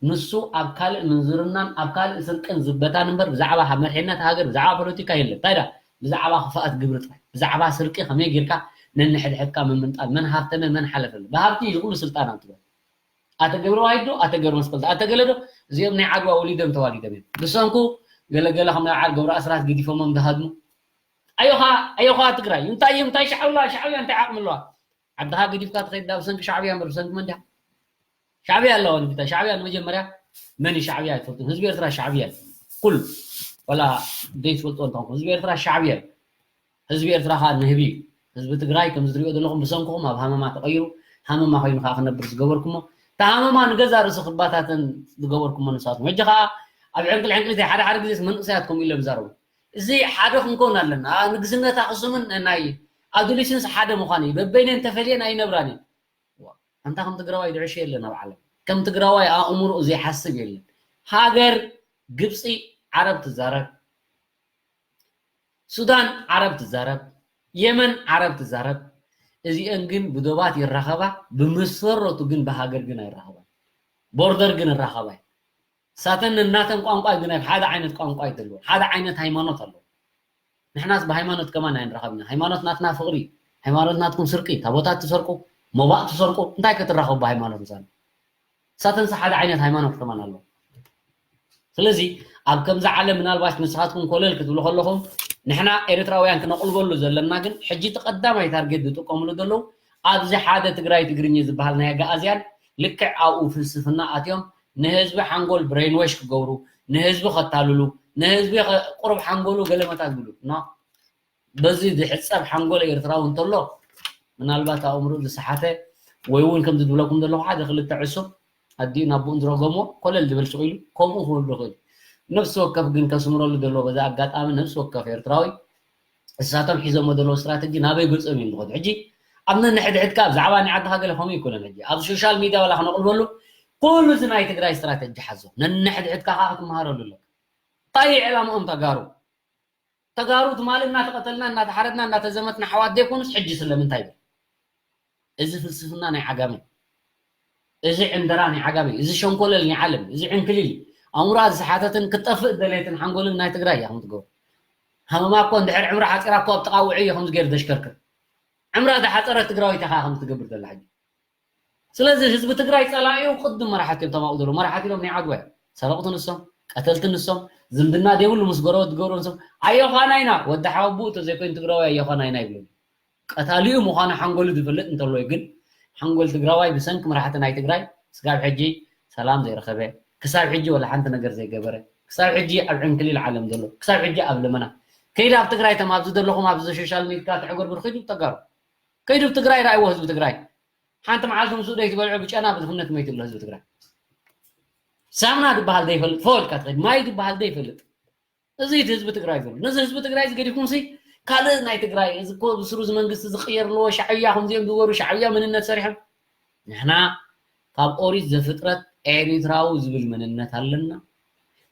ንሱ ኣብ ካልእ ምንዝርናን ኣብ ካልእ ስርቅን ዝበታን እምበር ብዛዕባ መርሒነት ሃገር ብዛዕባ ፖለቲካ የለን እንታይ ዳ ብዛዕባ ክፍኣት ግብሪ ጥራይ ብዛዕባ ስርቂ ከመይ ጌርካ ነንሕድሕድካ ምምንጣል መን ሃብተመ መን ሓለፈለ ብሃብቲ እዩ ዝኩሉ ስልጣን ኣብ ትግራይ ኣተ ገብረ ዋሂድ ዶ ኣተ ገብረ መስቀል ኣተ ገለ ዶ እዚኦም ናይ ዓድዋ ወሊዶም ተዋሊዶም እዮም ብሰንኩ ገለገለ ከም ናይ ዓድ ገብረ ኣስራት ገዲፎሞም ዝሃድሙ ኣዮኻ ኣዮኻ ትግራይ እንታይ እዮም እንታይ ሻዕብያ ሻዕብያ እንታይ ዓቕሚ ኣለዋ ዓድኻ ገዲፍካ ትኸይድ ዳ ብሰንኪ ሻዕብያ እምበር ብሰንኪ መን ድያ ሻዕብያ ኣለዋ ንግታ ሻዕብያ ንመጀመርያ መን ሻዕብያ ኣይትፈልጡ ህዝቢ ኤርትራ ሻዕብያ ኩል ወላ ዘይትፈልጡ እንተኾንኩም ህዝቢ ኤርትራ ሻዕብያ ህዝቢ ኤርትራ ከዓ ንህቢ ህዝቢ ትግራይ ከም ዝሪኦ ዘለኹም ብሰንክኹም ኣብ ሃመማ ተቐይሩ ሃመማ ኮይኑ ከዓ ክነብር ዝገበርኩሞ እቲ ሃመማ ንገዛ ርእሲ ክባታተን ዝገበርኩሞ ንሳትኩም ሕጂ ከዓ ኣብ ዕንቅል ዕንቅሊተይ ሓደ ሓደ ግዜ መንእሰያት ከምኡ ኢሎም ይዛረቡ እዚ ሓደ ክንከውን ኣለና ንግስነት ኣክሱምን ናይ ኣዱሊስንስ ሓደ ምዃን እዩ በበይነን ተፈልየን ኣይነብራን እዩ ኣንታ ከም ትግራዋይ ዝዕሾ የለን ኣብ ዓለም ከም ትግራዋይ ኣእምሮኡ ዘይሓስብ የለን ሃገር ግብፂ ዓረብ ትዛረብ ሱዳን ዓረብ ትዛረብ የመን ዓረብ ትዛረብ እዚአን ግን ብዶባት ይራኸባ ብመሰረቱ ግን ብሃገር ግን ኣይራኸባን ቦርደር ግን ይራኸባ ሳተን እናተን ቋንቋ ግን ሓደ ዓይነት ቋንቋ ይደልዎ ሓደ ዓይነት ሃይማኖት ኣለዎ ንሕናስ ብሃይማኖት ከማን ኣይንራኸብና ሃይማኖት ናትና ፍቕሪ ሃይማኖት ናትኩም ስርቂ ታቦታት ትሰርቁ ሞባእ ትሰርቁ እንታይ ክትራኸቡ ብሃይማኖት ምሳና ሳተንስ ሓደ ዓይነት ሃይማኖት ከማን ኣሎ ስለዚ ኣብ ከምዚ ዓለም ምናልባት ንስኻትኩም ኮለል ክትብሉ ከለኹም ንሕና ኤርትራውያን ክነቕልበሉ ዘለና ግን ሕጂ እቲ ቀዳማይ ታርጌት ዝጥቀምሉ ዘለዉ ኣብዚ ሓደ ትግራይ ትግርኛ ዝበሃል ናይ ኣጋኣዝያን ልክዕ ኣብኡ ፍልስፍና ኣትዮም ንህዝቢ ሓንጎል ብሬንወሽ ክገብሩ ንህዝቢ ከታልሉ ንህዝቢ ቁሩብ ሓንጎሉ ገለመታ ዝብሉ በዚ ዝሕፀብ ሓንጎል ኤርትራዊ እንተሎ ምናልባት ኣእምሩ ዝሰሓተ ወይ እውን ከምዚ ዝብለኩም ዘለኹ ሓደ ክልተ ዕሱብ ኣዲኡ ናብኡን ዝረገሞ ኮለል ዝብል ስቕ ኢሉ ከምኡ ክብል ዝኽእል ነፍሲ ወከፍ ግን ከስምረሉ ዘለዎ በዚ ኣጋጣሚ ነፍሲ ወከፍ ኤርትራዊ እሳቶም ሒዞሞ ዘለዉ ስትራተጂ ናበይ ገጾም እዮም ዝኸዱ ሕጂ ኣብ ነንሕድሕድካ ብዛዕባ ናይ ዓድኻ ገለ ከምኡ ይኮነን ሕጂ ኣብ ሶሻል ሚድያ ዋላ ክነቕልበሉ ኩሉ እዚ ናይ ትግራይ ስትራተጂ ሓዞ ነንሕድሕድካ ከዓ ክትመሃረሉ ኣለካ እንታይ እዩ ዕላምኦም ተጋሩ ተጋሩ ትማሊ እናተቐተልና እናተሓረድና እናተዘመትና ኣሕዋት ዘይኮኑስ ሕጂ ስለምንታይ ይብል? እዚ ፍልስፍና ናይ ዓጋመ፣ እዚ ዕንደራ ናይ ዓጋመ፣ እዚ ሸንኮለል ናይ ዓለም፣ እዚ ዕንክሊል ኣእምሮኣ ዝሰሓተትን ክትጠፍእ ደለየትን ሓንጎልን ናይ ትግራይ እያ ከም ትገብሮ። ሃመማ እኮ እንድሕር ዕምራ ሓፂራ እኮ ኣብ ጥቓ ውዑይ እየ ከምዚ ገይሩ ዘሽከርክር። ዕምራ ዝሓፀረት ትግራወይቲ ኢኻ ከም ትገብር ዘላ ሕጂ። ስለዚ ህዝቢ ትግራይ ፀላኢኡ ቅድም መራሕቲ እዮም ተማቑ ዘለዉ። መራሕቲ ኢሎም ናይ ዓድዋ እዮም። ሰረቕቲ ንሶም፣ ቀተልቲ ንሶም፣ ዝምድና ዘይብሉ ምስ ጎረበት ዝገብሩ ንሶም። ኣዮኻና ኢና፣ ወዲ ሓወቡኡ ተዘይኮይኑ ትግራዋይ ኣዮኻና ኢና ይብሉ። ቀታሊኡ ምዃኑ ሓንጎሉ ዝፈልጥ እንተሎ እዩ። ግን ሓንጎል ትግራዋይ ብሰንኪ መራሕቲ ናይ ትግራይ ስጋብ ሕጂ ሰላም ዘይረኸበ፣ ክሳብ ሕጂ ወላ ሓንቲ ነገር ዘይገበረ፣ ክሳብ ሕጂ ኣብ ዕንክሊል ዓለም ዘሎ፣ ክሳብ ሕጂ ኣብ ለመና። ከይዲ ኣብ ትግራይ ተም ኣብዚ ዘለኹም ኣብዚ ሶሻል ሚድያ ተዕገርግር ከይዱ ተጋሩ። ከይዱ ትግራይ ራእይዎ ህዝቢ ትግራይ። ሓንቲ መዓልቲ ምስኡ ደይትበልዑ ብጨና ብድኽነት መይቱ ኣሎ ህዝቢ ትግራይ። ሳምና ዝበሃል ዘይፈልጥ፣ ፎልካ ትኸይድ፣ ማይ ዝበሃል ዘይፈልጥ። እዚ እቲ ህዝቢ ትግራይ ዘሎ። ነዚ ህዝቢ ትግራይ እዚ ገዲፍኩም ሲ ካልእ ናይ ትግራይ፣ እዚ እኮ ብስሩ እዚ መንግስቲ ዝቕየር ኣለዎ፣ ሻዕብያ ከምዚኦም ዝበሩ፣ ሻዕብያ መንነት ሰሪሖም። ንሕና ካብ ኦሪት ዘፍጥረት ኤሪትራዊ ዝብል መንነት ኣለና።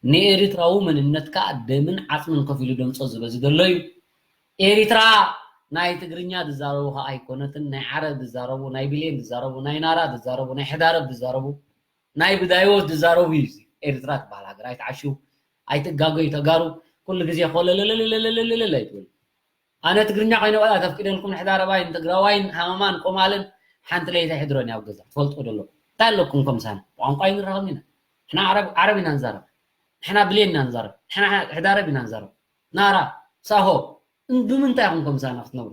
ንኤሪትራዊ መንነት ከዓ ደምን ዓፅምን ከፊሉ ደምፆ ዝበዚ ዘሎ እዩ። ኤሪትራ ናይ ትግርኛ ዝዛረቡ ከዓ ኣይኮነትን፣ ናይ ዓረብ ዝዛረቡ፣ ናይ ብሌን ዝዛረቡ፣ ናይ ናራ ዝዛረቡ፣ ናይ ሕዳረብ ዝዛረቡ፣ ናይ ብዳይዎ ዝዛረቡ እዩ። እዚ ኤሪትራ ትበሃል ሃገር ኣይትዓሽው፣ ኣይትጋገዩ ተጋሩ። ኩሉ ግዜ ኮለለለለለለለለ ኣይትበሉ። ኣነ ትግርኛ ኮይነ ቆልዓ ተፍቅደልኩም ንሕዳረባይን ትግራዋይን ሃመማን ቆማልን ሓንቲ ለይቲ ኣይሕድሮን ኣብ ገዛ ትፈልጦ ደሎ እንታይ ኣለኩም ከምሳና ቋንቋ ይንራኸብ ኢና። ንሕና ዓረብ ዓረብ ኢና ንዛረብ፣ ንሕና ብሌን ኢና ንዛረብ፣ ንሕና ሕዳረብ ኢና ንዛረብ። ናራ ሳሆ እን- ብምንታይ ኢኹም ከምሳና ክትነብሩ?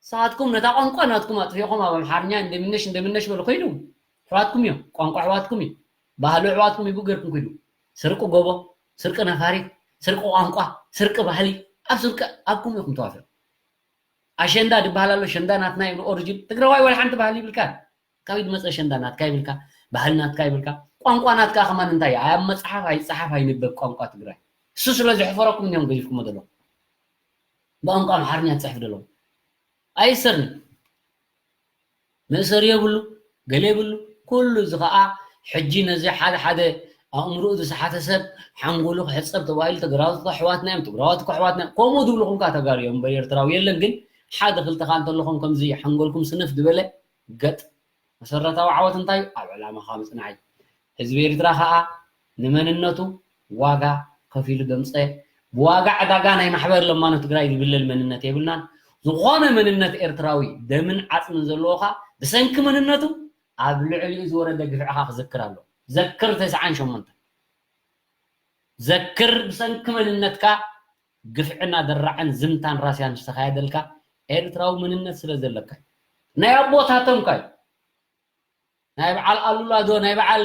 ንስኻትኩም ነታ ቋንቋ ናትኩም ኣጥፊእኹም ኣብ ኣምሓርኛ እንደምነሽ እንደምነሽ በሉ ከይዱ። ኣሕዋትኩም እዮም፣ ቋንቋ ኣሕዋትኩም እዩ፣ ባህሉ ኣሕዋትኩም እዩ ገርኩም ከይዱ። ስርቂ ጎቦ፣ ስርቂ ነፋሪት፣ ስርቂ ቋንቋ፣ ስርቂ ባህሊ ኣብ ስርቂ ኣብኩም ኢኹም ተዋፊሩ። ኣሸንዳ ዝበሃል ኣሎ፣ ሸንዳ ናትና እዩ ኦሪጂን። ትግራዋይ ዋላ ሓንቲ ባህሊ ይብልካ። ካበይ ዝመፀ ኣሸንዳ ናትካ ይብልካ፣ ባህሊ ናትካ ይብልካ፣ ቋንቋ ናትካ ከማን እንታይ እዩ? ኣብ መፅሓፍ ኣይፀሓፍ ኣይንበብ ቋንቋ ትግራይ። እሱ ስለ ዘሕፈረኩም እዮም ገዲፍኩሞ ዘለኹም። ብቋንቋ ኣምሓርኛ ትፅሕፍ ዘለኹም። ኣይሰርኒ። መእሰሪ የብሉ፣ ገለ የብሉ። ኩሉ እዚ ኸዓ ሕጂ ነዚ ሓደ ሓደ ኣእምሮኡ ዝሰሓተ ሰብ ሓንጎሉ ክሕፀብ ተባሂሉ ትግራዎት እኮ ኣሕዋትና እዮም፣ ትግራዎት እኮ ኣሕዋትና እዮም። ከምኡ ዝብልኹም ከዓ ተጋሩ እዮም እምበር ኤርትራዊ የለን። ግን ሓደ ክልተ ከዓ እንተለኹም ከምዚ ሓንጎልኩም ስንፍ ዝበለ ገጥ መሰረታዊ ዓወት እንታይ እዩ? ኣብ ዕላማኻ ምጽናዕ እዩ። ህዝቢ ኤርትራ ኸኣ ንመንነቱ ዋጋ ከፊሉ ዘምጸ፣ ብዋጋ ዕዳጋ ናይ ማሕበር ለማኖ ትግራይ ዝብለል መንነት የብልናን። ዝኾነ መንነት ኤርትራዊ ደምን ዓጽምን ዘለዎ ኸኣ ብሰንኪ መንነቱ ኣብ ልዕሊኡ ዝወረደ ግፍዕኻ ክዝክር ኣሎ። ዘክር ተስዓን ሸሞንተን። ዘክር ብሰንኪ መንነትካ ግፍዕና ደራዕን ዝምታን ራስያን ዝተኻየደልካ ኤርትራዊ መንነት ስለ ዘለካ እዩ። ናይ ኣቦታቶም ካዩ ናይ በዓል ኣሉላ ዶ ናይ በዓል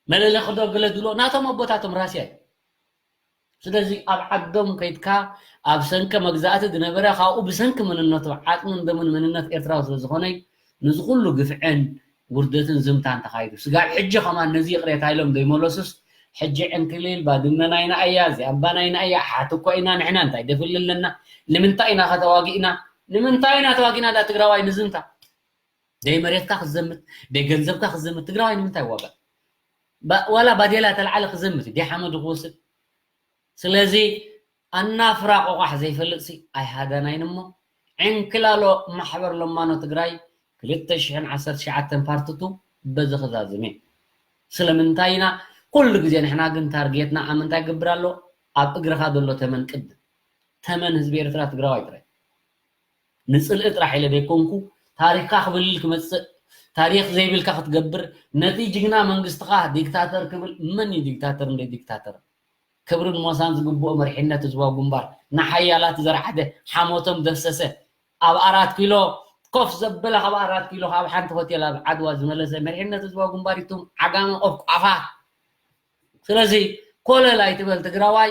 መለለኺ ዶ ገለ ድሎ ናቶም ኣቦታቶም ራስያ እዩ። ስለዚ ኣብ ዓዶም ከይድካ ኣብ ሰንከ መግዛእቲ ዝነበረ ካብኡ ብሰንኪ መንነቱ ዓጥምን ደሙን መንነት ኤርትራዊ ስለ ዝኾነ ንዚ ኩሉ ግፍዕን ውርደትን ዝምታን ተኻይዱ። ስጋብ ሕጂ ከማን ነዚ ይቕሬታ ኢሎም ዘይመለሱስ ሕጂ ዕንክሊል ባድመ ናይና እያ፣ እዚኣ እባ ናይና እያ፣ ኣሓት እኮ ኢና ንሕና እንታይ ደፍል ኣለና? ንምንታይ ኢና ከተዋጊእና? ንምንታይ ኢና ተዋጊእና ዳ ትግራዋይ ንዝምታ? ደይ መሬትካ ክትዘምት፣ ደይ ገንዘብካ ክትዘምት ትግራዋይ ንምንታይ ዋጋ? ባ- ዋላ ባዴላ ተልዓለ ክዘምት ደይ ሓመዱ ክወስድ። ስለዚ ኣናፍራ ቆቋሕ ዘይፈልጥ ሲ ኣይሃዳናይን እሞ ዕንክላሎ ማሕበር ለማኖ ትግራይ ክልተ ሽሕን ዓሰርተ ትሽዓተን ፓርትቱ በዚ ክዛዝም እየ። ስለምንታይ ኢና ኩሉ ግዜ ንሕና ግን ታርጌትና ኣብ ምንታይ ገብር ኣሎ? ኣብ እግርኻ ዘሎ ተመን ቅድም። ተመን ህዝቢ ኤርትራ ትግራዋይ ጥራይ። ንጽልኢ ጥራሕ ኢለ ዘይኮንኩ ታሪኽካ ክብልል ክመጽእ ታሪኽ ዘይብልካ ክትገብር ነቲ ጅግና መንግስትኻ ዲክታተር ክብል መን እዩ ዲክታተር እንደ ዲክታተር ክብርን ሞሳን ዝግብኦ መሪሕነት ህዝባዊ ግንባር ንሓያላት ዘርዓደ ሓሞቶም ዘፍሰሰ ኣብ ኣራት ኪሎ ኮፍ ዘበለ ካብ ኣራት ኪሎ ካብ ሓንቲ ሆቴል ኣብ ዓድዋ ዝመለሰ መሪሕነት ህዝባዊ ግንባር ይቱም ዓጋመ ቆፍቋፋ ስለዚ ኮለል ኣይትበል ትግራዋይ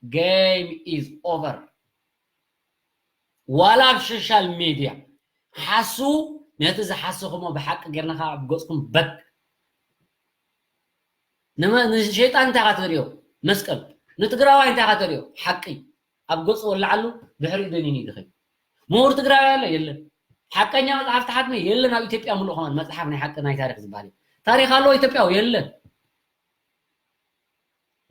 game is over ዋላ ኣብ ሶሻል ሚድያ ሓሱ ነቲ ዝሓሰኹሞ ብሓቂ ጌርና ከዓ ኣብ ገፅኩም በክ ንመ- ንሸይጣን እንታይ ኢኻ ተሪኦ መስቀል ንትግራዋይ እንታይ ኢኻ ተሪኦ ሓቂ ኣብ ገፁ ወላዓሉ ድሕሪኡ ደኒኑ እዩ ዝኸይድ ምሁር ትግራዊ ኣሎ የለን ሓቀኛ መፅሓፍ ተሓትመ የለን ኣብ ኢትዮጵያ ምሉእ ከማን መፅሓፍ ናይ ሓቂ ናይ ታሪክ ዝበሃል እዩ ታሪክ ኣለዎ ኢትዮጵያዊ የለን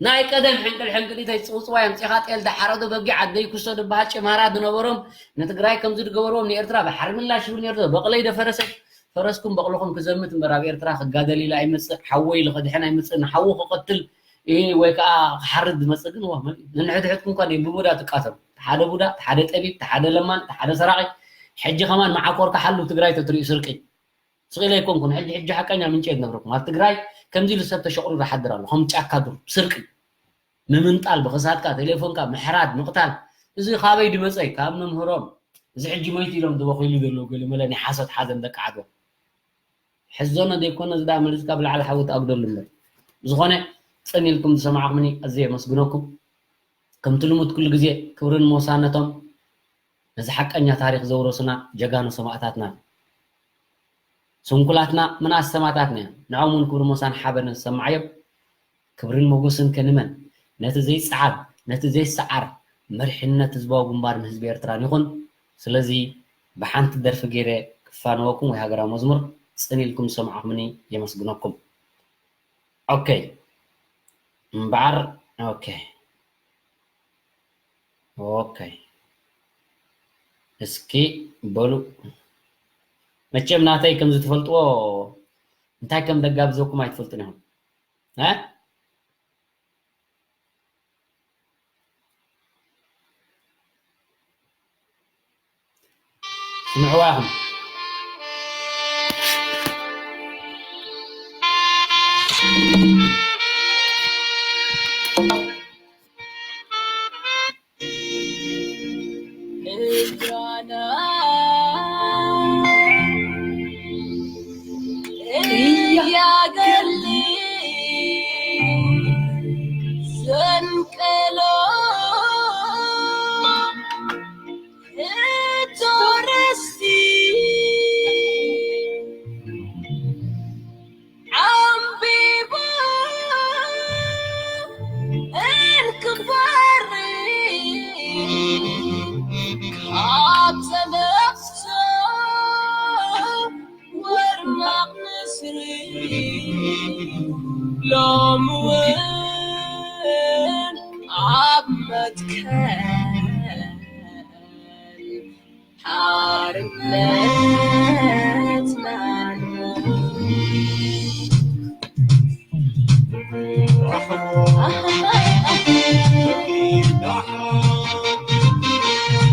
ናይ ቀደም ሕንቅል ሕንቅሊተይ ጽውጽዋይ ኣምጺኻ ጤል ዝሓረዶ በጊዕ ኣደይ ኩሶ ዝበሃል ጭማራ ዝነበሮም ንትግራይ ከምዚ ዝገበርዎም ንኤርትራ ባሕሪ ምላሽ ይብል ነይሩ። በቕለይ ደፈረሰት ፈረስኩም በቕልኹም ክዘምት እምበር ኣብ ኤርትራ ክጋደል ኢለ ኣይመጽእ፣ ሓወይ ኢሉ ከድሕን ኣይመጽእ፣ ንሓዉ ክቐትል እ፣ ወይ ከዓ ክሓርድ ዝመጽእ ግን ዋ መን እዩ? ነንሕድሕድኩም እኳ ብቡዳ ትቃተሉ። ሓደ ቡዳ፣ ሓደ ጠቢብ፣ ሓደ ለማን፣ ሓደ ሰራቒ። ሕጂ ከማን መዓኮርካ ሓሉ ትግራይ ተትሪኡ ስርቂ። ስቕ ኢለ ኣይኮንኩን። ሕጂ፣ ሕጂ ሓቀኛ ምንጪ እየ ዝነግረኩም። ኣብ ትግራይ ከምዚ ኢሉ ሰብ ተሸቑሪሩ ይሓድር ኣሎ። ከም ጫካ ዱር፣ ስርቂ። ምምንጣል፣ ብኽሳድካ፣ ቴሌፎንካ፣ ምሕራድ፣ ምቕታል። እዚ ካበይ ድመጸ እዩ? ካብ መምህሮም። እዚ ሕጂ መይቱ ኢሎም ዝበኽይሉ ዘለዉ ገለመለ ናይ ሓሶት ሓዘን ደቂ ዓድዋ። ሕዞ ነደይኮነ እዚ ደኣ መሊስካ ብላዕሊ ሓዊ ተኣጉደሉ እምበር። ብዝኾነ ጽን ኢልኩም ዝሰማዕኩምኒ ኣዝየ የመስግነኩም። ከምቲ ልሙድ ኩሉ ግዜ ክብርን ሞሳን ነቶም ነዚ ሓቀኛ ታሪኽ ዘውረሱና ጀጋኑ ሰማእታትና። ስንኩላትና ምንኣስ ሰማእታትና እዮም። ንዖም እውን ክብሪ ሞሳን ሓበንን ዝሰማዓዮም። ክብርን ሞጎስን ከንመን ነቲ ዘይጸዓር ነቲ ዘይሰዓር መሪሕነት ህዝባዊ ግንባርን ህዝቢ ኤርትራን ይኹን። ስለዚ ብሓንቲ ደርፊ ገይረ ክፋነወኩም ወይ ሃገራዊ መዝሙር ጽን ኢልኩም ዝሰማዕኩምኒ የመስግነኩም። ኦኬ እምበዓር ኦኬ ኦኬ እስኪ በሉ መቸም ናተይ ከም ዝትፈልጥዎ እንታይ ከም ደጋብዘኩም ኣይትፈልጡን ኢኹም። እ? ስምዕዋ ኢኹም። እያገሊ ዘንቀሎ እቶረስቲ ዓምቢባ እንክባሪ ካብ ዘነፍሶ ወርማቕ ንስሪ ሎሚ እውን ኣብ መትከል ሓርነትና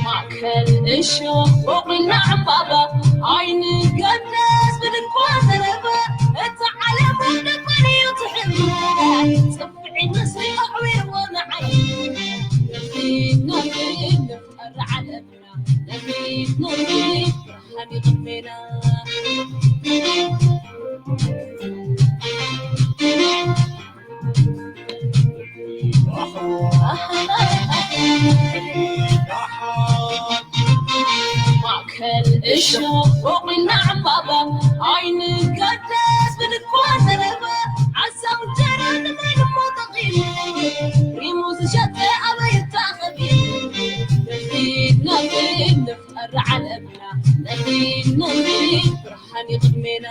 ማእከል እሾኽ ቦቒልና ዕምባባ ኣይንገደስ ብድንኳ ዘረባ እታ ዓለም ወደቀን እዩ ትሕምና ጽፍዒ ንስሪ ኣዕዊርዎ ንዓይ ነኺድ ነኺድ ንፍጠር ዓለምና ነኺድ ነኺድ ብርሃን ይቕድሜና ማእከል እሾኽ ቦቒልና ዕምባባ ኣይንገደስ ብድኳ ዘረባ ዓሳው እንጀራ ንማይ ድማ ጠቒሙ ሪሙ ዝሸጠ ኣበይ ይታኸብ ነኺድ ነኺድ ንፍጠር ዓለምና ነኺድ ነኺድ ብርሃን ይቕድሜና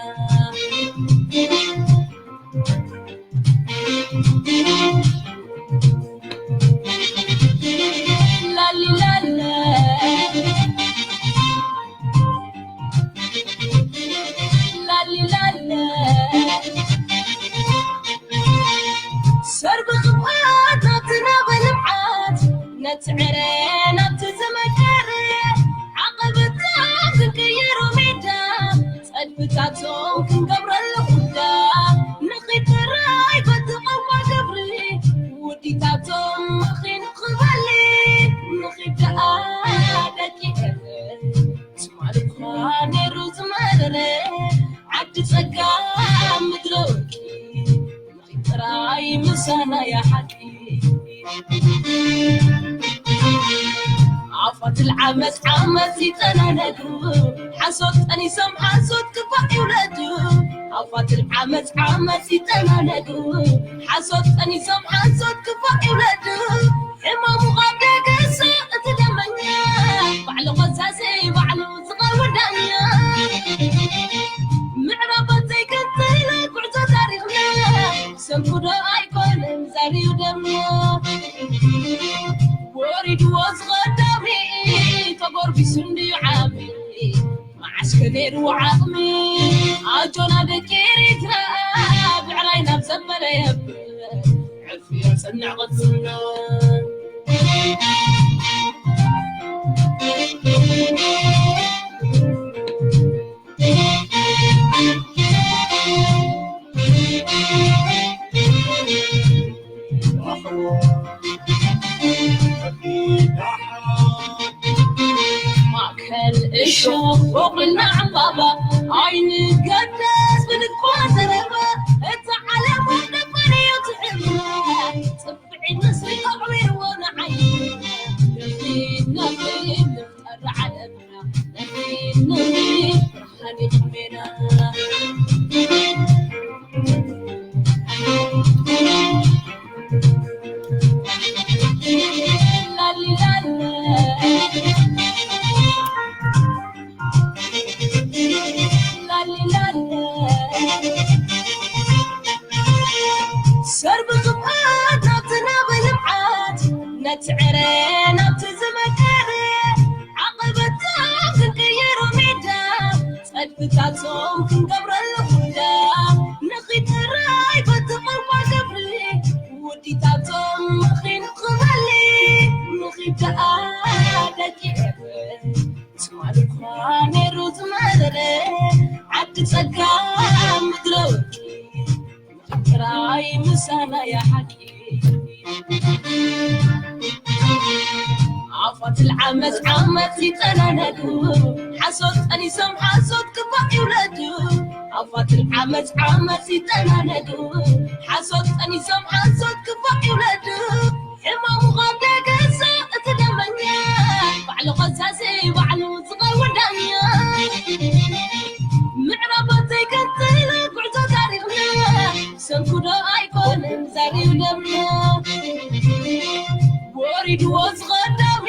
ሰርቢ ክብኣት ናብቲ ናብ ልምዓት ነቲ ዕረ ናብቲ ዝመከረ ዓቐበታት ክንቅይሮ ሜዳ ጸድፍታቶም ክንገብረሉ ቁዳ ንኺድ ጥራይ በቲ ቋንቋ ግብሪ ውዲታቶም ንኺንኽበሊ ንኺድ ደኣ ደቂ ኤረ ትማሊ እኳ ነይሩ ዝመረረ ዓዲ ጸጋ ምድረ ወርቂ ንኺድ ጥራይ ምሳና እያ ሓቂ ኣፋት ልዓመት ዓመት ይጠናነጉ ሓሶት ጠኒሶም ሓሶት ክፋእ ይውለዱ ኣፋት ልዓመት ዓመት ይጠናነጉ ሓሶት ጠኒሶም ሓሶት ክፋእ ይውለዱ ሕማሙ ካብ ደገሰ እቲ ደመኛ ባዕሉ ኸሳሲ ባዕሉ ዝቐርብ ዳኛ ምዕራባት ዘይቀጥል ጉዕዞ ታሪኽና ሰንፉዶ ኣይኮነን ዛርዩ ደም ሩ ዓቕሚ ኣጆና ደቂ ኤሪትራ ብዕራይ ናብ ዘበለ የብር ዕርፊ የጽንዕ ቅጽሎ ማእከል እሾኽ ቦቕልና ዕምባባ ኣይንገደስ ብልኳ ዘረባ እታ ዓለም ወደበርዮ ትሕብና ጽብዒ ምስሪ ኣዕቢርዎ ንዓይ ነኺ ነኺ ንፍጠር ዓለምና ነኺ ነኺ ብርሃን ይቕድሜና ሰርቢ ክብኣት ናብቲ ናብ ልምዓት ነቲ ዕረ ናብቲ ዝመከረ ዓቐበታት ክንቅይሮ ሜዳ ጸድፍታቶም ክንገብረሉ ኩዳ ንኺጥራይ በቲ ቋንቋ ገብሪ ውዲታቶም ምኺኑ ክበሊ ንኺደኣ ደቂ ኤረ ትማሊ እኳ ነይሩ ዝመረረ ዓዲ ጸጋ ምድረ ወርቂ ጥራይ ምሳና እያ ሓቂ ኣፋት ልዓመት ዓመት ይጠናነዱ ሓሶት ጠኒሶም ሓሶት ክባእ ይውለዱ ኣፋት ልዓመት ዓመት ይጠናነዱ ሓሶት ጠኒሶም ሓሶት ክባእ ይውለዱ ሕማሙ ካብ ደገሳ እቲ ደመኛ ባዕሉ ከሳሲ ባዕሉ ዝቐርቡ ዳኛ ምዕራባት ዘይቀጥል ጉዕዞ ታሪኽና ሰንኩዶ ኣይኮነን ዛሪብ ደምና ወሪድዎ ዝቐዳሚ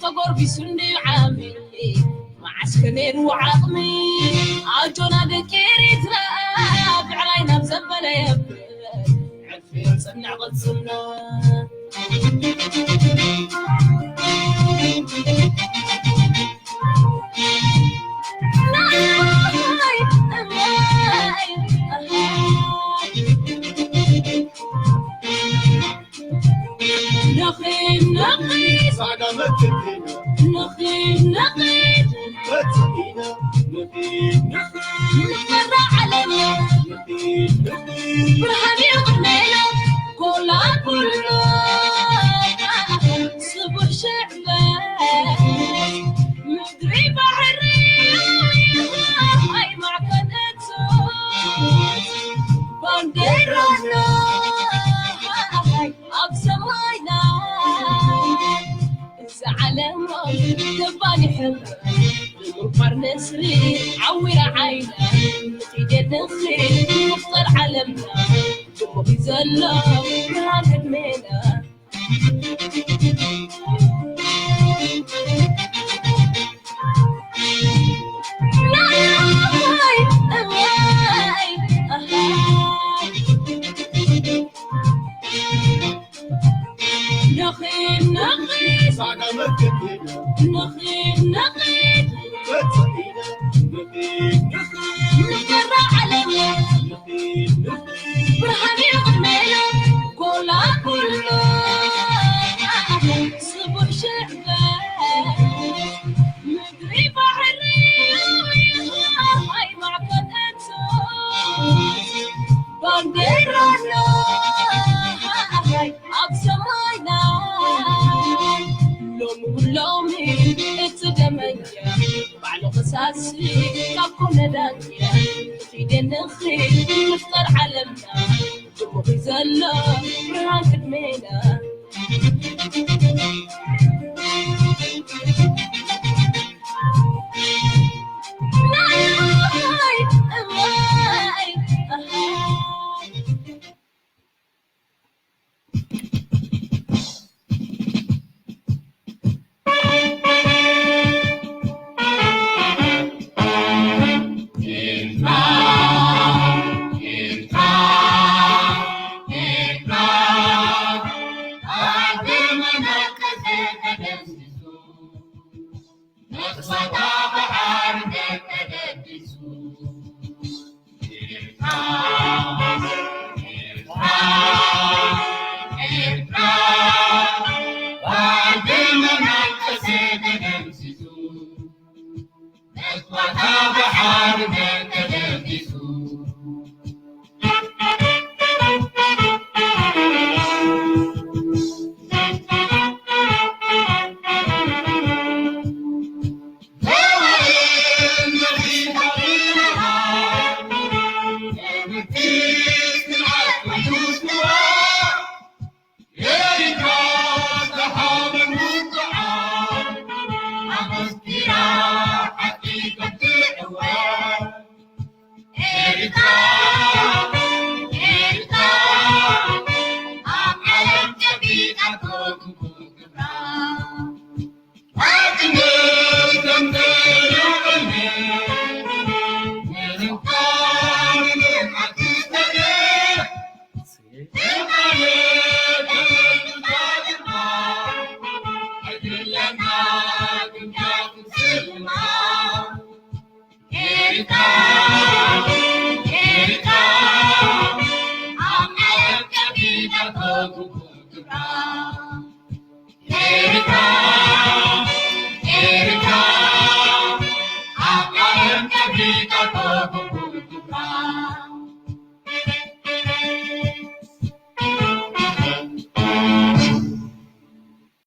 ተጎርቢሱ እንድዩ ዓሚ መዓስ ከነይሩ ዓቕሚ ኣጆና ደቂ ኤሪትራ ብዕራይ ናብ ዘበለ የብር ዕርፊ የጽንዕ ቅጽና ኣብ ሓርነት ተደቂሱ።